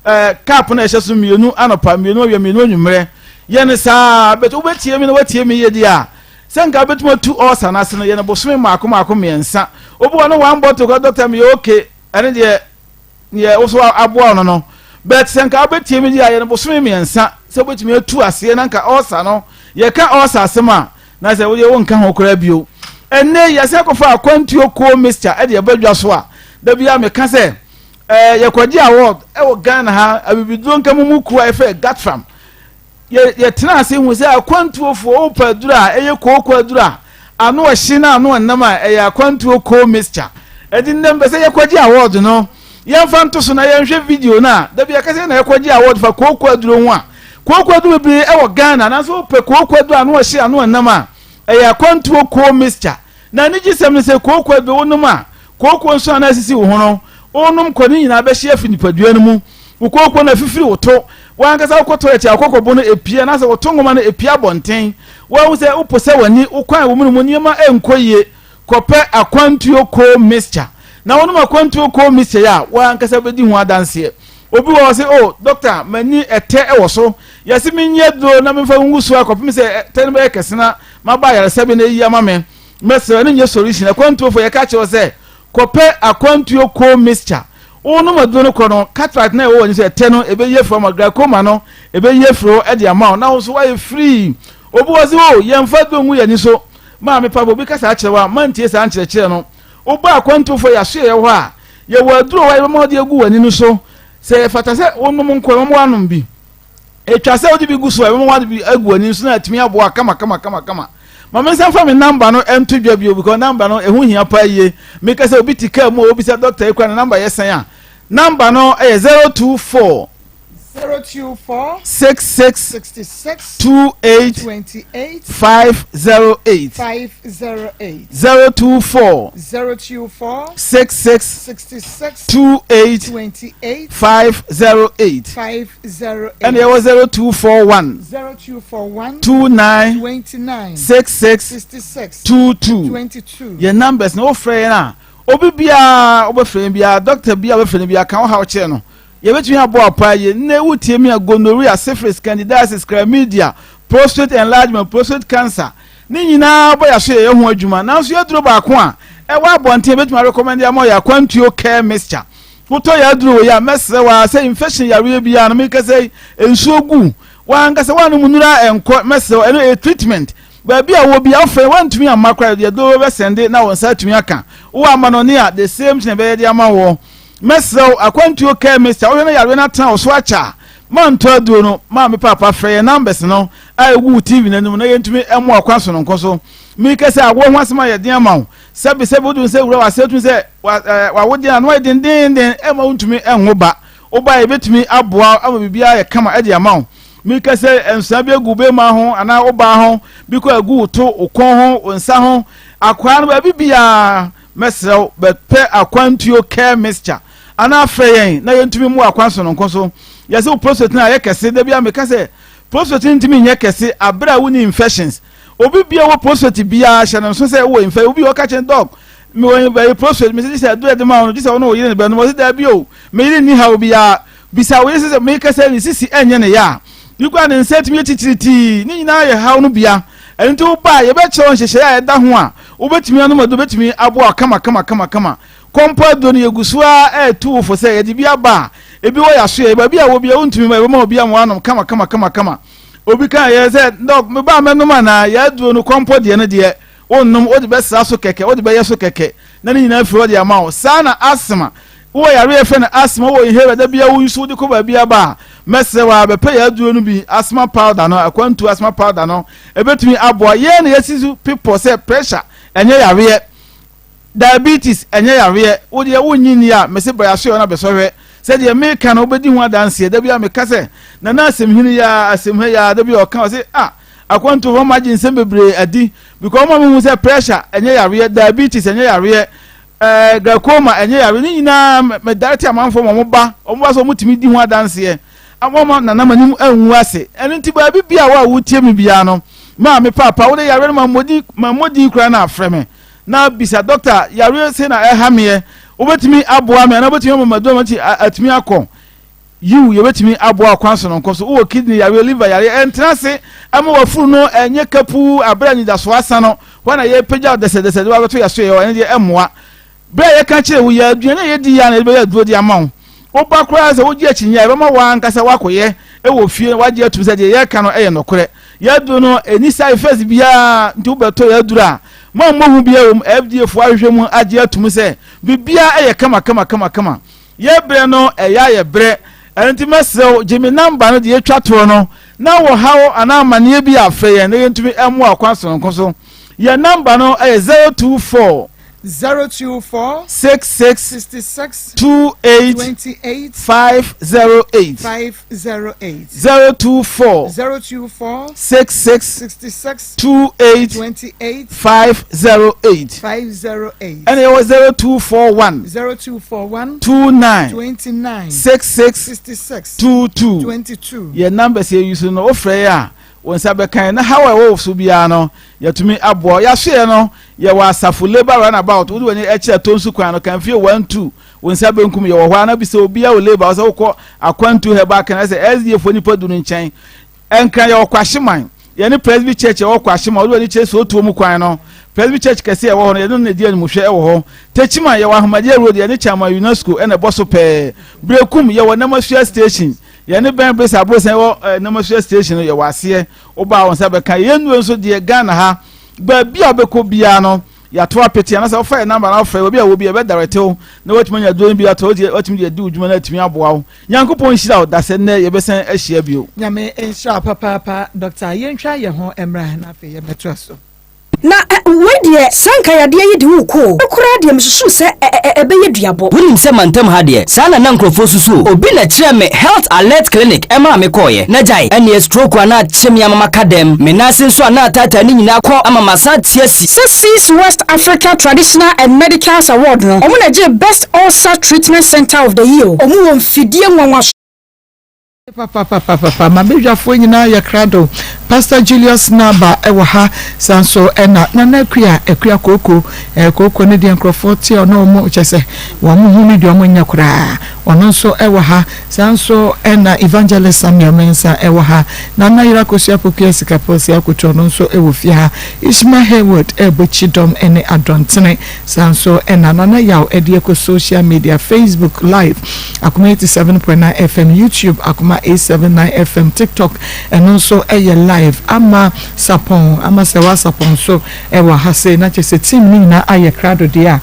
eh, cup no a ɛhyɛ so mmienu anɔpa, mmienu awia, mmienu anwummerɛ. Yɛ no saa, but wobɛtie me na woatie me yie deɛ a, sɛ nka wobɛtumi atu ulcer no ase no, yɛ no bosome mmaako mmaako mmiɛnsa. Obi wɔ no one bottle koraa, doctor meyɛ okay, ɛno deɛ neɛ wo so aboa no no. But sɛ nka wobɛtie me deɛ a, yɛ no bosome mmiɛnsa sɛ wobɛtumi atu aseɛ na nka ulcer no, yɛka ulcer asɛm a, na sɛ wodeɛ wonka ho koraa bio. Ɛnnɛ yi yɛsan kɔfa akwantuo coal mixture ɛde ɛba dwa so a, da biara meka sɛ ɛɛ yɛkɔgye award ɛwɔ Ghana ha abibiduro nka mu mu kuo a yɛfrɛ Gatfam. Yɛ yɛtena ase hu sɛ akwantuofoɔ wopɛ aduro a ɛyɛ kooko aduro a ano ɔhye na ano ɔnam a ɛyɛ akwantuo coal mixture. Ɛde nnɛ mpɛ sɛ yɛkɔgye award no yɛmfa nto so na yɛnhwɛ video no a da bi yɛka sɛ na yɛkɔgye award fa kooko aduro ho a Kooko aduro bebree wɔ Ghana nanso wopɛ kooko aduro ano ɔhye ano ɔnam a, ɛyɛ akwantuo koo mixture. Na anigyesɛm ne sɛ kooko aduro wonom a, kooko nso a na asisi wo ho no, wonom kɔ ne nyinaa bɛhye afi nipadua no mu. Wo kooko no afifiri wo to. W'ankasa wokɔ toilet a, wo kɔkɔbo no epue anaasɛ wo to nwoma no epue abɔnten. Woahu sɛ wopo sɛ w'ani, wo kwan, wo mene mu nneɛma nkɔ yie. Kɔpɛ akwantuo koo mixture na wonom akwantuo koo mixture yi a, w'ankasa bɛdi ho adanseɛ. Obi wɔ hɔ ɔse, oh, doctor, m'ani ɛtɛ wɔ so. Yɛse menyɛ aduro na memfa ngu so a kɔpem sɛ ɛtɛ no bɛyɛ kɛse na maba ayaresabea na ayi ama me. Mɛsrɛ, ɛno nyɛ solution. Akwantuofoɔ, yɛka kyerɛ wo sɛ, kɔpɛ akwantuo coal mixture. Wonom aduro no korɔ no, cataract no a ɛwɔ w'ani so ɛtɛ no, ɛbɛyi afiri hɔ ama wo, glaucoma no, ɛbɛyi afiri hɔ de ama wo, na wo nso woayɛ free. Obi wɔ hɔ sɛ, oh, yɛmfa aduro ngu yɛn ani so. Maame papa, obi ka saa kyerɛ wo a, mantie saa nkyerɛkyerɛ no. Woba akwantufoɔ yɛ asoɛeɛ hɔ a, yɛwɔ aduro wɔ hɔ a yɛbɛma wode agu w'ani no so. Sɛ ɛfata sɛ wonom nko a, yɛbɛma woanom bi. Etwa sɛ wode bi gu so a, ɛbɛma wode bi agu w'ani so na atumi aboa kama kama kama kama. Ma me nsa mfa me namba no nto dwa bio because namba no ɛho hia paa yie. Meka sɛ obi te kaa mu a obisa dɔkta yi koraa ne namba yɛ sɛn a, namba no yɛ 024 024 66 66 28 28 508 508 024 024 66 66 28 28 508 508 ɛna ɛwɔ 0241 0241 29 29 66 66 22 22 yɛn numbers na wofrɛ yɛn a obi biara wobɛfrɛ yɛn biara doctor biara wobɛfrɛ no biara ka wo haw kyerɛ no yɛbɛtumi aboa wo paa yie nnɛ wotie mi a gonorrhea syphilis candidiasis chlamydia prostate enlargement prostate cancer ne nyinaa bɔ yɛaso yɛyɛ ho adwuma nanso yɛduro baako a ɛwɔ abɔnten yɛbɛtumi arecommend ama yɛ akwantuo care mixture Wotɔ yɛ aduro wei a, mɛsrɛ wo ara sɛ infection yareɛ biara no meka sɛ nsuo gu wankasa woanom nnuro a ɛnkɔ mɛsrɛ wo ɛno ɛyɛ treatment baabi a wɔ biara wofrɛ woantumi amma koraa yɛde aduro bɛsɛnde na wo nsa atumi aka wowɔ amanɔne a the same thing ɛbɛyɛ de ama wɔ mɛsrɛ wo akwantuo care mixture wohwɛ no yareɛ no atena wo so akyɛ a mantɔ aduro no maame paapa frɛ yɛn numbers no a ɛgu wo TV no anim na yɛntumi mmoa kwan sononko so meka sɛ awoɔ ho asɛm a yɛden ama wo Sɛbesɛbe wode wo nsa wura w'ase atumi sɛ w'awodeɛ ano ayɛ dendeenden ɛma wontumi nwo ba. Wo ba a yɛbɛtumi aboa wo ama biribiara ayɛ kama de ama wo. Meka sɛ nsoa bi agu wo bɛrima ho anaa wo baa ho, bi kɔ agu wo to, wo kɔn ho, wo nsa ho, akwaa no baabi biara, mɛsrɛ wo bɛpɛ akwantuo care mixture anaa frɛ yɛn na yɛntumi mmoa akwan sononko so. Yɛsɛ wo prostate no ayɛ kɛse, da biara meka sɛ prostate no ntumi nyɛ kɛse abere a wonni infections. Obi bia wɔ prostate biara hyɛ no nso sɛ wowɔ infection. Obi ɔka kyerɛ dɔk mewɔ bɛyɛ prostate mese gye sɛ aduro ɛde ma wo no gye sɛ wo ne wo yere ne bɛnom ɔse daabi o me yere nni haw biara bisa wo yere sɛ sɛ meka sɛ ne sisi ɛnyɛ ne yɛ a bi koraa ne nsa atumi yɛ titiritii ne nyinaa yɛ haw no bia ɛno nti woba a yɛbɛkyerɛ wo nhyehyɛeɛ a ɛda ho a wobɛtumi anom aduro bɛtumi aboa wo kama kama kama kama kɔmpɔ aduro no yɛgu so ara ɛretu wo fo sɛ yɛde bi aba a ebi wɔ yɛaso yɛ baabi a wɔ bia wontumi ma yɛbɛma obi ama wanom kama kama kama kama Obi ka yɛ sɛ, Dɔk, me ba mɛnom anaa? Yɛ aduro no kɔmpɔ deɛ no deɛ, wonnom, wode bɛsra so kɛkɛ, wode bɛyɛ so kɛkɛ, na ne nyinaa firi hɔ de ama wo. Saa na asthma, wowɔ yareɛ a yɛfrɛ no asthma, wowɔ inhaler da biara wo use wode kɔ baabi aba a, mɛsrɛ wo ara bɛpɛ yɛ aduro no bi, asthma powder no, akwantuo asthma powder no, ɛbɛtumi aboa. Yɛn na yɛsi so pepɔ sɛ pressure ɛnyɛ yareɛ. Diabetes ɛnyɛ yareɛ, wo deɛ wonnye nni a, mese bra yɛasoɛ na bɛsɔ hwɛ. Sɛ deɛ meka no wobɛdi ho adanseɛ. Da biara meka sɛ Nana Asɛmhene yi ara, Asɛmha yi ara, da biara ɔka ɔse ah akwantufoɔ ma agye nsɛm bebree adi because ɔma mehu sɛ pressure ɛnyɛ yareɛ, diabetes ɛnyɛ yareɛ, ɛɛ glaucoma ɛnyɛ yareɛ, ne nyinaa me direct amanfoɔ ma wɔn ba, wɔn ba sɛ wɔn tumi di ho adanseɛ. Wɔma Nana m'anim anwu ase. Ɛno nti baabi biara wo a wotie me biara no, maame paapa wode yareɛ no ma mmɔdi ma mmɔdi koraa na afrɛ me. na bisa dɔkta yareɛ sei na ɛha meɛ wobɛtumi aboa me anaa wobɛtumi ama maduro ma atumi akɔ yiw yɛbɛtumi aboa ɔkwan sononko so wowɔ kidney yareɛ liver yareɛ ɛntena ase ɛma wafuru no ɛnyɛ kapuu aberɛ a anidasoɔ asa no hɔ na yɛpagya dɛsɛdɛsɛ de wabɛto yɛso yɛ ɛno deɛ ɛmmoa Bere a yɛka kyerɛ wo yi ara, aduane a yedi yi ara na yɛde bɛyɛ aduro de ama wo. Woba koraa sɛ wogye akyinnye a, yɛbɛma wo ankasa woakɔyɛ wɔ fie na woagye atum sɛ deɛ yɛreka no yɛ nokorɛ. Yɛn aduro no, ɛnni side effects biara, nti wobɛtɔ yɛn aduro a, moammɔ hu biara wɔ mu. FDA foɔ ahwehwɛ mu agye atum sɛ biribiara yɛ kama kama kama kama. Yɛn berɛ no, ɛyɛ a yɛbrɛ. Ɛno nti mɛsrɛ wo, gye me number no deɛ ɛtwa toɔ no, na wɔ haw anaa amaneɛ bi a, frɛ yɛn na yɛntumi mmoa wo kwan sononko so. Yɛn number no yɛ 024. 024 66 66 28 28 508 508 024 024 66 66 28 28 508 508 ɛna yɛwɔ 0241 0241 29 29 66 66 22 22 yɛn numbers yɛ use no wofrɛ yɛ a wo nsa bɛka yɛn na haw a ɛwɔ wo so biara no yɛatumi aboa wo. Yɛasoɛɛ no, yɛwɔ asafo Labour Runabout, wode w'ani kyerɛ Tonsu kwan no, Kamfie 1 2, wo nsa benkum, yɛwɔ hɔ ara na bisa obiara wɔ Labour, wo sɛ wokɔ Akwantu Herbal Clinic, sɛ SDA foɔ nipa du no nkyɛn. Nkran yɛwɔ Kwahyeman, Yɛne Presby Church a ɛwɔ Kwashima, wode w'ani kyerɛ Sootuo mu kwan no, Presby Church kɛse a ɛwɔ hɔ no, yɛne no na ɛdi animhwɛ wɔ hɔ. Techiman, yɛwɔ Ahmadiyya Road, yɛne Chairman UNESCO na ɛbɔ so pɛɛ. Berekum, yɛwɔ Namasua Station, yɛne Ben Besa Aborosan ɛwɔ eh, Namasua Station no, yɛwɔ aseɛ. Wobaa wo nsa bɛka. Yɛn nnuro nso deɛ, Ghana ha, baabi a wobɛkɔ biara no, yɛato apete anaasɛ wofa yɛn namba na wofrɛ baabi a wɔ bi yɛbɛdarɛte wo na woatumi anya aduro no bi atɔ, woatumi de adi wo dwuma na atumi aboa wo. Nyankopɔn nhyira wo dasɛ nnɛ yɛbɛsan ahyia bio. Nyame nhyira wo papaapa Doctor yɛntwa yɛn ho mmra na afei yɛmmɛtoa so. Na ɛ, wei deɛ, saa nka yadeɛ yi de wo rekɔ o. Me koraa deɛ, mesusuu sɛ ɛ, ɛ, ɛbɛyɛ duabɔ. Wonim sɛ mantam ha deɛ, saa na na nkurɔfoɔ susu o. Obi na kyerɛɛ me Health Alert Clinic ɛmaa me kɔeɛ. Na gyae, ɛnneɛ stroke a na akye me ama maka dɛm, me nan ase nso a na ataataa ne nyinaa kɔ ama masan ate asi. Sɛ Seas West Africa Traditional and Medicals Award no, wɔn na ɛgyee Best Ulcer Treatment Centre of the Year o. Wɔn wɔ mfidie nwanwaso. Papapapapa mabadwafoɔ nyinaa yɛ krado Pastor Julius Naba wɔ ha saa nso ɛna Nana Akua Akua Kooko eh, Kooko no deɛ nkurɔfoɔ te ɔno ɔmo kyɛ sɛ wɔn ho no deɛ ɔmo nyɛ koraa ɔno nso ɛwɔ ha saa nso ɛna Evangelist Samuel Mensah ɛwɔ ha Nana Yera Kosua Pokuya Sikapɔsi Akoto ɔno nso ɛwɔ fie ha Ishmael Hayward ɛrebɔ kyidɔm ɛne adɔntene Saa nso na Nana Yaw de ɛkɔ social media, Facebook live, Akoma 87.9 FM, YouTube, Akoma 879 FM, TikTok, ɛno nso yɛ live. Ama Sapɔn, Ama Sɛwa Sapɔn nso wɔ ha sei, na kyerɛ sɛ team no nyinaa ayɛ krado deɛ a.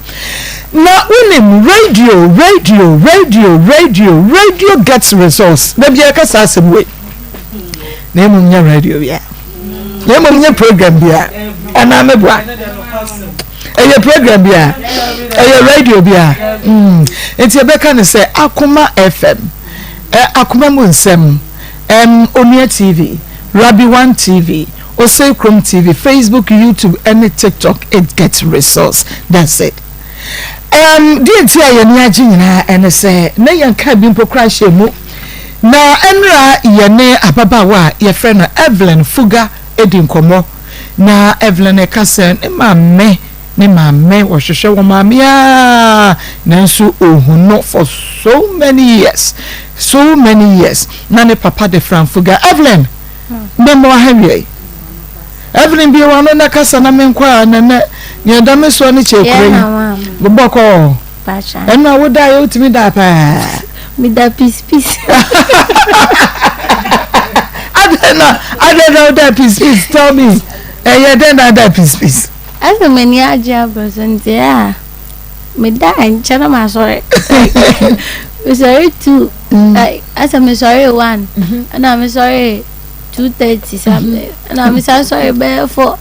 Na wonim radio, radio, radio, radio, radio gets results. Da biara yɛka saa asɛm wei. Na mmom nyɛ radio bia. Na mmom nyɛ program bia. Anaa meboa. Ɛyɛ program bi a, ɛyɛ radio bi a. Mm. Nti ɛbɛka ne sɛ Akoma FM, ɛ Akoma mu nsɛm, ɛm Onua TV, Rabi One TV, Osei Krom TV, Facebook, YouTube, ɛne TikTok. It gets resource. That's it. Um, deɛ nti a yɛn ani agye nyinaa ɛne sɛ na yɛn kaa bi mpo koraa hyɛ mu na ɛnora yɛne ababaawa a yɛfrɛ no Evelyn Fuga di nkɔmmɔ. Na Evelyn reka sɛ ne maame, ne maame, wɔhwehwɛ wɔn maame ara nanso ohu no for so many years, so many years. Na ne papa de Franfuga. Evelyn, mmɛmmoa ha wiei. Evelyn bue w'ano na kasa na menkɔ a nɛnɛ nea ɛda me soɔ ne kyɛ kura yi. Bɔkɔɔ. Ɛno a woda yɛ wotumi da paa. Meda peace peace. Adɛn na adɛn na woda peace peace tell me ɛyɛ dɛn na ada peace peace. Ɛsɛ m'ani agye aboro so nti a meda nkyɛn na masɔre. Mesɔre two ɛsɛ mesɔre one ɛna mesɔre 2:30 something ɛna me san sɔre bɛyɛ 4.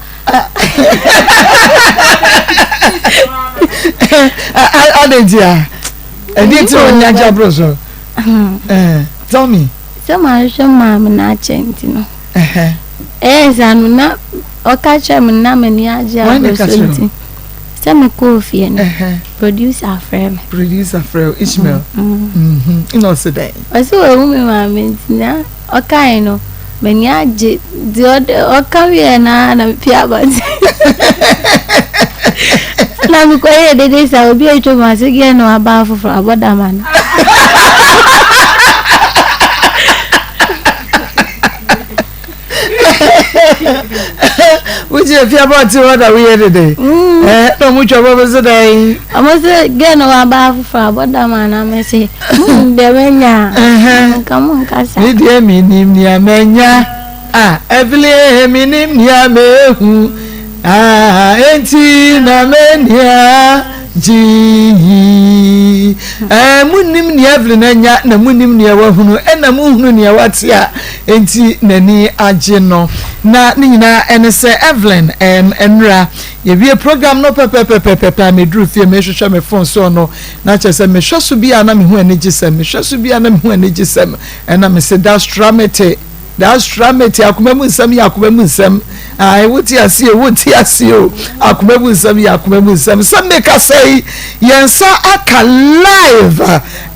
Adɛn nti a ɛdeɛ nti na w'ani agye aboro so tell me. Sɛ mahwehwɛ maame no akyɛ nti no ɛyɛ saa no na ɔka kyerɛ me na m'ani agye aboro so nti sɛ mekɔɔ fie no producer frɛ me. Producer frɛ wo Ishmael ɛna ɔse dɛn. Ɔse wahu me maame nti na. Ɔkae no, m'ani agye. Nti ɔka wieɛ no ara na mepie abɔnten. Na mekɔyɛɛ dede saa, obi a atwam ase gɛɛ na waba afoforɔ abɔ dam ana. Wogyina fie abɔnten hɔ na woyɛ dede. Mm. Eh, na ɔmo twa bɔ so dɛn? Ɔmo sɛ gɛɛ na waba afoforɔ abɔ dam ana mese. Munim deɛ manya a, nka monkasa. Me deɛ menim nea manya a, Evelyn menim nea mehu a, enti na m'ani agye yi. Eh, munim nea Evelyn anya na munim nea wahunu ɛna muhunu nea wate a, enti n'ani agye no. Na ne nyinaa ɛne sɛ Evelyn ɛm ɛnura yɛwie program no pɛpɛpɛpɛpɛ a meduru fie mehwehwɛ me phone soɔ no Na kyerɛ sɛ mehwɛ so bi a na mehu anigyesɛm, mehwɛ so bi a na mehu anigyesɛm, ɛna mese dastramete, dastramete, akoma mu nsɛm yɛ akoma mu nsɛm, ae wote aseɛ o, wote aseɛ o, akoma mu nsɛm yɛ akoma mu nsɛm. Sɛ mekasa yi, yɛn nsa aka live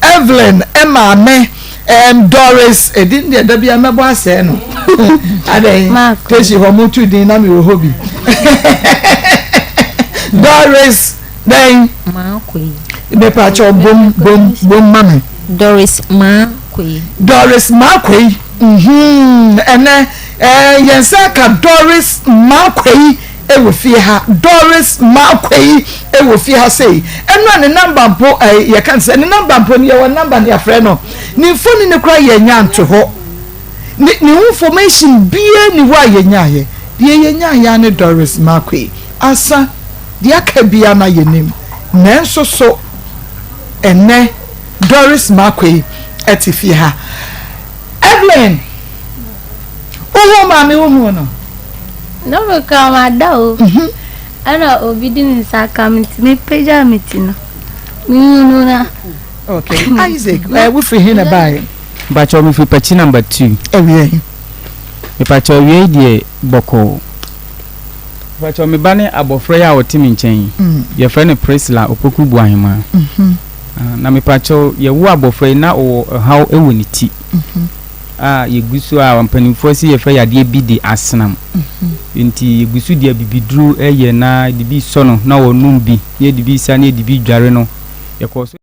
Evelyn maame um, Doris, edin deɛ da bi a mɛbɔ asɛe no. Adɛn, Teshi hɔ moto din na mewɔ hɔ bi. Doris Dɛn? Maakoyi. Mepaakyɛw bom bom bom ma me. Doris Maakoyi. Doris Maakoyi. Mhm. Ɛnɛ Ɛɛ yɛn nsa aka Doris Markwei wɔ fie ha. Doris Markwei wɔ fie ha sei. Ɛno a ne namba mpo ɛɛ yɛka no sɛ ne namba mpo no yɛwɔ namba no yɛafrɛ no. Ne mfoni no koraa yɛnya nto hɔ. Ne ne ho information biara ni hɔ a yɛnyaeɛ. Deɛ yɛnyaeɛ ara ne Doris Markwei. Asa, deɛ aka biara na yɛnim. Nanso so ɛnnɛ Doris Markwei te fie ha. Evelyn! Wohuu maame wohuu no? Na mekura mada o. Mhm. Ɛna obi de ne nsa aka me nti mepagyaa me ti no. Mehu no na. Okay. Isaac, eh, wofiri he na baeɛ? Mpakyɛw mefiri Pakyi number two. Awia yi. Mepakyɛw awia yi deɛ bɔkɔɔ. Mepakyɛw me ba ne abɔfra yi a ɔte me nkyɛn yi. Mm. Yɛfrɛ no Priscilla Opoku Boahemaa. Mm -hmm. Ah, na mepakyɛw yɛwo abɔfra yi na ɔwɔ ɔhaw wɔ ne ti. Mm -hmm. A yɛgu so a mpanimfoɔ se yɛfrɛ yadeɛ bi de asenam. Nti yɛgu so de abibiduro yɛ na yɛde bi sɔ no na ɔnom bi, na yɛde bi sa na yɛde bi dware no. Yɛkɔɔ so.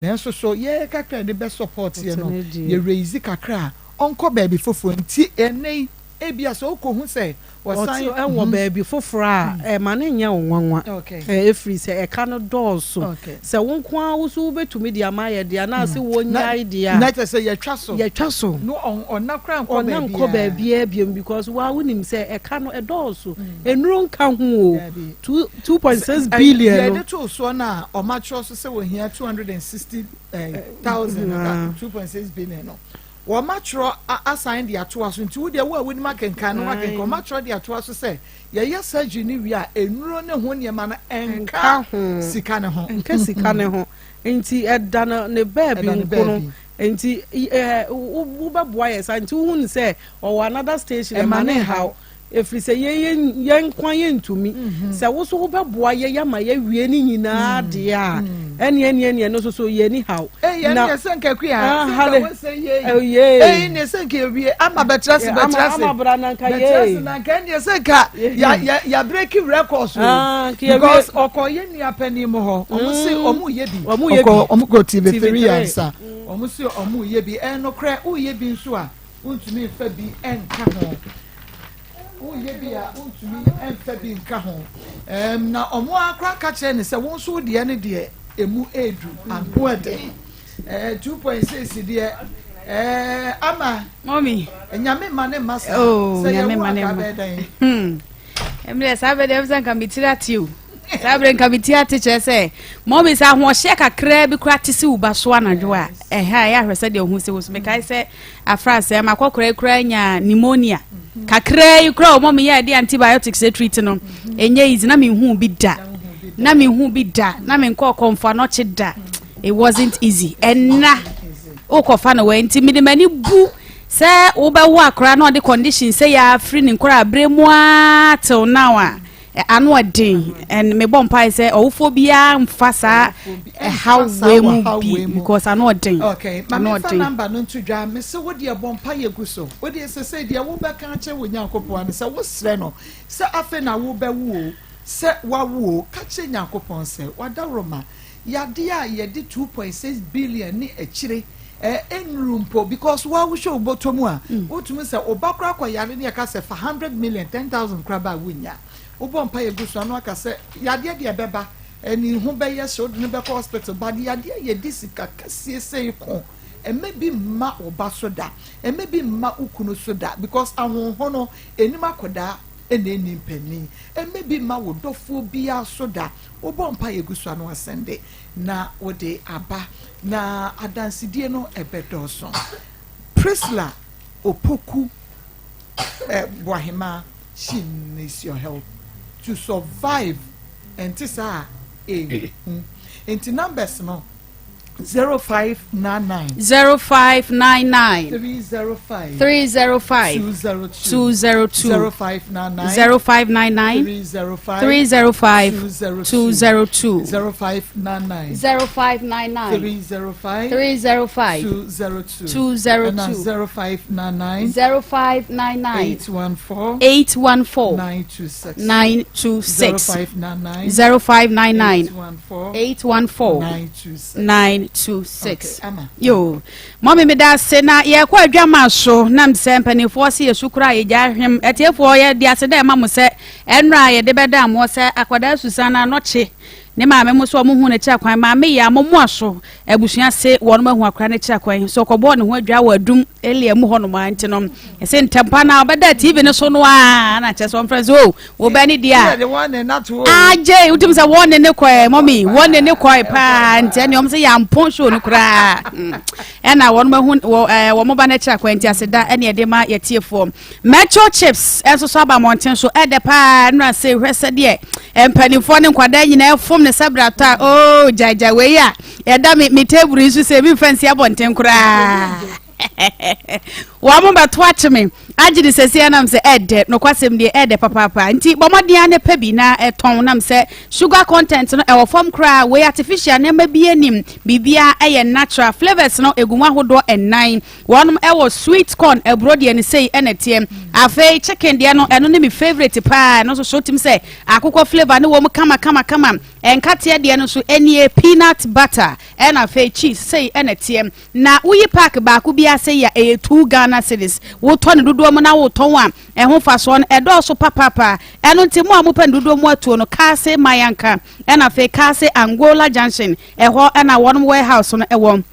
Nanso so yɛ kakra yɛde bɛ support yɛ no yɛ raise kakra a ɔnkɔ baabi foforɔ nti ɛnɛ yi ebia sɛ ɔkɔ hu sɛ Wɔsan wɔ baabi foforɔ a, ɛma no nyɛ wo nwanwa, ɛfiri sɛ ɛka no dɔɔso. Sɛ wo nko ara wo nso wobɛtumi de ama ayɛ deɛ anaasɛ wɔnnyae deɛ a. Na kyerɛ sɛ yɛtwa so. Yɛtwa so. No ɔnna koraa nkɔ baabiara. Ɔnna nkɔ baabiara biom because wo ara wonim sɛ ɛka no ɛdɔɔso. Nnuro nka ho o, 2.6 billion no. Deɛ yɛde too soɔ no a wɔatwerɛ so sɛ wɔhia 260,000, 2.6 billion no. Wɔatwerɛ asan de atoa so nti wo deɛ wo a wonim akenkan no woakenkan. Wɔatwerɛ de atoa so sɛ yɛyɛ surgery no wie a nnuro ne ho nneɛma no ɛnka sika no ho. Ɛnka sika no ho nti ɛda no ne baabi nko no nti ɛɛ wobɛboa yɛ saa nti wohu no sɛ ɔwɔ another station ɛma ne nhaw. Ɛfiri sɛ yɛn yɛn yɛn nko ara yɛntumi. Mhm. Sɛ wo so wobɛboa yɛ yɛama yɛawie ne nyinaa mm. deɛ a, mm. ɛne ɛne ɛne ɛno nso so yɛn ani haw. Eyi ɛne yɛ sɛ nka kuya. Ah, sɛ nka wɔn sɛ yie. Oh, Eyi ne sɛ nka ewie ama bɛtena se bɛtena se. Ama bra na nka yie. Bɛtena se na nka ɛne sɛ nka ya ya ya break records o. Ah, Because ɔkɔ yɛ nua panyin mu hɔ. Ɔmo se mm. ɔmo yɛ bi. Ɔmo yɛ bi. Ɔkɔ ɔmo kɔ TV 3 ansa. Ɔmo se ɔmo yɛ bi. Ɛnokorɛ woyɛ bi nso a. Wontumi mfa bi nka ho. Woyɛ bi a, wontumi mfa bi nka ho. Ɛɛm, na wɔn ara koraa ka kyerɛ no sɛ, wo nso wo deɛ no deɛ, emu edu, ano ɛden. Ɛɛ, 2.6 deɛ, ɛɛ, ama. Mɔmi. Nyame mma ne mma saa. Oh, Sɛ nyame yɛwo mma ne anka mma. bɛyɛ dɛn? Hmm. Ɛmmerɛ saa bɛ deɛ ɛfisɛ nka me tiri ate o. Saa berɛ nka me ti ate kyerɛ sɛ mɔmi sɛ ahoɔhyɛ kakraa bi koraa te si wo ba so anadwo a ɛha ɛyɛ ahwɛ sɛ deɛ ɔho sɛ wo so mekae sɛ Afra sɛ makɔkora yi koraa nya pneumonia kakraa yi koraa ɔmɔ meyɛ ɛde antibiotics treat no ɛnyɛ easy na menhu bi da na menhu bi da na menkɔ kɔmfo anɔkye da it wasn't easy ɛnna wokɔfa no wɔ nti mede m'ani bu sɛ wobɛwo akora na ɔde condition sɛ yɛ afiri ne nkora abere mu ara till now a Ano ɛden and mebɔ mpae sɛ ɔwofoɔ biara nfa saa ɛhaw wei mu bi because ano ɔden. Okay, ma mefa number no nto dwa. Mese wo deɛ bɔ mpaeɛ gu so. Wo deɛ sesei deɛ wobɛka akyerɛ wo Nyankopɔn ne sɛ wosrɛ no sɛ afei na wobɛwo o, sɛ wawo o, ka kyerɛ Nyankopɔn sɛ wadaworoma yadeɛ a yɛde 2.6 billion ne akyire ɛnnuru mpo because wo a wohwɛ wo bɔtɔ mu a wotumi sɛ wo ba koraa kɔ yare ne yɛka sɛ fa 100 million 10,000 koraa ba a wonnya. Wobɔ mpaeɛ gu so a na waka sɛ yadeɛ deɛ ɛbɛba ɛne ho bɛyɛ hye wode no bɛkɔ hospital but yadeɛ a yɛde sika kɛseɛ sei ko ɛmɛ bi mma wo ba so da ɛmɛ bi mma wo kunu so da because ahonho no ɛnim akɔdaa ɛna ɛnni mpanin ɛmɛ bi mma wo dɔfoɔ biara so da. Wobɔ mpaeɛ gu so a na wasɛnde na wode aba na adansedie no ɛbɛdɔɔso. Priscilla Opoku eh, Boahemaa, she needs your help to survive. Ɛnte saa a, ɛhu. Nti numbers no. 0599. 0599. 305. 305. 202. 202. 0599. 0599. 305. 305. 202. 202. 0599. 0599. 305. 305. 202. 202. And 0599. 0599. 814. 814. 926. 926. 0599. 0599. 814. 814. 926. 926. Okay, Ama. Yo, mɔmi mi da ase na yɛkɔ adwama so nam sɛ mpanimfoɔ se yɛsu kora a yɛgya ahwem atiefoɔ yɛde ase dɛ ɛma mo sɛ ɛnora a yɛde bɛda moɔ sɛ akwadaa susan no anɔkye ne maame mo so ɔmo hu n'akyi akwan maame yɛ amomoa so abusua se wɔn ahu akora n'akyi akwan so ɔkɔbɔɔ ne ho adwa wɔ adum elia mu hɔ nom a nti no ɛsɛ ntɛmpa na ɔbɛda tv no so no a na kyerɛ sɛ ɔmfrɛ sɛ o wo bɛ ne deɛ a agye wotum sɛ wɔn ne ne kɔɛ mɔmi wɔn ne ne kɔɛ paa nti ɛne ɔmo sɛ yɛampɔn show no koraa ɛna wɔn ahu wɔ ɛɛ wɔn ba n'akyi akwan nti aseda ɛne ɛde ma yɛtiefoɔ metro chips ɛnso so aba mmɔnten so ɛdɛ paa nnura sɛ hwɛ sɛdeɛ mpanimfoɔ ne nkwadaa nyinaa fom ne sɛ bratɔ a oo gyaagyaa wei a ɛda me me table yi so sɛ ebi nfa nsi abɔnten koraa wɔn mo bɛto akye me agye de sɛsi anam sɛ ɛdɛ nokwasɛm deɛ ɛdɛ papaapa nti bɔ mmɔden ara ne pɛ bi na ɛtɔn nam sɛ sugar content no ɛwɔ fam koraa wei artificial nneɛma bi anim biribiara ɛyɛ natural flavours no egu mu ahodoɔ ɛnan wɔnom ɛwɔ sweet corn aburo deɛ ne sei ɛna ɛteɛ afei chicken deɛ no ɛno ne me favourite paa ɛno nso so tim sɛ akokɔ flavour ne wɔ mu kama kama kama nkateɛ deɛ no nso ɛnie peanut butter ɛna afei cheese sei ɛna ɛteɛ Na woyi pack baako biara sei a, ɛyɛ two Ghana cedis. Wotɔ no dodoɔ mu na wotɔn a, ɛho mfasoɔ no, ɛdɔɔso papaapa. Ɛno nti, mo a mopɛ no dodoɔ mu atuo no, Kaase Mayanka, ɛna afei Kaase Angola Junction, ɛhɔ na wɔnom warehouse no wɔ.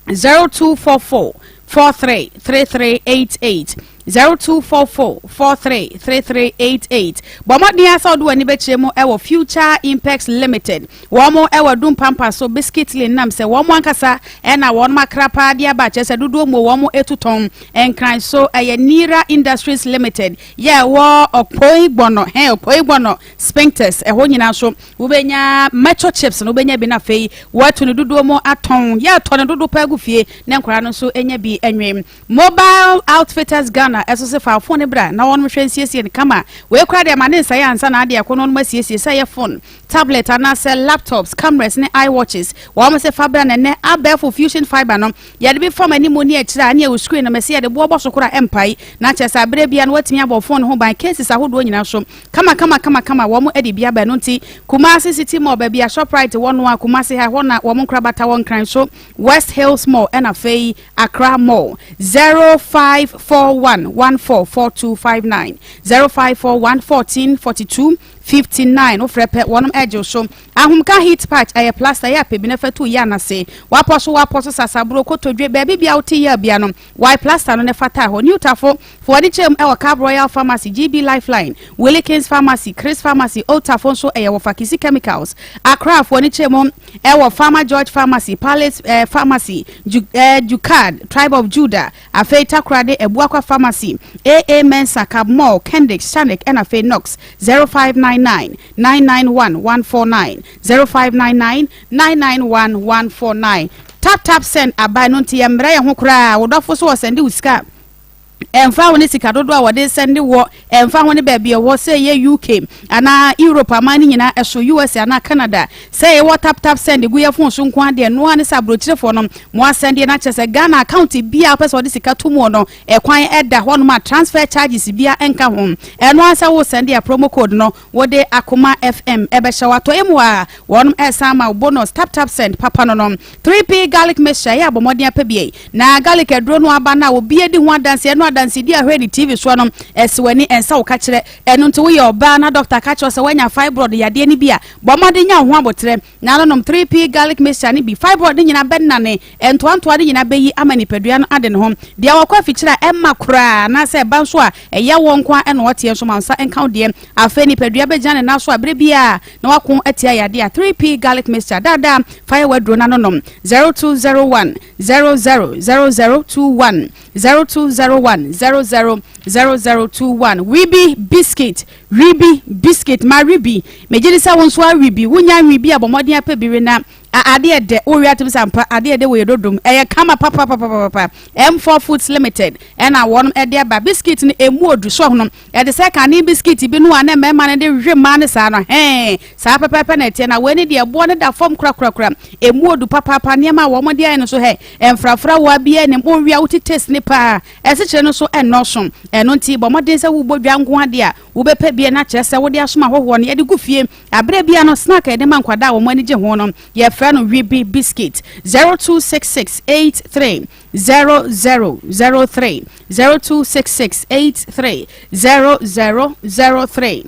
0244 43 3388. 0244 43 3388. Bɔ mmɔden ara sɛ wode w'ani bɛkyerɛ mu wɔ Future Impex Limited. Wɔn wɔ Adum Pampa so Biscuit Lane nam sɛ wɔn ankasa na wɔn akra paa de aba kyerɛ sɛ dodoɔ mu wɔn etu tɔn. Nkran so ɛyɛ Nira Industries Limited yɛ ɛwɔ Ɔkpoi Gbɔnɔ hɛn Ɔkpoi Gbɔnɔ Sphincters ɛhɔ nyinaa nso wobɛnya Metro Chips no wobɛnya bi na afei wɔatu no dodoɔ mu atɔn. Yɛtɔ no dodo paa gu fie na nkwadaa no nso nya bi nwe. Mobile Outfitters Ghana ɛso se fa wo phone bra na wɔnom hwɛ nsiesie no kama. Wei koraa deɛ ma ne nsɛe ansa na adeɛ ko no wɔnom asiesie sɛ ɛyɛ phone, tablet anaasɛ laptops, cameras ne iWatches. Wɔnom se fa bra na ɛnɛ abɛɛfo fusion fiber no yɛde bi fam animu ne akyire a ne ɛwɔ screen no mese yɛde boɔ bɔ so koraa ɛmpae na kyerɛ sɛ aberɛ biara no woatumi abɔ phone ho ban cases ahodoɔ nyinaa so kama kama kama kama wɔn de bi aba ɛno nti Kumasi City Mall baabi a Shoprite wɔ no a Kumasi ha ɛhɔ na wɔn nkorabata wɔ Nkran so West Hills Mall ɛna afei Accra Mall, 0541 144259, 0541 14 42 59, wofrɛ pɛ wɔnom ɛgye wo so. Ahomka heat patch ɛyɛ plaster yɛ apɛ bi na fa tu yɛ anase. Wapɔ so wapɔ so sasaburo kotodwe baabi bia wote yɛ bia no wae plaster no ne fa taa hɔ. New Tafo fo ani kyerɛ mu ɛwɔ Cab Royal Pharmacy, GB Lifeline, Willie Kings Pharmacy, Chris Pharmacy, Old Tafo nso ɛyɛ wɔ Fakisi Chemicals. Accra fo ani kyerɛ mu ɛwɔ Farmer George Pharmacy, Palace eh, Pharmacy, Ju, eh, Jukad, Tribe of Judah, afei Takoradi, Abuakwa Pharmacy, AA Mensah, Cab Mall, Kendix, Shanik, ɛna afei Knox, 0599 991 149, 0599 991 149. Tap tap send aba ɛno nti yɛmmrɛ yɛn ho koraa, wo dɔfo so ɔsɛnde wo sika a, Ɛmfa ho ne sika dodoɔ a wɔde sɛnde wɔ, ɛmfa ho ne baabi ɛwɔ, sɛ ɛyɛ UK anaa Europe aman no nyinaa ɛso, USA anaa Canada, sɛ yɛwɔ tap tap send gu yɛ phone so nko ara deɛ, ɛno ara ne sɛ aburokyirefoɔ no mo asɛndeɛ no akyerɛ sɛ Ghana account biara a wopɛ sɛ wɔde sika to muo no, ɛkwan ɛda hɔnom a transfer charges biara ɛnka ho. Ɛno ara sɛ wo sɛnde a promo code no Wode Akoma FM ɛbɛhyɛ w'atɔeɛ mu a, wɔnom ɛresan ama wo bonus tap tap send papa no no. 3P garlic mixture ɛyɛ abɔmmɔden apɛ bi ei. Na garlic aduro no aba no a obi adi ho adanseɛ ɛno adansedi a hwɛ ne TV soɔ no ɛsi w'ani ɛnsa wo kakyerɛ. Ɛno nti woyɛ ɔbaa na doctor ka kyerɛ wo sɛ woanya fibroid yadeɛ no bi a, bɔ mmɔden nya wo ho aboterɛ na no nom 3P garlic mixture no bi. Fibroid no nyinaa bɛnane, ntoantoa no nyinaa bɛyi ama nipadua no ade ne ho. Deɛ wɔkɔ afikyire a ɛmma koraa anaasɛ ɛba nso a ɛyɛ woɔ nko ara na ɔteɛ nso ma wo nsa nka wo deɛ. Afei nipadua bɛgyina ne nan so a berɛ biara na wako atia yadeɛ a 3P garlic mixture daadaa fa yɛ w'aduro no ano nom 0201 00 0021 0201 00 0021 Wibi biscuit Wibi biscuit ma we bi megye di sɛ wo nso awe bi wonya nwe bi a bɔ mmɔden apɛ bi we na. Adeɛ dɛ, wo wia tumi sɛ ampa adeɛ dɛ wɔ yɛ dodom. Ɛyɛ kama papapapapapa. M4 Foods Limited ɛna wɔnom ɛde aba. Biscuit no ɛmu odu so ɔhono. Ɛte sɛ kane biscuit bi no a na mmarima no de hwehwɛ mmaa no saa no. Hɛn, saa pɛpɛɛpɛ na ɛteɛ. Na wei ne deɛ ɛboɔ no da fam korakorakora. Ɛmu odu papaapa. Nneɛma a wɔn de ayɛ no so hɛ, mfrafra woa biara nim. Wo wia wote taste no paa. Asikyire no nso ɛnnɔɔso. Ɛno nti bɔ mmɔden sɛ wobɔ dwa nko adeɛ a wobɛpɛ bi na kyerɛ sɛ wode asoma ahɔhoɔ no yɛde gu fie. Aberɛ biara no, snack a yɛde ma nkwadaa a wɔn ani gye ho no, yɛfrɛ no Wibi Biscuit. 026683 0003, 026683 0003.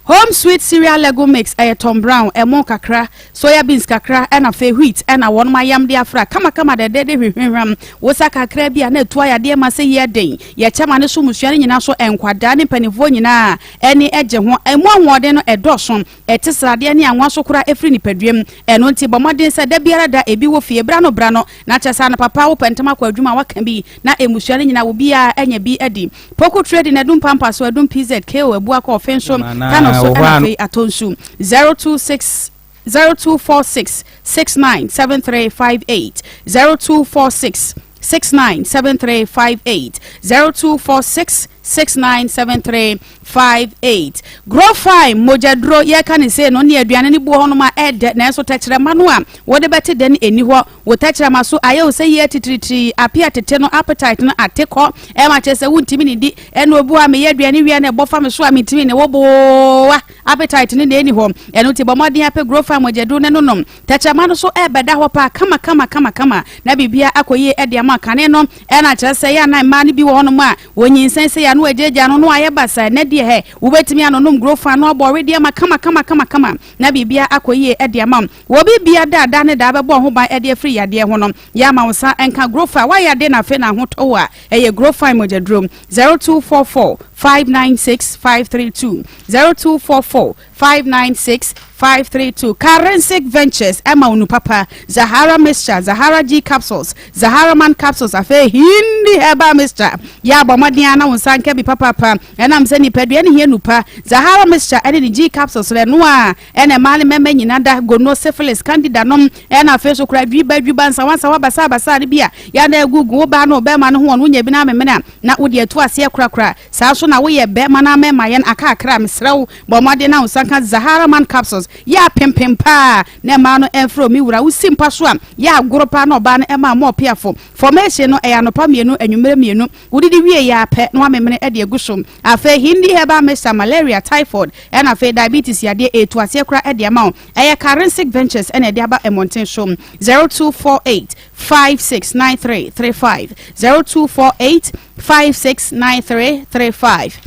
Home Sweet Cereal Lego Mix, ɛyɛ Tom Brown, ɛmo kakra, soya beans kakra, ɛna afei wheat ɛna wɔnom ayam de afra kamakama dɛdɛɛdɛ hwehwehwam. Wosa kakra bi a na ɛtu ayadeɛ ma sɛ yɛ den. Yɛkyɛ ma ne so mmusua no nyinaa so, nkwadaa ne mpanimfoɔ nyinaa ani gye ho. Emu ahoɔden no ɛdɔɔso, ɛte sradeɛ ne anwa so koraa ɛfiri nipaduam. Ɛno nti bɔ mmɔden sɛ da biara da ebi wɔ fie berɛ ano berɛ ano, na kyerɛ sɛ anɔpa paa wopɛ ntɛm akɔ adwuma a woaka bi na mmusua no nyinaa obiara anya bi adi. Poku Trading, Adum Pampa so, Adum PZ, KO, Abuakɔ, Ɔfenso, Kano so ɛna afei Atonsu. 026 0246 697358 0246 697358 0246 697358 Grow Fine mogyaduro yɛka ne sei no ne aduane no bu hɔnom a ɛdɛ nanso tɛkyerɛma no a wode bɛte dɛ no ɛni hɔ. Wo tɛkyerɛma so ayɛ wo sɛ yie titiritiri, ape atete no, appetite no ate kɔ, ɛma kyerɛ sɛ wontumi nidi. Ɛna obi wɔ a meyɛ aduane wie a na ɛbɔ fa me so a mentumi ne wo boa. Appetite no na ɛni hɔ. Ɛno nti bɔ mmɔden apɛ Grow Fine mogyaduro no no nom. Tɛkyerɛma no so ɛrebɛda hɔ paa kama kama kama kama na biribiara akɔ yie de ama. Kane no ɛna kyerɛ sɛ yɛ a na mmaa no bi wɔ hɔnom a wɔnyinsɛn sɛ yɛ ano agyaagyaa no na wɔayɛ basaa. Ɛnɛ deɛ hɛ, wobɛtumi anonom Grow Fine no abɔ wedeɛ ma kama kama kama kama na biribiara akɔ yie de ama wo. Wɔ biribiara da a da ne daa bɛbɔ wo ho ban de afiri yadeɛ ho no, yɛ ama wo nsa nka Grow Fine. Woayɛ ade na afei na ahotɔ wo a, ɛyɛ Grow Fine mogyaduro. 0244 596 532 0244 596 532 Karensic Ventures ɛma wo nu papa Zahara Mixture, Zahara G Capsules, Zahara Man Capsules, afei Hindi Herbal Mixture. Yɛ abɔ mmɔden ara na wo nsa nka bi papaapa. Ɛnam sɛ nipadua no hia nu pa, Zahara Mixture ɛne ne G Capsules no ɛno a ɛna mmaa ne mmarima nyina da gono, syphilis, candida nom, ɛna afei so koraa dwiba dwiba, nsawansawa, basaabasaa no bi a yɛ a na agugu wo baa ne wo barima no ho wɔn wonya bi na amemene a na wode atu aseɛ korakora. Saa nso na woyɛ bɛɛma na mɛma yɛn akakra mesrɛ wo bɔ mmɔden na wo nsa nka Zahara man capsules yɛ apempem paa na ɛmaa no ɛmfrɛ omi wura wo si mpa so a yɛ agoro paa na ɔbaa no ɛmaa mo ɔpeafo formation no ɛyɛ anɔpa mienu anwummerɛ mienu wodidi wie yɛ a pɛ na wamemene ɛde agu so afei Hindi herbal mixture malaria typhoid ɛna afei diabetes yadeɛ ɛtu aseɛ koraa ɛde ama wo ɛyɛ Karensic Ventures ɛna ɛde aba mmɔnten so 0248 569335 0248 569335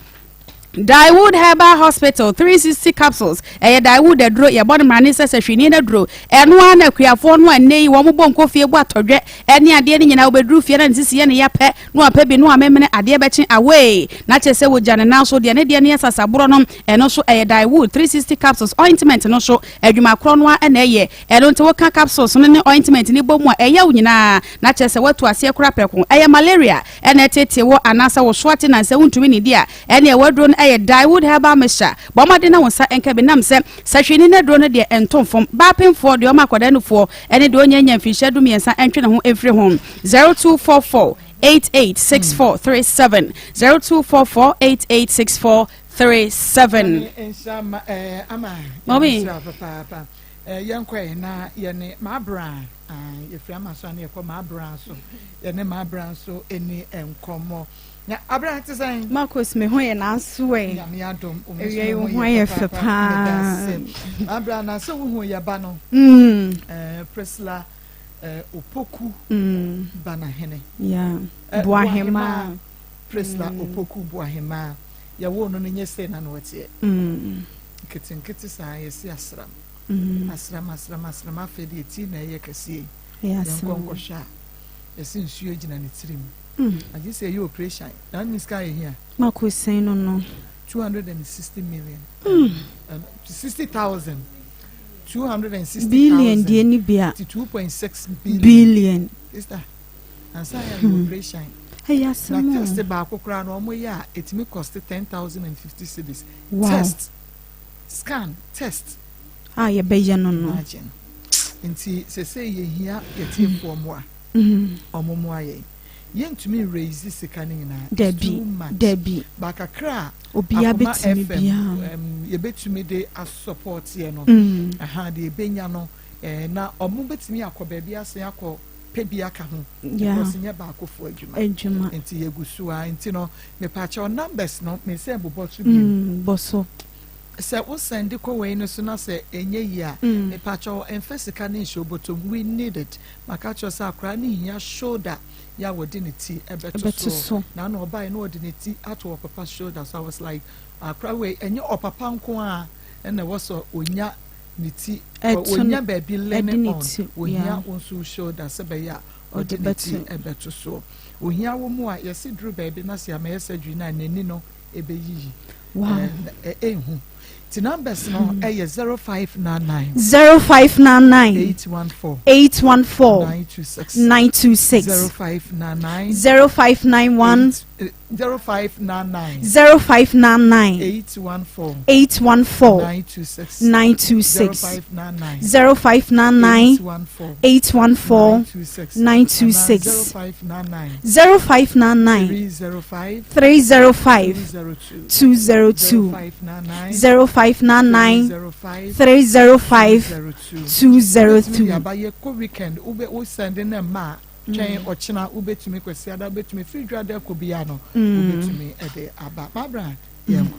Daewood Herbal Hospital 360 capsules ɛyɛ Daewood aduro yɛbɔ no mmarane sɛ sɛhwini no aduro ɛno ara na akuafoɔ no a nnɛ yi wɔn bɔ nkɔ fie bɔ atɔdwɛ ɛne adeɛ no nyinaa wɔbɛduru fie na ne sisi yɛ ne ya pɛ na wapɛ bi na wamemene adeɛ bɛkye away na kyerɛ sɛ wɔgya ne nan so deɛ ne deɛ no yɛ sasaborɔ no ɛno nso ɛyɛ Daewood 360 capsules ointment no nso adwuma korɔ no ara ɛna ɛyɛ Ɛno nti woka capsules no ne ointment no bɔ mu a, ɛyɛ wo nyinaa, na kyerɛ sɛ woatu aseɛ koraa prɛko. Ɛyɛ malaria na ɛteetee wo anaasɛ wo so ate na sɛ wontumi nnidi a, ɛneɛ w'aduro no yɛ Dyewood Herbal Mixture. Bɔ mmɔden na wo nsa nka bi nam sɛ sahwini no aduro no deɛ ɛnto mfom. Baapemfoɔ, deɛ ɔma akwadaa nufoɔ, ne deɛ ɔnnya nnya mfinhyia dumiɛnsa ntwe ne ho mfiri ho. 0244 88 6437 0244 88 6437. Mɔmi. Eh, yɛnkɔ ɛ na yɛne Maabra, ah, yɛfiri ama so a na yɛkɔ Maabra so, yɛne Maabra nso ɛni nkɔmmɔ. Na abra te sɛn? Marcus, me ho yɛ nanso ɛ. Nyame adom, Awia yi wo ho ayɛ fɛ paa. Maabra, na sɛ wohu yɛ ba no, eh, Priscilla eh, Opoku mm. Banahene. Yeah. Eh, Boahema. Priscilla mm. Opoku Boahema. Yɛwoo no no nyɛ sei na na ɔteɛ. Mm. Nketenkete saa yɛsi asram. Asram asram asram afei deɛ ti na ɛyɛ kɛseɛ yi. Yɛnkɔ nkɔhwɛ a yɛsi nsuo gyina ne tirim. Agye sɛ ɛyɛ operation na ne sika yɛ hia. Mako sɛn no no. 260 million. 60,000. 260,000. Billion deɛ ni bia. 2.6 billion. Billion. Sister, ansa yɛ hmm. operation. Ɛyɛ asɛm o. Na test baako koraa no wɔn yɛ a etumi cost 10,050 cedis. Wow. Test. Scan, test. A yɛbɛyɛ no no. Imagine. Nti sesei yɛhia yɛtiefoɔ mmoa. Ɔmo mmoa yɛn. Yɛntumi nraise sika no nyinaa. It's too much. Dabi. But kakra a Obiara Akoma bɛtumi FM biara. yɛbɛtumi de asupport yɛ no. Aha, deɛ yɛbɛnya no eh, na ɔmo bɛtumi akɔ baabi asen akɔ pɛ bi aka ho. Because nyɛ baakofoɔ adwuma. Adwuma. Nti yɛgu so ara. Nti no, mepaakyɛw numbers no, mesɛ bobɔ so bio. Bɔ so. Sɛ wo sɛnde kɔ wei no so na sɛ ɛnyɛ yie a, mepakyɛw mfa sika no nhyɛ wo bɔtɔ mu, we need it. Maka akyerɛ wo sɛ akwadaa no hia shoulder yɛ a wɔde ne ti bɛto soɔ. Na ano ɔbaeɛ na ɔde ne ti ato ɔpapa shoulder so, I was like, akwadaa wei ɛnyɛ ɔpapa nko ara na ɛwɔ sɛ ɔnya ne ti, ɔnya baabi lean on, ɔhia wo nso wo shoulder sɛ ɛbɛyɛ a ɔde ne ti bɛto soɔ. Ɔhia wo mmoa, yɛse duru baabi na sɛ yɛamɛyɛ surgery no a, n'ani no ɛbɛyiyi. Wow. Ɛnhu. Ti numbers no ɛyɛ 0599. 0599. 814. 814. 926. 926. 0599. 0591. 0599. 0599. 814. 814. 926. 926. 0599. 0599. 814. 814. 926. 926. 0599. 0599. 305. 305. 202. 202. 0599. 0599. 305. 305. 202. 202. Aba yɛkɔ weekend wobɛ wo send ne mma a twɛn ɔkyena wobɛtumi Kwasiada wobɛtumi firi dwada kɔ bia no wobɛtumi ɛde aba mabra yɛnkɔ.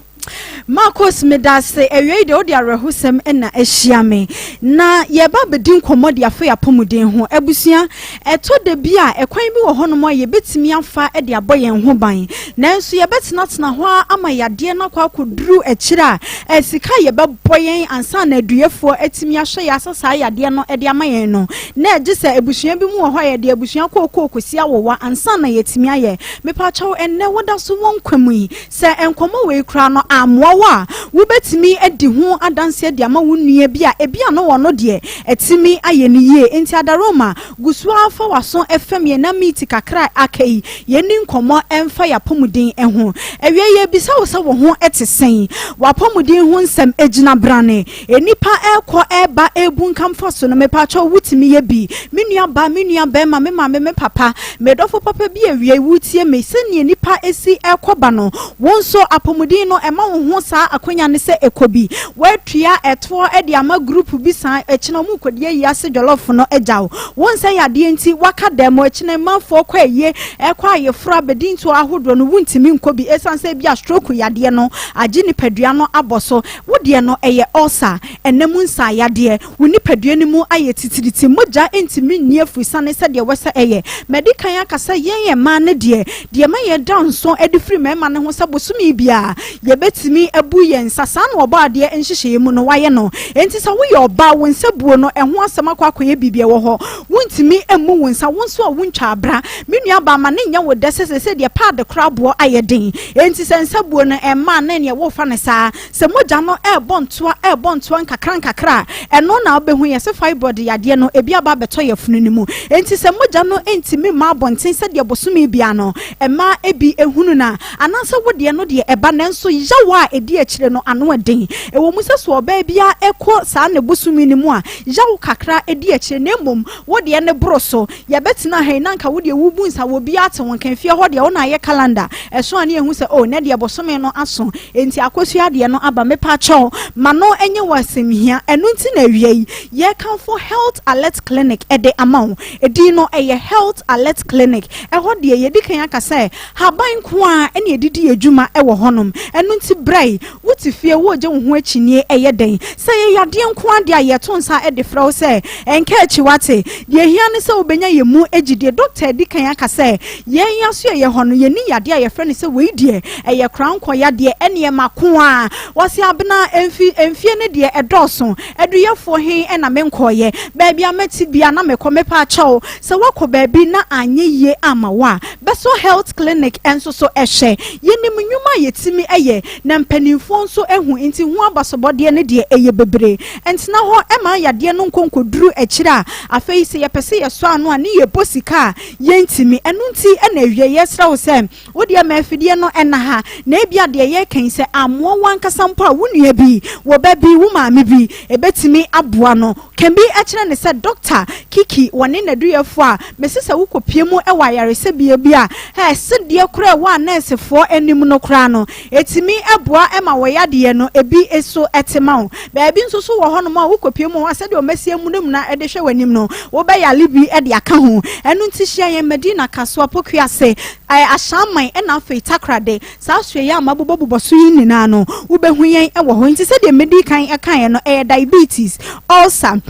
Marcos, medase. Awiei deɛ wode awerɛhosɛm na ahyia me na yɛba abɛdi nkɔmmɔ de afa yɛn apɔmuden ho. Abusua, ɛtɔ da bi a ɛkwan bi wɔ hɔnom a yɛbɛtumi afa de abɔ yɛn ho ban, nanso yɛbɛtenatena hɔ ara ama yadeɛ no akɔ akɔduru akyire a sika a yɛbɛbɔ yɛn ansa na aduyɛfoɔ atumi ahwɛ yɛn asa saa yadeɛ no de ama yɛn no, na ɛgye sɛ abusua bi mu wɔ hɔ a yɛde abusua kookoo kɔsi awowa ansa na yɛatumi ayɛ. Mepakyɛw, ɛnnɛ woda so wɔ nkwa mu yi, Sɛ nkɔmmɔ wei koraa no ammoa wo a, wubetumi adi ho adanse de ama wo nua bi a ebia na ɔno deɛ atumi ayɛ no yie. Enti Adaroma, gu so ara fa w'aso fam yɛn na meet kakra a aka yi, yɛnni nkɔmmɔ mfa yɛn apɔmuden ho. Awiei yɛrebisa wo sɛ wo ho te sɛn? W'apɔmuden ho nsɛm gyina brane? Nnipa rekɔ reba rebunkam fa so no, mepakyɛw wutumi yɛ bi? Me nua baa, me nua barima, me maame, me papa, me dɔfo papa bi awiei wutie me? Sɛnea nnipa si kɔ ba no, wo nso apɔmuden no ɛma wo ho saa akwanya no sɛ kɔ bi. Woatua ɛtoɔ de ama group bi san ɛkyena wɔn rekɔdi ayi ase jollof no agyaw wo nsɛ yadeɛ nti woaka dɛm ɛkyena mmanfoɔ kɔ ayie ɛkɔ ayeforɔ abɛdi ntoɔ ahodoɔ no wuntumi nkɔ bi ɛsiane sɛ ebia stroke yadeɛ no agye nipadua no abɔ so. Wo deɛ no, ɛyɛ ulcer, ɛna mu nsaayadeɛ, wo nipadua no mu ayɛ titiriti, mogya ntumi nni afurusane sɛdeɛ ɛwɔ sɛ ɛyɛ. Madi kan aka sɛ yɛn mmaa no deɛ, deɛ ɛma yɛda nso de firi mmarima no ho sɛ bosome biara yɛbɛtumi abu yɛn nsa, saa na Ɔbɔadeɛ nhyehyɛeɛ mu no wayɛ no. Enti sɛ woyɛ ɔbaa, wo nsa buo no, ɛho asɛm akɔ akɔyɛ biribi ɛwɔ hɔ. Wontumi mmu wo nsa, wo nso a wontwaa bra. Me nuabaa, ma no nyɛ wo dɛ sɛ seesei deɛ paade koraa boɔ ayɛ den. Enti sɛ nsa buo no mma a, na ɛneɛ worefa no saa. Sɛ mogya no rebɔ ntoa rebɔ ntoa nkakrankakra a, ɛno na wobɛhu. Yɛse fibroid yadeɛ no, ebi aba abɛtɔ yafunu no mu. Enti sɛ mogya no ntumi mma abɔnten sɛdeɛ bosome biara no mmaa bi hunu no a, anaasɛ wo deɛ no deɛ ɛba nanso yaw a ɛdi akyire no ano yɛ den. Ɛwɔ mu sɛ sɛ ɔbaa biara kɔ saa ne bosome no mu a, yaw kakra di akyire na mmom wo deɛ no boro so. Yɛbɛtena ha yi na anka wo deɛ wobu nsa wɔ obiara te wo nka fie hɔ deɛ wo na ayɛ calendar ɛso a ne yɛhu sɛ oh nɛ deɛ bosome no aso enti akosua deɛ no aba mepakyɛw ma no nyɛ wo asɛmhia ɛno nti na awia yi yɛrekamfo Health Alert Clinic de ama wo edin no ɛyɛ Health Alert Clinic ɛhɔ deɛ yɛdi kan aka sɛ haban nko ara ɛna yɛde di yɛn dwuma ɛwɔ hɔnom ɛno nti bra yi Wote fie, woregye wo ho akyinnye, ɛyɛ dɛn? Sɛ ɛyɛ yadeɛ nko ara deɛ a, yɛto nsa de frɛ wo sɛ, Ɛnka akyi, woate? Deɛ ɛhia ne sɛ wobɛnya yɛn mu gyidie. Dɔkta adi kan aka sɛ, yɛn asoɛeɛ hɔ no, yɛnni yadeɛ a yɛfrɛ no sɛ wei deɛ, ɛyɛ korankɔ yadeɛ, ɛnneɛ mako ara. Wɔse, Abena, mfi, mfie no deɛ ɛdɔɔso. Aduyɛfoɔ he na menkɔeɛ? Baabi a mɛte biara na mekɔ. Mepaakyɛw, sɛ woakɔ baabi na anyɛ yie amma wo a, bɛsɔ Health Clinic nso so hwɛ. Yɛnim nnwuma a yɛtumi yɛ. na mpanimfoɔ nso ahu nti ho abasobɔdeɛ no deɛ ɛyɛ bebree. Ɛntena hɔ mma yadeɛ no nkɔ nkɔduru akyire a afei sɛ yɛpɛ sɛ yɛsɔ ano a ne yɛbɔ sika a yɛntumi. Ɛno nti na awie yɛsrɛ wo sɛ Wo deɛ ma afidie no nna ha, na ebia deɛ yɛreka yi, sɛ ammoa wo ankasa mpo a, wo nua bi, wo ba bi, wo maame bi, ɛbɛtumi aboa no. Ka bi kyerɛ no sɛ Dɔkta Kiki, wɔne n'aduyɛfoɔ a, mese sɛ wokɔpue mu wɔ ayaresabea bi a, hɛ, sedeɛ koraa a ɛwɔ anɛɛsefoɔ anim no koraa no, ɛtumi boa ma wɔ yadeɛ no ebi so te ma wo. Baabi nso so wɔ hɔnom a wokɔpue mu wɔ hɔ a, sɛdeɛ wɔasi amunamuna de hwɛ w'anim no, wobɛyare bi de aka ho. Ɛno nti hyia yɛn Madina Kasoa Pokuase. Ɛɛ Ahyɛaman ɛna afei Takoradi, saa soɛ yi a mabobɔbobɔ so yi nyinaa no, wobɛhu yɛn wɔ hɔ. Nti sɛdeɛ medii kan kaeɛ no, ɛyɛ diabetes, ulcer,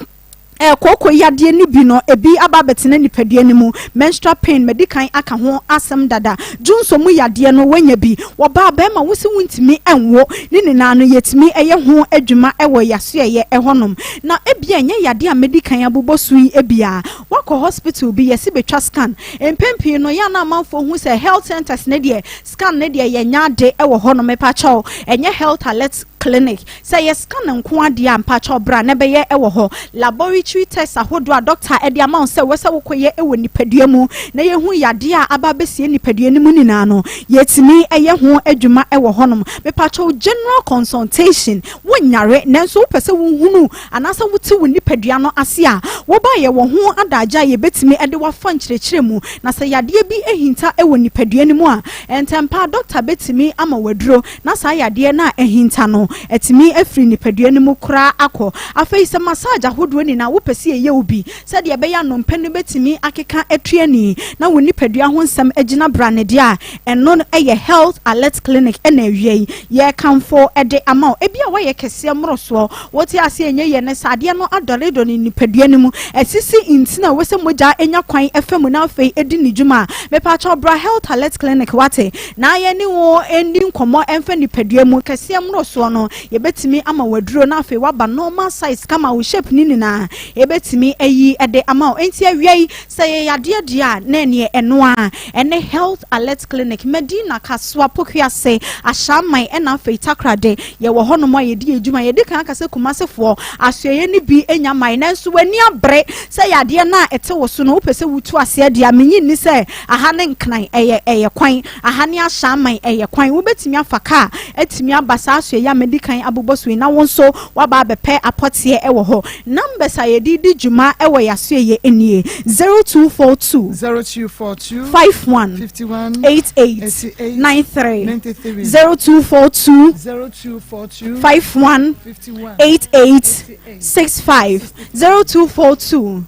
ɛɛ kooko yadeɛ no bi no, ebi aba abɛtena nipadua no mu, menstrual pain, madi kan aka ho asɛm dada, dwonsɔ mu yadeɛ no, woanya bi, wɔbaa bɛrima wo se wontumi nwo, ne nyinaa no yɛtumi yɛ ho adwuma wɔ yɛasoɛeɛ hɔnom. Na ebia ɛnyɛ yadeɛ a madi kan abobɔ so yi biara, woakɔ hospital bi, yɛse bɛtwa scan, Mpɛn pii no, yɛ a na amanfoɔ hu sɛ health centers no deɛ, scan no deɛ yɛnyɛ ade wɔ hɔ nom. Mepakyɛw, ɛnyɛ health alert clinic. Sɛ ɛyɛ scan nko ara deɛ a, mpakyɛw bra na bɛyɛ wɔ hɔ. Laboratory tests ahodoɔ a doctor de ama wo sɛ ɛwɔ sɛ wokɔyɛ wɔ nipadua mu na yɛhu yadeɛ a aba abɛsie nipadua no mu nyinaa no, yɛtumi yɛ ho adwuma wɔ hɔnom. Mepakyɛw, general consultation, wonyare nanso wopɛ sɛ wohunu anaasɛ wote wo nipadua no ase a, woba a yɛwɔ ho adagye a yɛbɛtumi de wo afa nkyerɛkyerɛ mu, na sɛ yadeɛ bi ahinta wɔ nipadua no mu a, ntɛmpa ara dɔkta bɛtumi ama wo aduro na saa yadeɛ no a ahinta no atumi afiri nipadua no mu koraa akɔ. Afei sɛ massage ahodoɔ nyinaa wopɛ sɛ yɛyɛ wo bi sɛdeɛ ɛbɛyɛ a nnompe no bɛtumi akeka atu ani na wo nipadua ho nsɛm agyina brane deɛ a, ɛno yɛ Health Alert Clinic na awia yi yɛrekamfo de ama wo. Ebia woayɛ kɛseɛ mmorosoɔ, Wote ase ɛnyɛ yie ne sɛ adeɛ no adɔredɔre ne nipadua no mu, asisi ntini a ɛwɔ sɛ mogya nya kwan fa mu na afei ɛdi ne dwuma a, mepaakyɛw bra Health Alert Clinic wate, na yɛne wo nni nkɔmmɔ mfa nipadua mu kɛseɛ mmorosoɔ no, yɛbɛtumi ama wo aduro na afei woaba normal size kama, wo shape no nyinaa yɛbɛtumi ayi de ama wo. Enti awia yi sɛ ɛyɛ yadeɛ deɛ a na ɛneɛ ɛno ara Ɛne Health Alert Clinic, Medina, Kasoa, Pokuase, Ashaiman ɛna afei Takoradi. Yɛwɔ hɔnom a yɛdi yɛn dwuma. Yɛdi kan aka sɛ Kumasefoɔ asoɛeɛ no bi nya mmaeɛ nanso w'ani abere sɛ yadeɛ no a ɛte wo so no wopɛ sɛ wotu aseɛ deɛ a, mennye nni sɛ aha ne Nkran ɛyɛ ɛyɛ kwan, aha ne Ashaiman ɛyɛ kwan. Wobɛtumi afa kaa atumi aba saa asoɛeɛ a madi kan abobɔ so yi na wo nso woaba abɛpɛ apɔteɛ wɔ hɔ. Numbers a yɛde redi dwuma wɔ yɛn asoɛeɛ nie, 0242. 0242. 51. 51. 88. 88. 93. 93. 0242. 0242. 51. 51. 88. 65. 0242.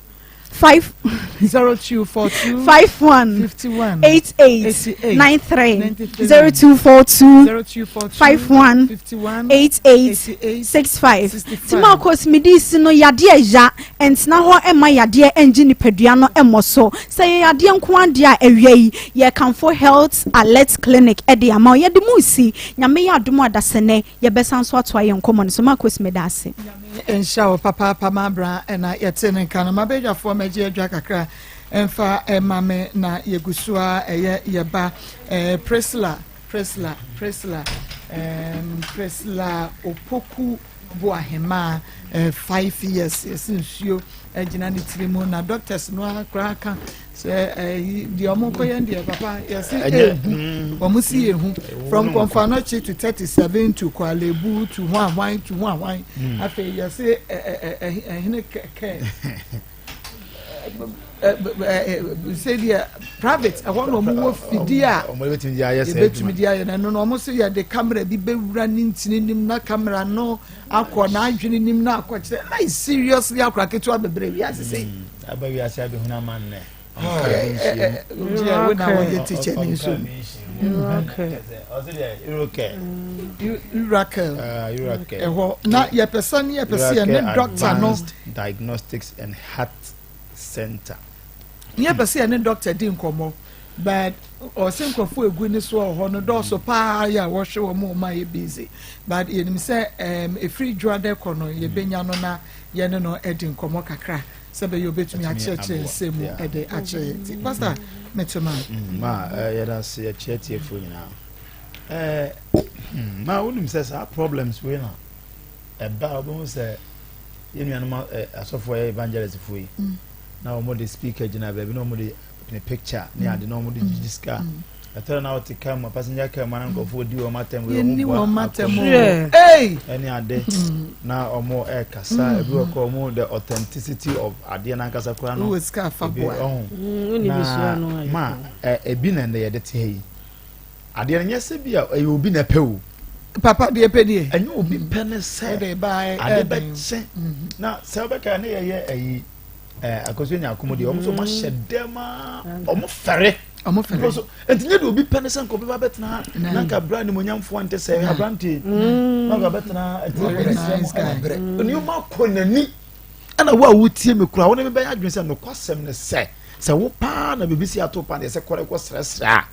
5. 0242. 51. 51. 88. 88. 93. 93. 0242. 0242. 51. 51. 88. 88. 65. 65. Timakos mede si no yadeɛ ya ɛntena hɔ mma yadeɛ ɛngye nipadua no mmɔ so. Sɛ yɛ yadeɛ nko ara deɛ a awia yi yɛkamfo Health Alert Clinic de ama wo. Yɛde mu si Nyame yɛ adom a dasɛnɛ yɛbɛsan so atoa yɛn nkɔmmɔ no so. Marcos meda ase. Nyame nhyira wo papaapa m'abra ɛna yɛte ne nka no mabadwafoɔ mɛgye adwa kakra ɛmfa ɛma me na yɛgu so a ɛyɛ yɛba ɛɛ Priscilla Priscilla Priscilla ɛɛm Priscilla Opoku Boahemaa ɛɛ 5 years yɛsi nsuo ɛgyina ne tiri mu na doctors no ara koraa ka sɛ ɛyi deɛ wɔn kɔ yɛn deɛ papa yɛsi ehu wɔn si ehu from Komfo-Anokye to 37 to Korle-Bu to hwan hwan to hwan hwan afei yɛsi ɛ ɛ ɛhene kɛkɛ sɛ deɛ private ɛhɔ na wɔn wɔ fidie a yɛbɛtumi de ayɛ no ɛno na wɔn so yɛde camera bi bɛwura ne ntini nim na camera no akɔ n'adwene nim na akɔkyerɛ like seriously akora ketewa bebree wiase sɛ. Aba wiase abɛhunu amannɛ. Wo na wɔyɛ teacher ni nso. Urakel. Ɛhɔ na yɛpɛ sɛ ne yɛpɛ sɛ yɛ ne doctor no. Diagnostics and Heart Center. Ne yɛpɛ sɛ yɛ ne doctor di nkɔmmɔ but ɔsɛ nkurɔfoɔ egu ne so wɔ hɔ no dɔɔso paa yɛ a wɔhwɛ wɔn a wɔn ayɛ busy but yɛnim sɛ ɛfiri dwoadɛ kɔ no yɛbɛnya no na yɛne no adi nkɔmmɔ kakra. Sɛ bɛyɛ obetumi akyerɛkyerɛ nsɛm mu de akyerɛ yɛn nti pastor meto ma. Mm, ma eh, yɛda ase yɛkyerɛ tiefoɔ nyinaa eh, Hmm, na wonim sɛ saa problems wei na ɛba a wobɛhu sɛ yɛn nuanom asɔfoɔ yɛ evangelist foɔ yi mm. na wɔn de speaker gyina baabi na wɔn de ne picture ne ade na wɔn de gyigyi sika mm. ɛtɔrɔ na wɔte kaa mu passenger kaa mu na nkurɔfoɔ di wɔn atɛm wei wɔn bu akɔ ɛne ade na wɔn ɛkasa ebi wɔ kɔ wɔn the authenticity of adeɛ n'ankasa koraa no ebi ɔho na ma ebi na ɛnɛ yɛde te ha yi. Adeɛ no nyɛ sɛ bi a ɛyɛ obi na ɛpɛ o. Papa deɛ pɛ deɛ. Ɛnyɛ obi pɛ ne sɛ ade bɛkye mhm. na sɛ wobɛka ne yɛyɛ ayi ɛɛ akɔso nya akomo deɛ wɔn nso wɔn ahyɛ dɛm aa wɔn fɛre. Wɔn fɛre. So nti nyɛ de obi pɛ ne sɛ nka obi ba bɛtena ha na nka abira nimonyamfoɔ nte sɛ aberante na nka bɛtena ha ɛti ɛsɛ mu nneɛma kɔ n'ani ɛna wo a wotie mi kura wo ne mi bɛyɛ adwene sɛ nokwasɛm ne sɛ sɛ wo paa na biribi si ato paa deɛ sɛ kɔrɛ kɔ srɛsrɛ a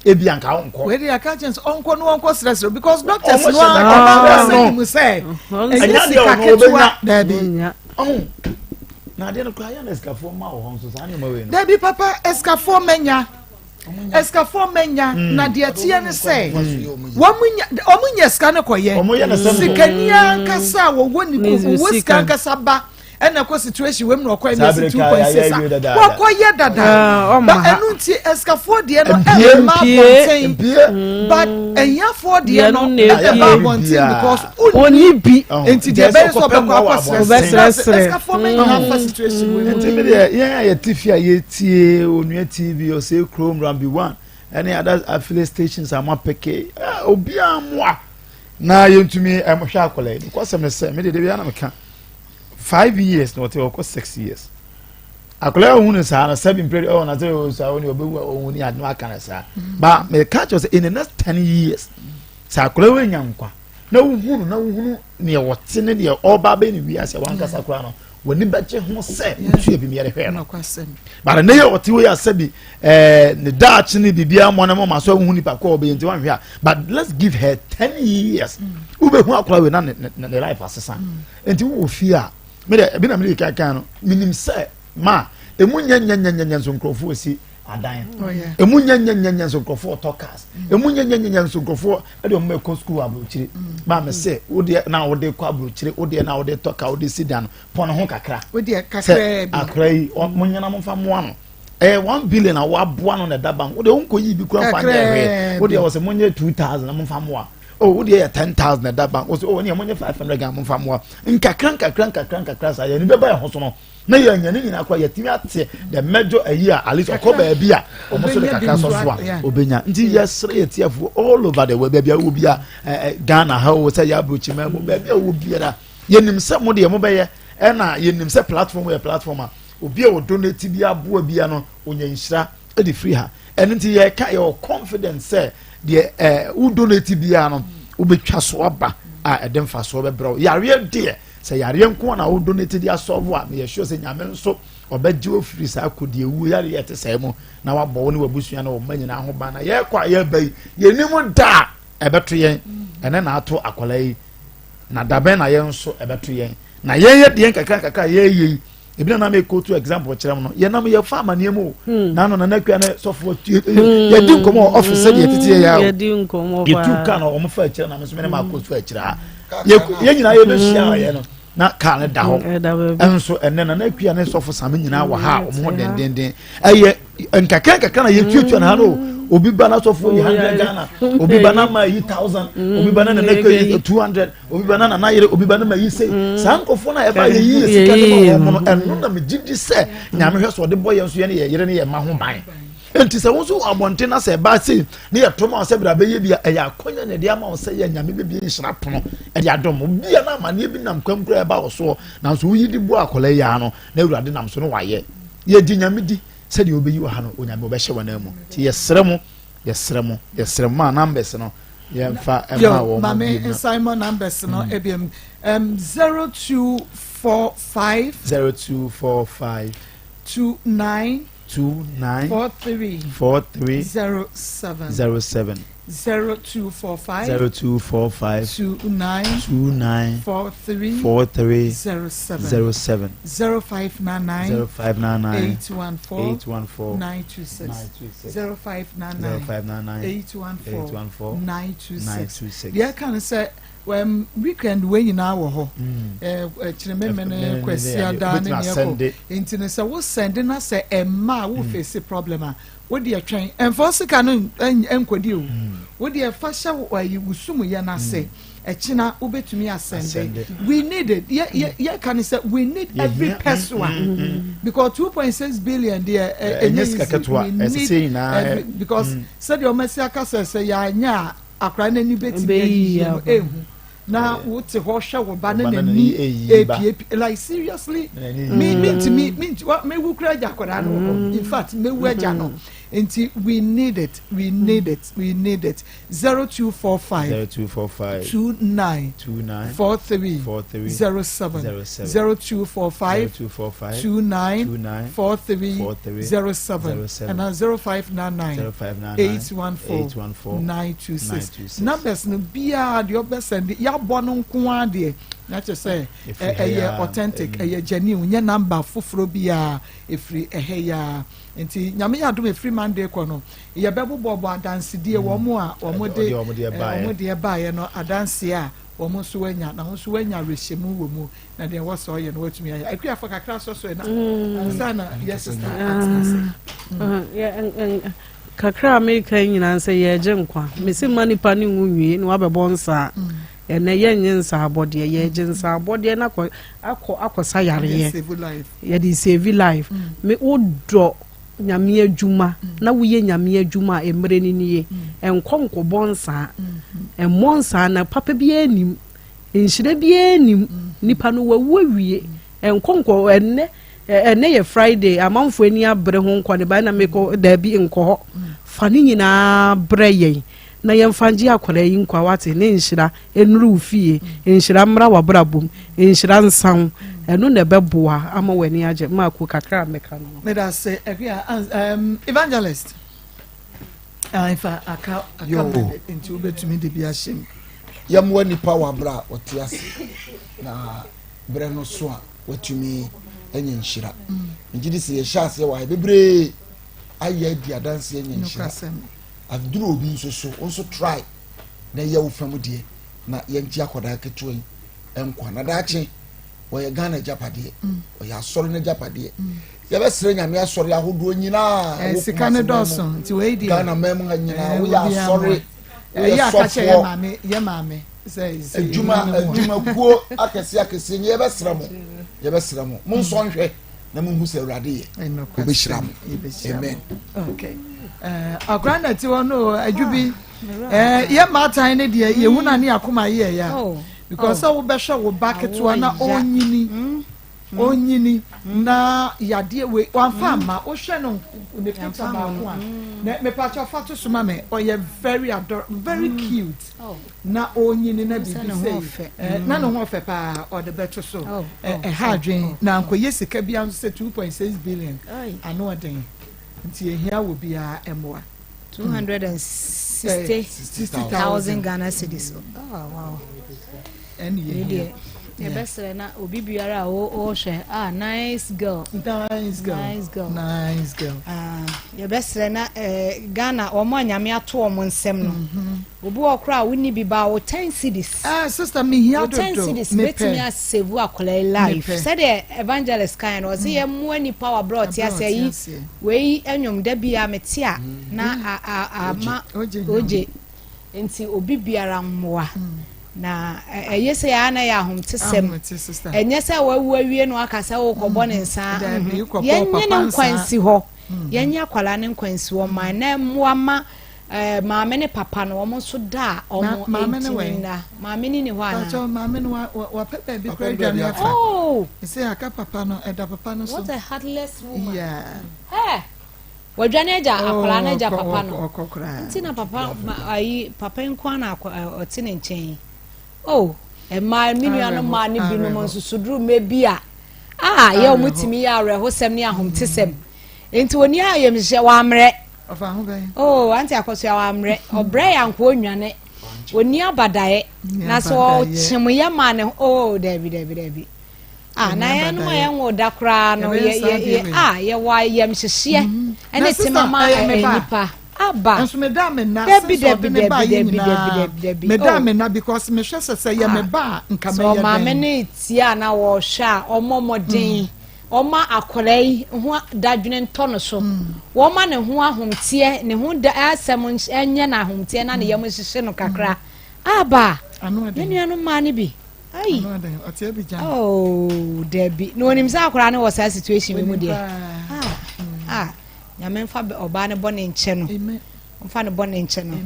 ebi anka ɔnkɔ. wei de aka kyɛn sɛ ɔnkɔ no ɔnkɔ srɛsrɛ because doctors no a ɔmo akasa nim sɛ ɛnyɛ sika ketewa daabi. ɔho na adeɛ no koraa yɛ na asikafoɔ ma wɔ hɔ nso saa nneɛma wei no. daabi papa asikafoɔ mɛnya asikafoɔ mɛnya hmm. na deɛ teɛ ne sɛ wɔn nya sika no kɔyɛ sikani ankasa a wɔwɔ ne wɔwɔ sika ankasa ba. ɛna kɔ situation wei mu na ɔkɔ ɛna 2.6 a wɔkɔ yɛ dada ah, ba ɛnu nti ɛsikafoɔ deɛ no ɛmma abɔnten but ɛhiafoɔ deɛ no ɛba abɔnten because onni bi nti deɛ ɛbɛyɛ sɛ ɔbɛkɔ akɔ srɛsrɛ ɛsikafoɔ mɛ nyinaa fa situation wei mu. Nti mi deɛ yɛn a yɛte fi a yɛtie Onua TV ɔsɛ kurom Rambi One ɛne other affiliate stations a mo apɛkɛ obiara mmoa na yɛntumi ɛhwɛ akwadaa yi nokwasɛm ne sɛ me deɛ debi anam ka 5 years na ɔte ɔkɔ 6 years. Akwadaa yi ohun ne saa no sɛbi mpere ɔwɔ na sɛ ɔwɔ saa ɔne ɔbɛwu a ɔwɔ ni adi no aka ne saa ba mɛka kyerɛ sɛ in the next 10 years sɛ akwadaa yi nya nkwa na wohunu na wohunu nea wɔte ne deɛ ɔba abɛn ne wiase wankasa koraa no w'ani bɛgye ho sɛ wotua bi mmiɛre hwɛ no but ne yɛ ɔte wei asɛ bi ɛɛ ne daakye ne biribiara mmɔ ne mo ma so wohu nipa kɔ ɔbɛyɛ nti wanhwɛ a but let's give her 10 years wobɛhu akwadaa wei na ne ne ne life asesa nti wowɔ fie a me deɛ ebi na me de kankan no menim sɛ ma emu nyɛ nyɛ nyɛ nyɛ nyɛ nso nkurɔfoɔ si adan emu nyɛ nyɛ nyɛ nyɛ nso nkurɔfoɔ tɔ cars emu nyɛ nyɛ nyɛ nyɛ nso nkurɔfoɔ ɛde wɔn kɔ sukuu aburokyire maa mi sɛ wodeɛ na wode kɔ aburokyire wodeɛ na wode tɔ car wode si dan pɔn ho kakra sɛ akora yi mo nyina mo nfa moa no ɛyɛ 1 billion a waboa no na ɛda bank wodeɛ wonkɔ yi bi kura nfa nyɛ hwee wodeɛ wɔ sɛ mo nyɛ 2,000 na mo nfa moa oh wodeɛ yɛ 10,000 na ɛda bank wɔ sɛ oh ne yɛ mo nyɛ 500 gan mo nfa moa nkakra nkakra nkakra nkakra saa yɛn ni bɛba yɛn ho so no na yɛn nya ne nyinaa kora yɛtumi ate the major ayi a at least ɔkɔ baabi a wɔn nso de kakra sɔ so a obenya nti yɛsrɛ yɛ tiɛfo all over the world baabi a wɔ bia ɛɛ Ghana ha o sɛ yɛ aburokyi mɛ mu baabi a wɔ biara yɛnim sɛ mo deɛ mo bɛyɛ ɛna yɛnim sɛ platform yɛ platform a obi a wɔ donate bi aboa bi ano onya nhyira ɛde firi ha. Ɛno nti yɛka yɛwɔ confidence sɛ deɛ ɛɛ wo donate biara no wobɛtwa so aba a ɛde mfasoɔ bɛbrɛ wo. Yareɛ deɛ sɛ yareɛ nko na wo donate de asɔvo a meyɛ sure sɛ Nyame nso ɔbɛgye wo firi saa kɔdiawuo yareɛ ɛte saa mu na wabɔ wo ne w'abusua ne wo mma nyinaa ho ban. Na yɛrekɔ a yɛreba yi yɛnim da a ɛbɛto yɛn. Ɛnɛ na ato akwadaa yi na dabɛn na yɛn nso ɛbɛto yɛn na yɛyɛ deɛ nkakra nkakra yɛyɛ yi. Ebi na nam ekotu example kyerɛ mu no yɛnam yɛfa amaneɛ mu o hmm. Nano nana akua ne sɔfoɔ tue hmm. yɛdi nkɔmɔ wɔ ɔfis sɛdeɛ tete yɛ yɛ o yɛtu kaa na wɔn fa akyire na nso mene ma akɔ so akyire ha yɛn nyinaa yɛbɛhyia yɛ no na kaa no da hɔ. Ɛnso ɛnɛ nana akua ne sɔfo same nyinaa wɔ ha a wɔn ho dendenden ɛyɛ nkakra nkakra na yɛtuatua na ha no obi ba na sɔfo yi 100 Ghana, obi ba na ma yi 1,000, obi ba na nana akua yi 200, obi ba na nana yere, obi ba na ma yi sei. Saa nkurɔfoɔ no a ɛba yɛ yi yɛ sika de ma wɔn no ɛno na megye di sɛ Nyame hwɛ so ɔde bɔ yɛn so yɛn ne yɛ yere ne yɛ mma ho ban. Nti sɛ wɔn nso wɔ abɔnten na sɛ ɛba sei ne yɛ tɔm a sɛ bra bɛyɛ bi a ɛyɛ akɔnya na ɛde ama wɔn sɛ yɛ Nyame bɛbie nhyira pono ɛde adɔm obi a na amaneɛ bi nam kwan kura ɛba wɔ soɔ nanso woyi de bu akɔla yi ano na Awurade nam so no wayɛ. Yɛgye Nyame di sɛdeɛ wobɛyi wɔ ha no Onyame wɔbɛhyɛ wɔn anan mu. Nti yɛsrɛ mo, yɛsrɛ mo, yɛsrɛ mo maa numbers no yɛmfa ɛma wɔn mo bio na. Simon numbers no ebiem 0245. 0245. 29. 29. 43. 43. 07. 07. 0245. 0245. 29. 29. 43. 43. 07. 07. 0599. 0599. 814. 814. 926. 926. 0599. 0599. 814. 814. 926. 926. Deɛ ɛka no sɛ um, weekend wei nyinaa wɔ hɔ kyerememene kwasiada ne neɛ kɔ nti no sɛ wo sɛnde na sɛ ɛma a wo face problem a Wo deɛ twɛn, ɛmfa wo sika no nkɔdi o. Wo deɛ fa hyɛ ayi wo sumuyɛ no ase. Ɛkyena wobɛtumi asɛnde. We need it. Yɛ yɛ yɛka ne sɛ we need every pesewa because 2.6 billion deɛ ɛnyɛ easy. We need every because sɛdeɛ wɔn asi aka sɛ sɛ yɛanyɛ a akwadaa no ani bɛtumi ayiyi no ehu. na wote hɔ hwɛ wo ba na n'ani epiepie like seriously me me ntumi me nti mewu kura agya akwadaa no wɔ hɔ in fact mewu agya no nti we need it we need it we need it 0245 0245 29 29 43 43 07 07 0245 0245 29 29 43 43 07 07 ɛna 0599 0599 814 814 926 926. Numbers no biara deɛ ɔbɛ sɛnde yabɔ no nko ara deɛ na kyerɛ sɛ Ɛfiri ha yi ɛyɛ ara, authentic mm. ɛyɛ genuine nyɛ number foforɔ biara ɛfiri ɛha yi ara nti Nyame yɛ adom ɛfiri Monday kɔ no yɛbɛbobɔbɔ adansedie wɔn a wɔn de Ɛde wɔn deɛ baeɛ. wɔn deɛ baeɛ no adanseɛ a wɔn nso anya na wɔn nso anya awerɛhyɛmu wɔ mu na deɛ ɛwɔ sɛ ɔyɛ no watumi ayɛ akuafo kakra sɔsɔ na ansa na yɛ sista atena ase. Kakra a meka nyinaa sɛ yɛregye nkwa. Mese ma nipa ne nwu nwie na wabɛbɔ nsa. Ɛnɛ yɛnyɛ nsa abɔdeɛ, yɛregye nsa abɔdeɛ na akɔ akɔ akɔsa yareɛ. Yɛde save life. Me wodɔ nyame adwuma na woyɛ nyame adwuma a mmerɛ no nie. Nkɔ nkɔbɔ nsa. Mmɔ nsa na papa biara nim. Nhyira biara nnim. Nipa no wawu awie. Nkɔ nkɔ ɛnnɛ ɛnnɛ yɛ Friday amanfoɔ ani abere ho nkɔ ne ba na mekɔ daabi nkɔ hɔ. Fa ne nyinaa brɛ yɛn na yɛmfa ngye akwadaa yi nkwa wate ne nhyira nnuru wo fie nhyira mmra w'abrabɔ mu nhyira nsa wo ɛno na ɛbɛboa ama w'ani agye maako kakra a mɛka no. Medase Akua um, evangelist. Nfa aka aka nti wobɛtumi de bi ahyɛ mu. Yɛmmoa nipa wɔ aberɛ a ɔte ase na berɛ no so a watumi anya nhyira. Megye di sɛ yɛhyɛ aseɛ wɔ ha bebree ayɛ adi adanseɛ anya nhyira. Aduru obi nso so, wo nso try na yɛ wo fam deɛ na yɛngye akwadaa ketewa yi nkwa na daakye wɔyɛ Ghana agyapadeɛ mm. wɔyɛ asɔre no agyapadeɛ mm. yɛbɛsrɛ nyame asɔre ahodoɔ nyinaa eh, sika no dɔɔso nti wei deɛ Ghana man mu ha nyinaa eh, woyɛ asɔre woyɛ sɔfoɔ yɛ maame adwuma adwumakuo akɛseɛ akɛseɛ nyɛ yɛbɛsrɛ mo yɛbɛsrɛ mo mo nsɔ nhwɛ na mo hu sɛ awurade yɛ obɛhyira mo amen okay eh, akora na ti hɔ no adwu bi ah, yɛ mmaatan no deɛ yɛhu na ne akoma yɛ ya oh. Because sɛ wobɛhwɛ wo ba ketewa na ɔnyini mm. ɔnyini mm. na yadeɛ wei wamfa mm. amma wohwɛ no ne picture baako a na mepakyɛ fa to so ma me ɔyɛ very ador very cute oh. na ɔnyini na biribi sɛ eh, na ne ho ɔfɛ paa ɔde bɛto so oh, eh, oh, ɛha adwen na nkɔyɛ sika bi nso sɛ 2.6 billion ano ɔden nti ehia wɔ biara mmoa. 260,000 Ghana cedis. Oh, wow. Ɛne yɛ deɛ yɛbɛsrɛ na obi biara a ɔrehwɛ ah nice girl nice girl nice girl nice girl ah yɛbɛsrɛ na eh, Ghana wɔn a nyame ato wɔn nsɛm no mhm. obi wɔ koraa a wonni bi ba wo ten cedis ah sister mehia dodo wo ten cedis betumi asevu akwadaa yi life sɛdeɛ evangelist kan no ɔsɛ yɛ mmoa nipa wɔ abrɛ ɔte aseɛ yi Wei nnwom da biara mete a na ama ogye nti obi biara mmoa na ɛyɛ sɛ yɛa na yɛ ahomtesɛm ɛnyɛ sɛ wawu awie no aka sɛ wokɔbɔ ne nsa yɛnyɛ ne nkwa nsi hɔ yɛnyɛ akwadaa ne nkwa nsi hɔ ma na mmoa ma maame ne papa no wɔn nso da a wɔn ntumi nna maame ne ni hɔ anaa. maame no wapɛ baabi kora adwane afa oh ɛsɛ aka papa no ɛda papa no so what a heartless woman yeah hey wadwane agya oh, akwadaa no agya papa no nti na papa ayi papa nko na ɔte ne nkyɛn oh mmaa me nua no mmaa no binom nso soduru mma bi a a yɛ wɔn tumi yɛ awerɛhosɛm ne ahomtesɛm nti wɔn ni ayɛmhyɛ wɔammerɛ. Ɔfa ho bɛn? Oh, Auntie Akosua wammerɛ. Ɔbrɛ yɛ anka ɔnwane. Ɔnni abadaeɛ. Na sɛ ɔkyem yɛ ma ne oh, dabi dabi dabi. Ah, na yɛn nom a yɛn wo da koraa no yɛ yɛ yɛ ah yɛwɔ ayamhyehyeɛ mm-hmm. ɛne tema ma nipa aba. Nso me da me na dabi since dabi ɔde me ba dabi yɛ dabi dabi nyinaa dabi dabi me da oh. me na because me hwɛ sɛ sɛ yɛ me ba a nka Sɛ mɛyɛ ɔmaame dɛn. no retie a na wɔrehwɛ a ɔmmɔ mmɔden ɔma akwadaa yi ho dadwene ntɔ no so wɔma ne ho ahomteɛ ne ho da asɛm nyɛ no ahomteɛ na ne yam nhyehye no kakra aba ne nuanom mmaa no bi ayi oh dabi na onim sɛ akwadaa no wɔ saa situation mu deɛ ah ah nyame nfa ɔbaa no bɔ ne nkyɛ no nfa ne bɔ ne nkyɛ no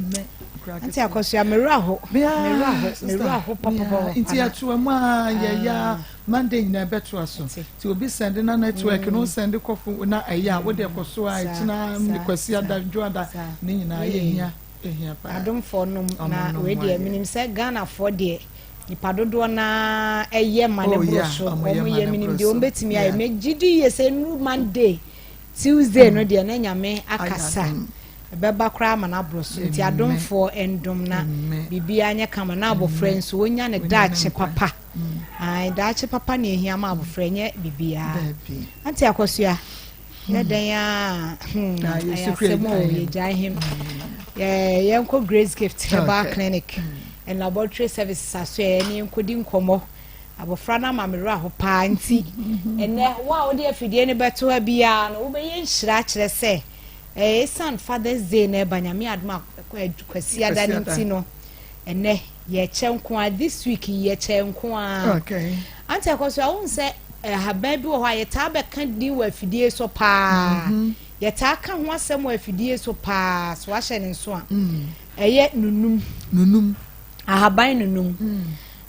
nti akɔsoa mewura ho mewura ho mewura ho pɔpɔpɔ nti ɛtoa mu a yɛyɛ Monday nyinaa ɛbɛtoa so nti obi sɛnde na network no sɛnde kɔ fo na ɛyɛ a wode ɛkɔ so a ɛkyina ne kwasi ada dwoada ne nyinaa yɛhia ɛhia paa. Adomfoɔ nom na wei deɛ menim sɛ Ghanafoɔ deɛ nipa dodoɔ naa ɛyɛ ma ne boro so wɔn yɛ menim deɛ wɔn bɛtumi ayɛ megye di yie sɛ nuru Monday Tuesday no deɛ na Nyame akasa ɛbɛba koraa ama no aboro so nti adomfoɔ ndom na biribiara nyɛ kama na abɔfra nso wɔnya ne daakye papa. Ae, daakye papa na ehia ma abofra, ɛnyɛ biribiara. Auntie Akosua, yɛ dɛn a, hmm, ɛyɛ asɛm o, yɛgyae hem. Yɛnkɔ Grace Gift Herbal Clinic and Laboratory Services aso ɛ, ɛne yɛnkɔdi nkɔmmɔ. Abofra no ama me werɛ aho paa nti, ɛnɛ wo a wode afidie no bɛto ha biara no, wobɛyɛ nhyira akyerɛ sɛ ɛsiane Father's Day na ɛba Nyame adom a Kwasiada no nti no, Ɛnɛ yɛkyɛ nko ara this week yi yɛkyɛ nko ara. Okay. Ante akɔso a wohu sɛ ahaban bi wɔ hɔ a yɛtaa bɛka din wɔ afidie so paa. Mm -hmm. Yɛtaa ka ho asɛm wɔ afidie so paa so ahyɛ ne nso a. Mm. Ɛyɛ nunum. Nunum. Ahaban nunum. Mm.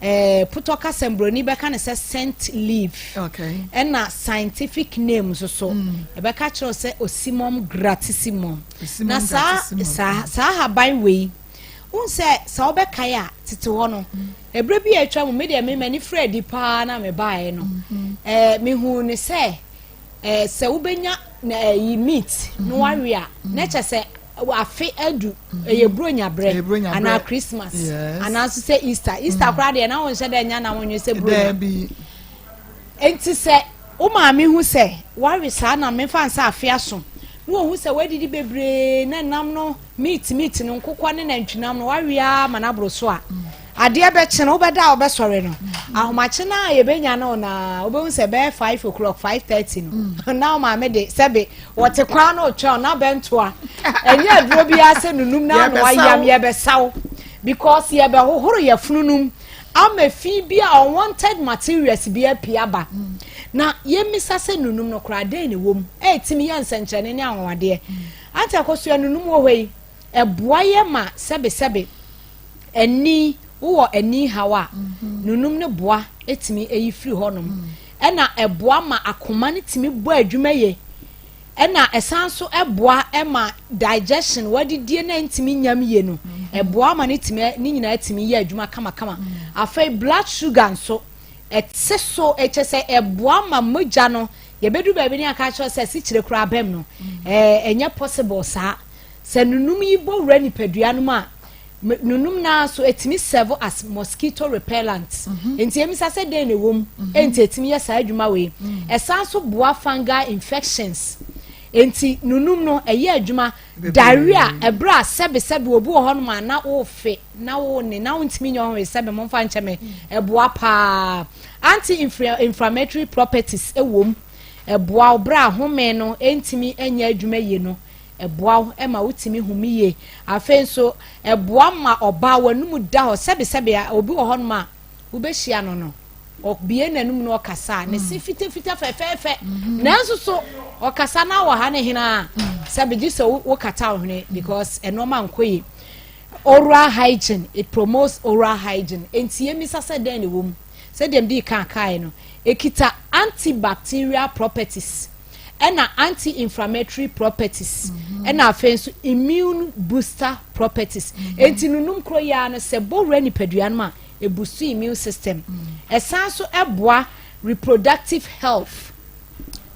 Eh, putɔ kasa mbroni bɛka ne sɛ scent leaf. Okay. Ɛna scientific name nso so. Mm. Ɛbɛka kyerɛw sɛ osimum gratissimum. Na saa saa saa ahaban wei. Wohu sɛ, sɛ wobɛkae a, tete hɔ no, ɛberɛ bi a atwa mu, me deɛ me m'ani firi adi paa na mebaeɛ no, ɛɛ mehuu ne sɛ, ɛɛ sɛ wobɛnya na ɛyi meat na wawe a, na kyɛ sɛ afe adu, ɛyɛ buronya berɛ, anaa Christmas, anaa nso sɛ Easter. Easter koraa deɛ na wonhyɛ dɛ nya na wonwe sɛ buronya. Enti sɛ wo maame hu sɛ woawe saa nam no, memfa nsɛ afe aso, na ohu sɛ woadidi bebree na nam no, meat meat no, nkokɔ ne nantwinam no, woawe ara ma no aboro so a, adeɛ bɛkye no, wobɛda a wobɛsɔre no, ahomakye no a yɛbɛnya no na wobɛhu sɛ bɛyɛ 5 o'clock, 5:30 no, na wo maame de sɛbe wɔte kwan no retwɛn na bɛntoa. Ɛnyɛ aduro biara sɛ nunum na ano ayam, yɛbɛsaw because yɛbɛhohoro yɛfunu nom. Ama fi bi a unwanted materials bi apue aba. Na yɛmmisa sɛ nunum no koraa dɛn na ɛwɔ mu a ɛtumi yɛ nsɛnkyerɛnne ne anwanwadeɛ. Ante Akosua, nunum wɔ hɔ yi, ɛboa yɛ ma sɛbesɛbe ani, wowɔ ani haw a, nunum no boa tumi yi firi hɔnom. Ɛna ɛboa ma akoma no tumi bɔ adwuma yie. Ɛna ɛsan nso boa ma digestion, wadidie na ntumi nyam yie no, ɛboa ma ne tumi ne nyinaa tumi yɛ adwuma kamakama. Afei blood sugar nso, ɛte so, ɛkyɛ sɛ ɛboa ma mogya no, yɛbɛdu baabi ne aka akyerɛ sɛ sikyire koraa bɛm no, ɛɛ ɛnyɛ possible saa. Sɛ nunum yi bɔ wura nipadua no mu a, Nunum no ara nso, ɛtumi serve as mosquito repellent. Mhm. Nti emisa sɛ dɛn na ɛwɔ mu mhm. nti ɛtumi yɛ saa adwuma wei. Mm. Ɛsan nso boa fungal infections. Nti nunum no ɛyɛ adwuma diarrhea ɛberɛ a sɛbesɛbe obi wɔ hɔnom a na wofe na wo ne na wontumi nyɛ ho sɛbe momfa nkyɛ me mm. ɛboa paa. Anti-inflammatory properties ɛwɔ mu. Ɛboa wo berɛ a home no ɛntumi nyɛ adwuma yie no. Ɛboa wo ma wotumi home yie. Afei nso, ɛboa ma ɔbaa w'anum da hɔ. Sɛbesɛbe a, obi wɔ hɔnom a, wobɛhyia no no, ɔbue n'anum na ɔkasa a, ne se fitafita fɛfɛɛfɛ. Nanso so, ɔkasa na wɔ ha ne hena a, sɛbe gye sɛ wokata wo hwene because nneɛma nkɔ yie. Oral hygiene, it promotes oral hygiene. Enti yɛmmisa sɛ dɛn na ɛwɔ mu? Sɛdeɛ medii kan kaeɛ no, ɛkita antibacterial properties. ɛna anti-inflammatory properties ɛna afei nso immune booster properties enti nunum kuro yi ara no sɛ bɔ wura nipadua no mu a ebusu immune system ɛsan so ɛboa reproductive health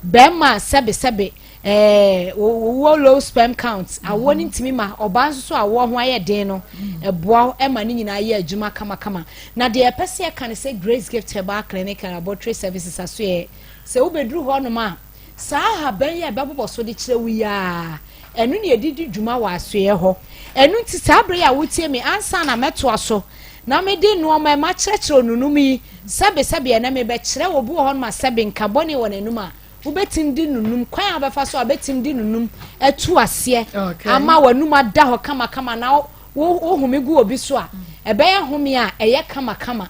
bɛrima sɛbesɛbe Ɛɛ wowɔ low sperm count, awoɔ no ntumi ma ɔbaa nso so awoɔ ho ayɛ den no, ɛboa wo ma ne nyinaa yɛ adwuma kamakama. Na deɛ yɛpɛ sɛ yɛka ne sɛ Grace Gift Herbal Clinic and Laboratory Services asoɛɛ, sɛ wobɛduru hɔnom a, saa ahaban yi a ɛbɛbobɔ so de kyerɛ wo yi ara, ɛno na yɛde di dwuma wɔ asoɛɛ hɔ. Ɛno nti saa berɛ yi a wotie me, ansa na mɛtoa so na mede nnoɔma makyerɛkyerɛ onunum yi, sɛbesɛbe ɛnnɛ mebɛkyerɛ obi wɔ hɔnom a sɛbe nka bɔne wɔ n'anum a, Wobɛtim de nunum, kwan a wobɛfa so a wobɛtim de nunum atu aseɛ ama w'anum ada hɔ kamakama na wo home gu obi so a, ɛbɛyɛ home a ɛyɛ kamakama.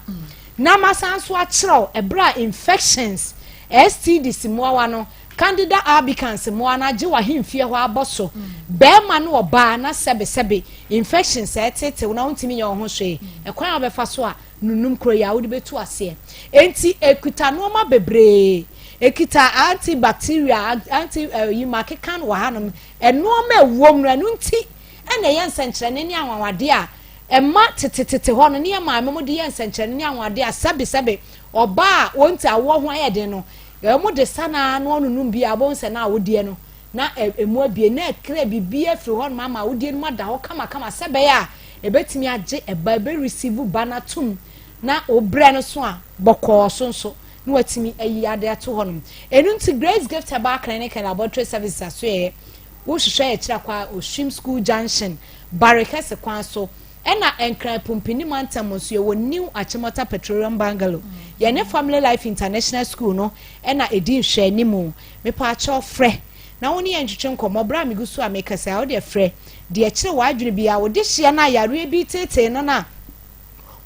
Na masan nso akyerɛw ɛberɛ a infections, STDs mmoawa no, Candida albicans mmoawa no agye w'ahemfie hɔ abɔ so, barima ne ɔbaa na sɛbesɛbe infections a ɛtetew na wontumi nyɛ wo ho hwee, ɛkwan a wobɛfa so a nunum koro yi a wode bɛtu aseɛ. Enti ɛkuta nnoɔma bebree. Ɛkita anti-bacteria, anti ɛyi makeka no wɔ hanom. Nnoɔma ɛwom no, ɛno nti ɛna ɛyɛ nsɛnkyerɛnne ne anwanwadeɛ a ɛma tetetete hɔ no ne yɛ maame mo de yɛ nsɛnkyerɛnne ne anwanwadeɛ a sɛbe sɛbe ɔbaa a wɔnti awoɔ ho ayɛ den no, wɔn de sa no ara na ɔnonum bi a wobɛhu sɛ na awodeɛ no na ɛmu abue na ɛkra biribi afiri hɔnom ama awodeɛ no mu ada hɔ kamakama sɛ ɛbɛyɛ a ɛbɛtumi agye ɛba, ɛbɛ receive ba no atom na wobrɛ no so a bɔkɔɔ so nso na watumi ayi ade ato hɔnom. Ɛno nti Grace Gift Herbal Clinic and Laboratory Services asoɛeɛ, wohwehwɛ yɛ kyerɛ kwa Oshim School Junction, Barekɛse kwan so, ɛna Nkran Pumpini mantam nso yɛwɔ New Achimota Petroleum Bungalow. Yɛne Family Life International School no ɛna ɛdi nhwɛanimu. Mepaakyɛw frɛ na wo ne yɛn ntwetwe nkɔmmɔ berɛ a megu so a mekasa yi, wo deɛ frɛ deɛ ɛkyere w'adwene biara, wo dehyeɛ no a yareɛ bi reteetee no no a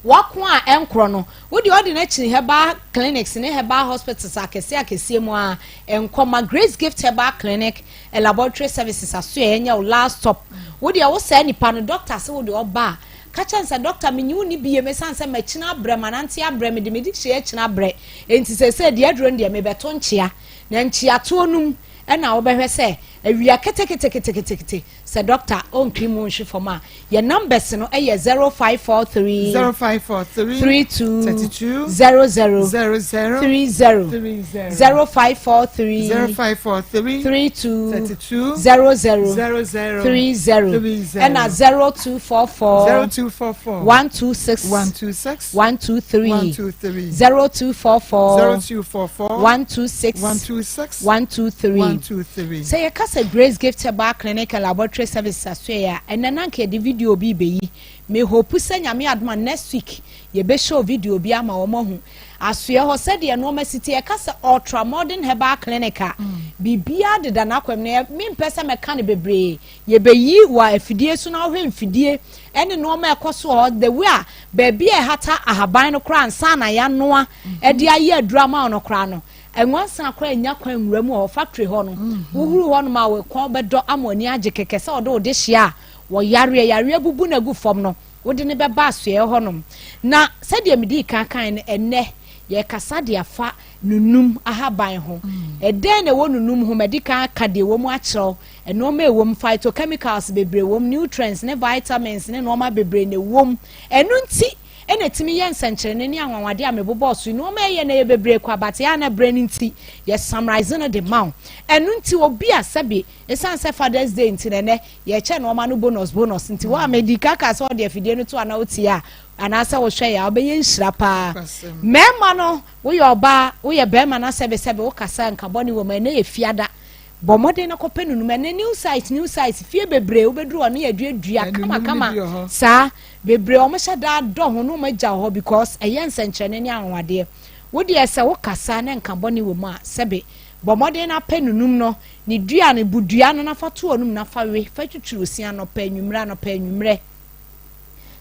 w'ako a ɛnkorɔ no, wo deɛ ɔde no akyini herbal clinics ne herbal hospitals akɛseɛ akɛseɛ mu ara nkɔ ma Grace Gift Herbal Clinic and Laboratory Services asoɛeɛ nyɛ wo last stop. Wo deɛ wo saa nipa no, doctor se wo deɛ ɔba a, ka kyerɛ no sɛ doctor menye wo nni biem ɛsiane sɛ makyini abrɛ, manante abrɛ, mede me dehyeɛ akyini abrɛ, enti seesei deɛ aduro no deɛ mebɛto nkyea. Na nkyeatoɔ no mu na wobɛhwɛ sɛ awia keteketeketekete sɛ dɔkta ɔntwi mu nhwe fam a, yɛn numbers no yɛ 0543 0543 32 32 00 00 30 30 0543 0543 32 32 00 00 30 30 ɛna 0244 0244 126 126 123 123 0244 0244 126 126 123 123. Sɛ yɛka sɛ Grace Gift Herbal Clinic and Laboratory Services asoɛeɛ a, ɛnnɛ na anka yɛde video bi rebɛyi. Me hope sɛ Nyame adom a next week yɛbɛ show video bi ama wɔn ahu asoɛeɛ hɔ sɛdeɛ nnoɔma si teɛ. Yɛka sɛ Ultra Modern Herbal Clinic a, biribiara deda n'akwam na mempɛ sɛ mɛka no bebree. Yɛbɛyi wɔ afidie so na wohwɛ mfidie ne nnoɔma a ɛkɔ so wɔ hɔ, the way a baabi a ɛhata ahaban no koraa ansa na yɛanoa de ayɛ aduro ama wo no koraa no, Nwansa koraa nnya kwan nwura mu wɔ hɔ, factory hɔ no, wohuru hɔnom a wo kɔn bɛdɔ ama w'ani agye kɛkɛ sɛ wɔde wo dehyeɛ a wɔyareɛ, yareɛ abubu no agu fam no, wode no bɛba asoɛeɛ hɔnom. Na sɛdeɛ medii kan kaeɛ no, ɛnnɛ yɛrekasa de afa nunum ahaban ho. Ɛdɛn na ɛwɔ nunum ho? Madi kan aka deɛ ɛwɔ mu akyerɛ wo, nnoɔma a ɛwɔ mu, phytochemicals bebree wɔ mu, nutrients ne vitamins ne nnoɔma bebree na ɛwɔ mu. Ɛno nti, na ɛtumi yɛ nsɛnkyerɛnne ne anwanwadeɛ a mebobɔɔ so yi. Nnoɔma a ɛyɛ no ɛyɛ bebree kwa but ɛyɛ a na berɛ no nti yɛ summarise no de ma wo. Ɛno nti obi a sɛbe ɛsiane sɛ Father's Day nti na ɛnɛ yɛkyɛ nnoɔma no bonus bonus nti wo a medi ka kaa sɛ wɔde afidie no to anaa wotie a anaasɛ wohwɛ yɛ a wobɛyɛ nhyira paa. Mmarima no woyɛ ɔbaa woyɛ barima na sɛbe sɛbe wokasa nka bɔne wɔ mu ɛnɛ yɛ fiada. Bɔ mmɔden na kɔpɛ nunum. Ɛnnɛ new site new site fie bebree wobɛduru hɔ no yɛaduadua kamakama saa bebree wɔn hyɛ daa dɔ ho na wɔn agya wɔ hɔ because ɛyɛ nsɛnkyerɛnne ne anwanwadeɛ. Wo deɛ sɛ wo kasa na nka bɔne wɔ mu a sɛbe bɔ mmɔden na pɛ nunum no ne dua no bu dua no na fa to w'anum na fa we fa twitwiri wo se anɔpa anwummerɛ anɔpa anwummerɛ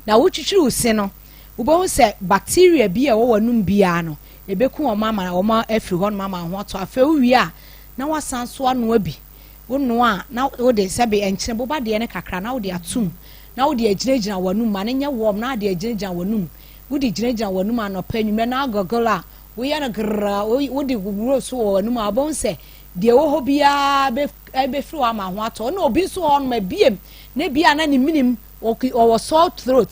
na wotwitwiri wo se no wobɛhu sɛ bacteria bi a ɛwɔ w'anum biara no ɛbɛku wɔn ama wɔn afiri hɔnom ama ho atɔ afei wowie a na woasan nso anoa bi. Wonoa a, na wode sɛbe nkyene boba deɛ no kakra na wode atom, na wode agyinagyina w'anum ma no nyɛ warm na wode agyinagyina w'anum. Wode gyinagyina w'anum anɔpa, anwummerɛ na agɔgɔl a, woyɛ no grrr, wode wuro so wɔ w'anum a, wobɛhu sɛ deɛ ɛwɔ hɔ biara bɛfiri hɔ ama ho atɔ. Ɛna obi nso wɔ hɔnom a, biem na ebia na ne menem ɔwɔ sore throat.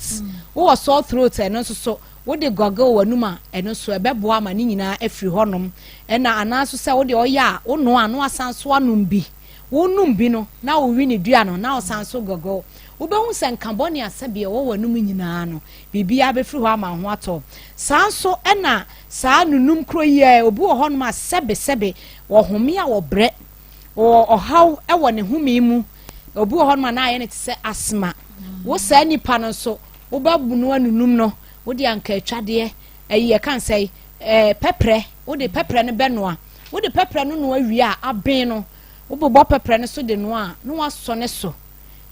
Wowɔ sore throat ɛno nso so, Wode gɔgel w'anum a, ɛno nso ɛbɛboa ama ne nyinaa afiri hɔnom. Ɛna anaa nso sɛ wode ɔyɛ a, wonoa a na wasan nso anom bi. Wonom bi no, na wowe ne dua no, na wosan nso gɔgɔw. Wobɛhu sɛ nka bɔne a sɛdeɛ ɛwɔ w'anom nyinaa no, biribiara bɛfiri hɔ ama wo ho atɔ wo. Saa nso na saa nunum kuro yi ɛ, obi wɔ hɔnom a sɛbesɛbe ɔhome a ɔbrɛ, ɔwɔ ɔhaw wɔ ne home mu. Obi wɔ hɔnom a na ayɛ no te sɛ asthma. Wo saa nipa no nso, wobɛnoa nunum no, wode anka atwadeɛ, ayi yɛka no sɛ ɛɛ pɛprɛ, wode pɛprɛ no bɛnoa. Wode pɛprɛ no noa wie a, aben no, wobobɔ pɛprɛ no so de noa a, na woasɔ ne so.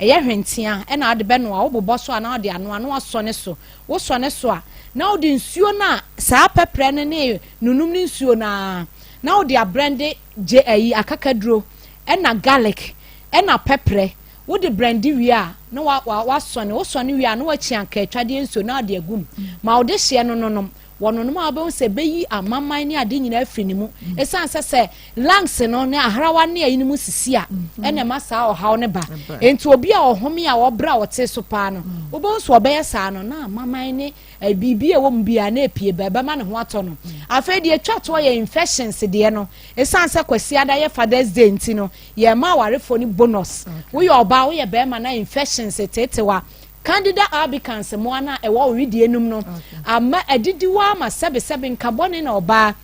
Ɛyɛ hwentea na wode bɛnoa, wobobɔ so a na wode anoa na woasɔ ne so. Wosɔ ne so a, na wode nsuo no a saa pɛprɛ no ne nunum ne nsuo no ara na wode abrɛnde gye ayi akakaduro ɛna garlic ɛna pɛprɛ. Wode brɛnde wie a na wa wa wasɔne, wosɔne wie a na wakyi anka atwadeɛ nsuo na wode agu mu. Ma wode hyeɛ no nonom. Wɔnonom a wobɛhu sɛ ɛbɛyi amaman ne ade nyinaa afiri ne mu. Ɛsiane sɛ sɛ lungs no ne ahrawa ne ayi no mu sisi a, ɛna ɛma saa ɔhaw no ba. Enti obi a ɔhome a ɔbrɛ a ɔte so paa no, wobɛhu sɛ ɔbɛyɛ saa no na amaman ne biribi a ɛwɔ mu biara na epie ba, ɛbɛma ne ho atɔ no. Afei deɛ ɛtwa toɔ yɛ infections deɛ no. Ɛsiane sɛ Kwasiada yɛ Father's Day nti no, yɛma awarefoɔ no bonus. Woyɛ ɔbaa, woyɛ barima na infections teetew a, Candida albicans mmoa no a ɛwɔ wo wedeɛ no mu no ama adidi hɔ ama sɛbesɛbe nka bɔne na ɔbaa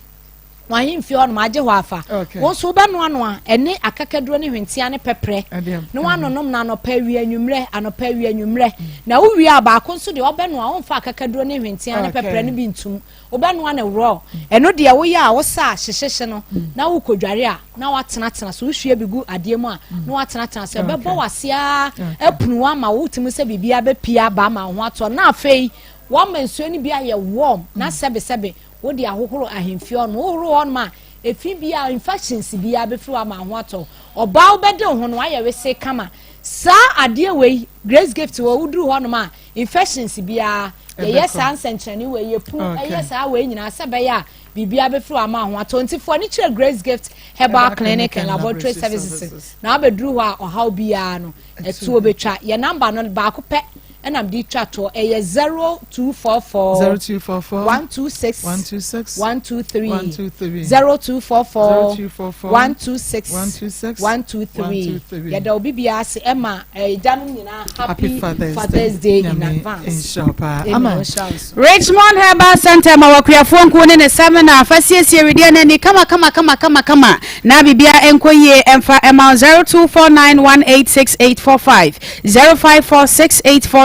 w'ahemfie hɔ nom agye hɔ afa. Wo nso wobɛnoanoa ɛne akakaduro ne hwentea ne pɛprɛ na woanonom no anɔpa awia anwummerɛ anɔpa awia anwummerɛ. Na wowie a baako nso deɛ wobɛnoa womfa akakaduro ne hwentea ne pɛprɛ no bi ntum. Wobɛnoa no raw. Ɛno deɛ woyɛ a wosa a hyehyehye no na wokɔdware a na woatenatena so. Wohwie bi gu adeɛ mu a na woatenatena so. Ɛbɛbɔ w'ase ara apunu wo ama wotumi sɛ biribiara bɛpue aba ama wo ho atɔ. Na afei woama nsuo no bi ayɛ warm na sɛbesɛbe wode ahohoro ahemfie hɔ nom. Wohoro hɔ nom a efi biara, infections biara bɛfiri hɔ ama wo ho atɔ. Ɔbaa wobɛde wo ho no woayɛ wesee kama. Saa adeɛ wei Grace Gift wɔ woduru hɔ nom a infections biara yɛyɛ saa nsɛnkyerɛnne wei yɛpu ɛyɛ saa wei nyinaa sɛ ɛbɛyɛ a biribiara bɛfiri hɔ ama ho atɔ nti fo ani kyerɛ Grace Gift Herbal Clinic and Laboratory Services na wabɛduru hɔ a ɔhaw biara no ɛtuo bɛtwa yɛ namba no baako pɛ ɛna mede twa toɔ ɛyɛ 0244 0244 126 126 123 123 0244 0244 126 126 123 yɛda obi biara ase ɛma Agyanom nyinaa happy happy Father's Day in advance. Amen. Richmond Herbal Center ma wakuafoɔ nkuo ne ne seminar fa siesie wedeɛ no ani kama kama kama kama kama na bibia nkɔ yie ɛmfa ɛma 0249186845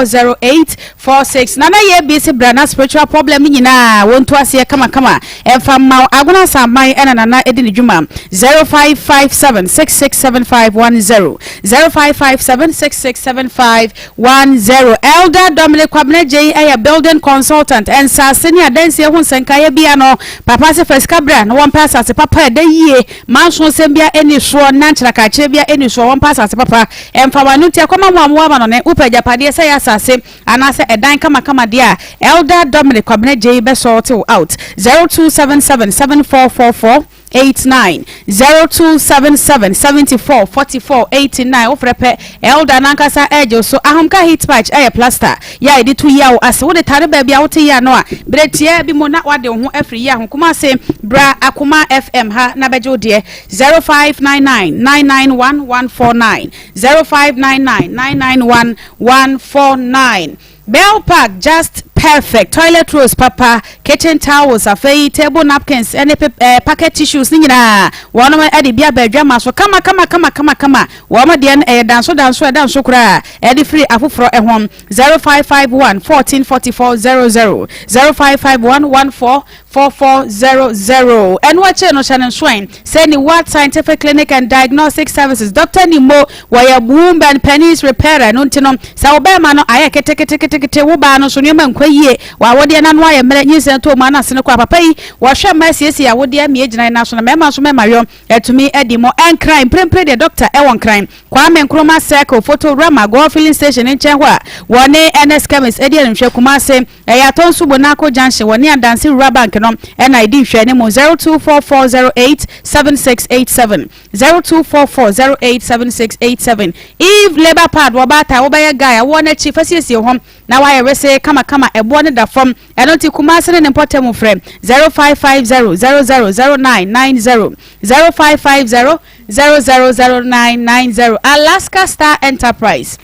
0546840846 nana yɛ bi se bra na spiritual problem no nyinaa wɔntu aseɛ kama kama ɛmfa mma wo Agona Asaman ɛna Nana ɛdi ne dwuma 0557667510 0557667510 Elder Dominic Kwabena Gyei ɛyɛ building consultant ɛnsaase ne adansie ho nsɛnkaeɛ bia no papa se fa sika bra na wɔmpɛ asase papa ɛda yie manso nsɛm bia ɛni soɔ na nkyerɛkakyerɛ bia ɛni soɔ wɔmpɛ asase papa ɛmfa wano nti ɛkɔma mo a mowɔ amanɔne wopɛ agyapadeɛ sɛ yɛ asase Anaasɛ ɛdan kamakama deɛ a, Elder Dominic Kwabena Gyei bɛ sort wo out. 0277 7444 89 0277 74 44 89 Wofrɛ pɛ, Elder no ankasa regye wo so. Ahomka heat patch yɛ plaster yɛ a yɛde to yaw ase. Wode tare baabi a wote yaw no a, berɛ tiaa bi mu na woade wo ho afiri yaw ho. Kumasi, bra Akoma FM ha na bɛgye wo deɛ. 0599 991 149 0599 991 149 Bell Park just perfect toilet rolls papa kitchen towels afei table napkins ɛne pep ɛɛ packet tissues ne nyinaa wɔn ɛde bi aba adwama so kama kama kama kama kama wɔn deɛ no ɛyɛ danso danso ɛda nso koraa ɛde firi afoforɔ ɛho 0551 14 44 00 0551 14 4400. Ɛno akyire no, hyɛ no nsoɛ sɛ Niwat Scientific Clinic and Diagnostic Services, Dɔkta Nimmo, wɔyɛ womb and penis repairer. Ɛno nti no, sɛ wo bɛrima no ayɛ keteketekete, wo baa no nso nneɛma nkɔ yie, w'awodeɛ no ano ayɛ mmerɛ, nyinsɛn tɔ mu ana asene kɔ a, papa yi, wɔhwɛ mma asiesie awodeɛ ama agyina nan so na mmarima nso mmarima yɔ atumi adi mo. Nkran, mprempren deɛ dɔkta ɛwɔ Nkran, Kwame Nkrumah Circle, Foto Rama, Goil Filling Station nkyɛn hɔ a wɔne Ernest Chemist adi animhwɛ, Kumase, Ɛyɛ Atɔnsu Bonako Junction wɔ ne Adanse Rural Bank no ɛna ɛdi nhwɛne mu 024408 7687 024408 7687 Eve Labour Pad wɔ baatan wobɛyɛ guy a wɔn akyi fa siesie ho na wayɛ wese kamakama ɛboɔ ne da fam ɛno nti Kumase ne ne mpɔtam frɛ 0550 000990 0550 000990 Alaska Star Enterprise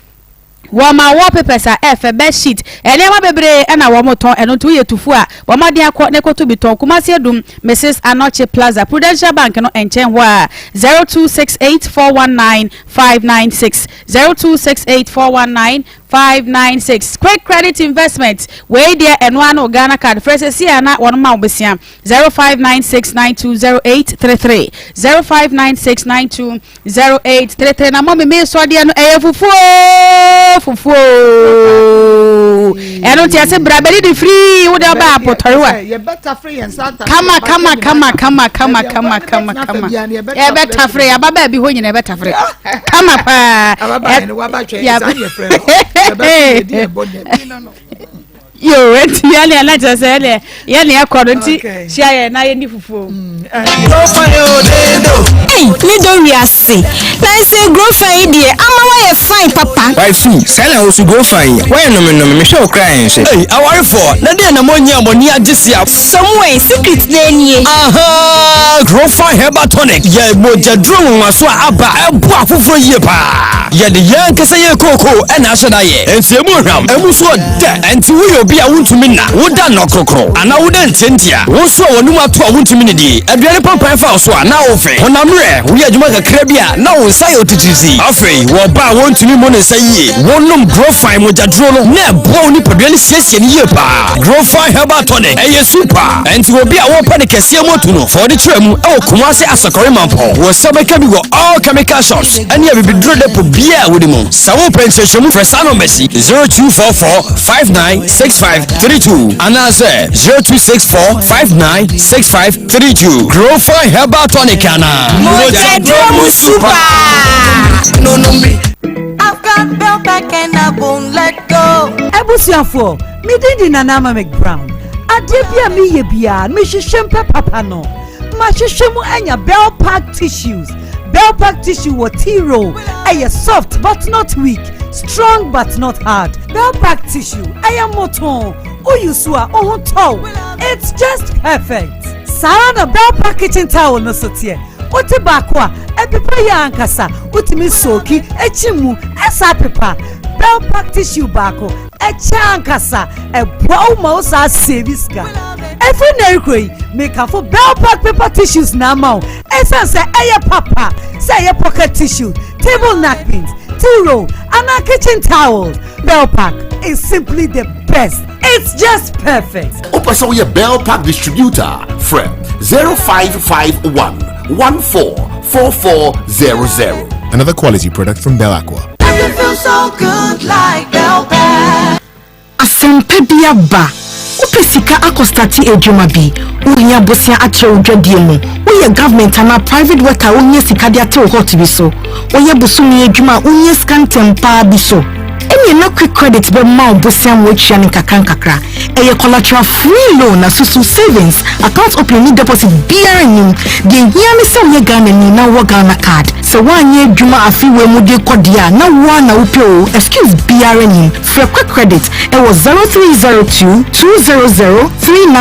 wɔma wallpapers a ɛfɛ bed sheet nneɛma bebree ɛna wɔn tɔn ɛno nti woyɛ tufu a wɔn aden akɔ ne koto bi tɔn Kumasi Adum Mrs Anokye Plaza Prudential Bank no nkyɛn hɔ a 0268419596 0268419596 Quick Credit Investment wei deɛ ɛno ano Ghana card frɛ sɛ si a na wɔn ma wo besia 0596920833 0596920833 na mɔmi mi sɔ deɛ no ɛyɛ fufuo fufuo ɛno nti ɛsɛ bra bɛdi di firi wo de ɔba apɔtɔrewa kama kama kama kama kama kama kama kama yɛbɛtafere yaba baabi hɔ nyina yɛbɛtafere kama paa yo nti yɛne ɛna kyerɛ sɛ yɛne yɛne ɛkɔ no nti hyia yɛ na yɛni fufuo. Ei, me dɔ wiase. Na sɛ grofa yi deɛ ama woayɛ fine papa. Wifey, saa na wo so grofa yi, woayɛ nomenome, mehwɛ wo koraa ɛnhwɛ. Ei, awarefoɔ, na deɛ na moanyi a mo ani agye sea? Samuel, secret no nie. Ahaa, Grofa Herbal Tonic yɛ mogyaduro nwonwaso a aba a ɛboa afoforɔ yie paa. Yɛde yɛn ankasa yɛn kookoo na ahyɛ da yɛ. Enti emu hwam, emu nso ɔdɛ. Enti woyɛ obi a wontumi nna, woda nnɔkrokro, anaa woda ntiantia, wo nso a w'anom ato a wontumi nnidi, aduane pampan fa wo so a na wofe, honam werɛ, woyɛ adwuma kakra bi a na wo nsa yɛ otitiritii. Afei, wɔ ɔbaa a wontumi mmu ne nsa yie, wonom Grofine mogyaduro no na ɛboa wo nipadua no siesie no yie paa. Grofine Herbal Tonic, ɛyɛ super! Enti obi a wɔpɛ ne kɛseɛ mu atu no, fa wode kyerɛ mu wɔ Kumasi Asakɔre Mampɔn. Wo nsa bɛka bi wɔ all chemical shops ne abibiduro depo biara a wode mu. Sɛ wopɛ nkyerɛkyerɛmu frɛ saa nɔmba yi, 0244 596532 anaasɛ 0264 596532. Grofine Herbal Tonic anaa? Mogyaduro mu super! I've got bell back and I won't let go. Abusuafoɔ, me din de Nana Ama McBrown. Adeɛ bi a meyɛ biara, mehwehwɛ mpɛ papa no. Mahwehwɛ mu anya Bell Park tissues. Bell Park tissue wɔ tea roll. Ɛyɛ soft but not weak, strong but not hard. Bell Park tissue, ɛyɛ motoo. Woyi so a, wo ho tɔ wo. It's just perfect. Saa ara na Bell Park kitchen towel no so teɛ. Wote baako a, ɛpepa yie ankasa. Wotumi sooki, kyim mu, ɛsan pepa. Bell Park tissue baako, ɛkyɛ ankasa. Ɛboa wo ma wo saa save sika. Ɛfiri nnɛ rekɔ yi, mekafo Bell Park paper tissues na ama wo. Ɛsiane sɛ ɛyɛ papa sɛ ɛyɛ pocket tissue, table napkins, tea roll, anaa kitchen towels. Bell Park is simply the best. It's just perfect. Wopɛ sɛ woyɛ Bell Park distributor frɛ 0551 144400. Another quality product from Bell Aqua. Nothing feels so good like Bell Pack. Asɛmpa bi aba! Wopɛ sika akɔ starte adwuma bi? Wohia bosea atrɛ wo dwadie mu? Woyɛ government anaa private worker a wohia sika de ate wo hot bi so? Woyɛ bosome adwuma a wohia sika ntɛm paa bi so? Ɛneɛ na Quick Credit bɛma wo bosea ma woatua no nkakra nkakra. Ɛyɛ collateral free loan na susu savings, account opening ne deposit biara nnim. Deɛ ɛhia ne sɛ woyɛ Ghanani na wowɔ Ghana card. Sɛ woanyɛ adwuma afe wei mu de rekɔ deɛ a na wo ara na wopɛ oo, excuse biara nnim. Frɛ Quick Credit wɔ 0302 200 39.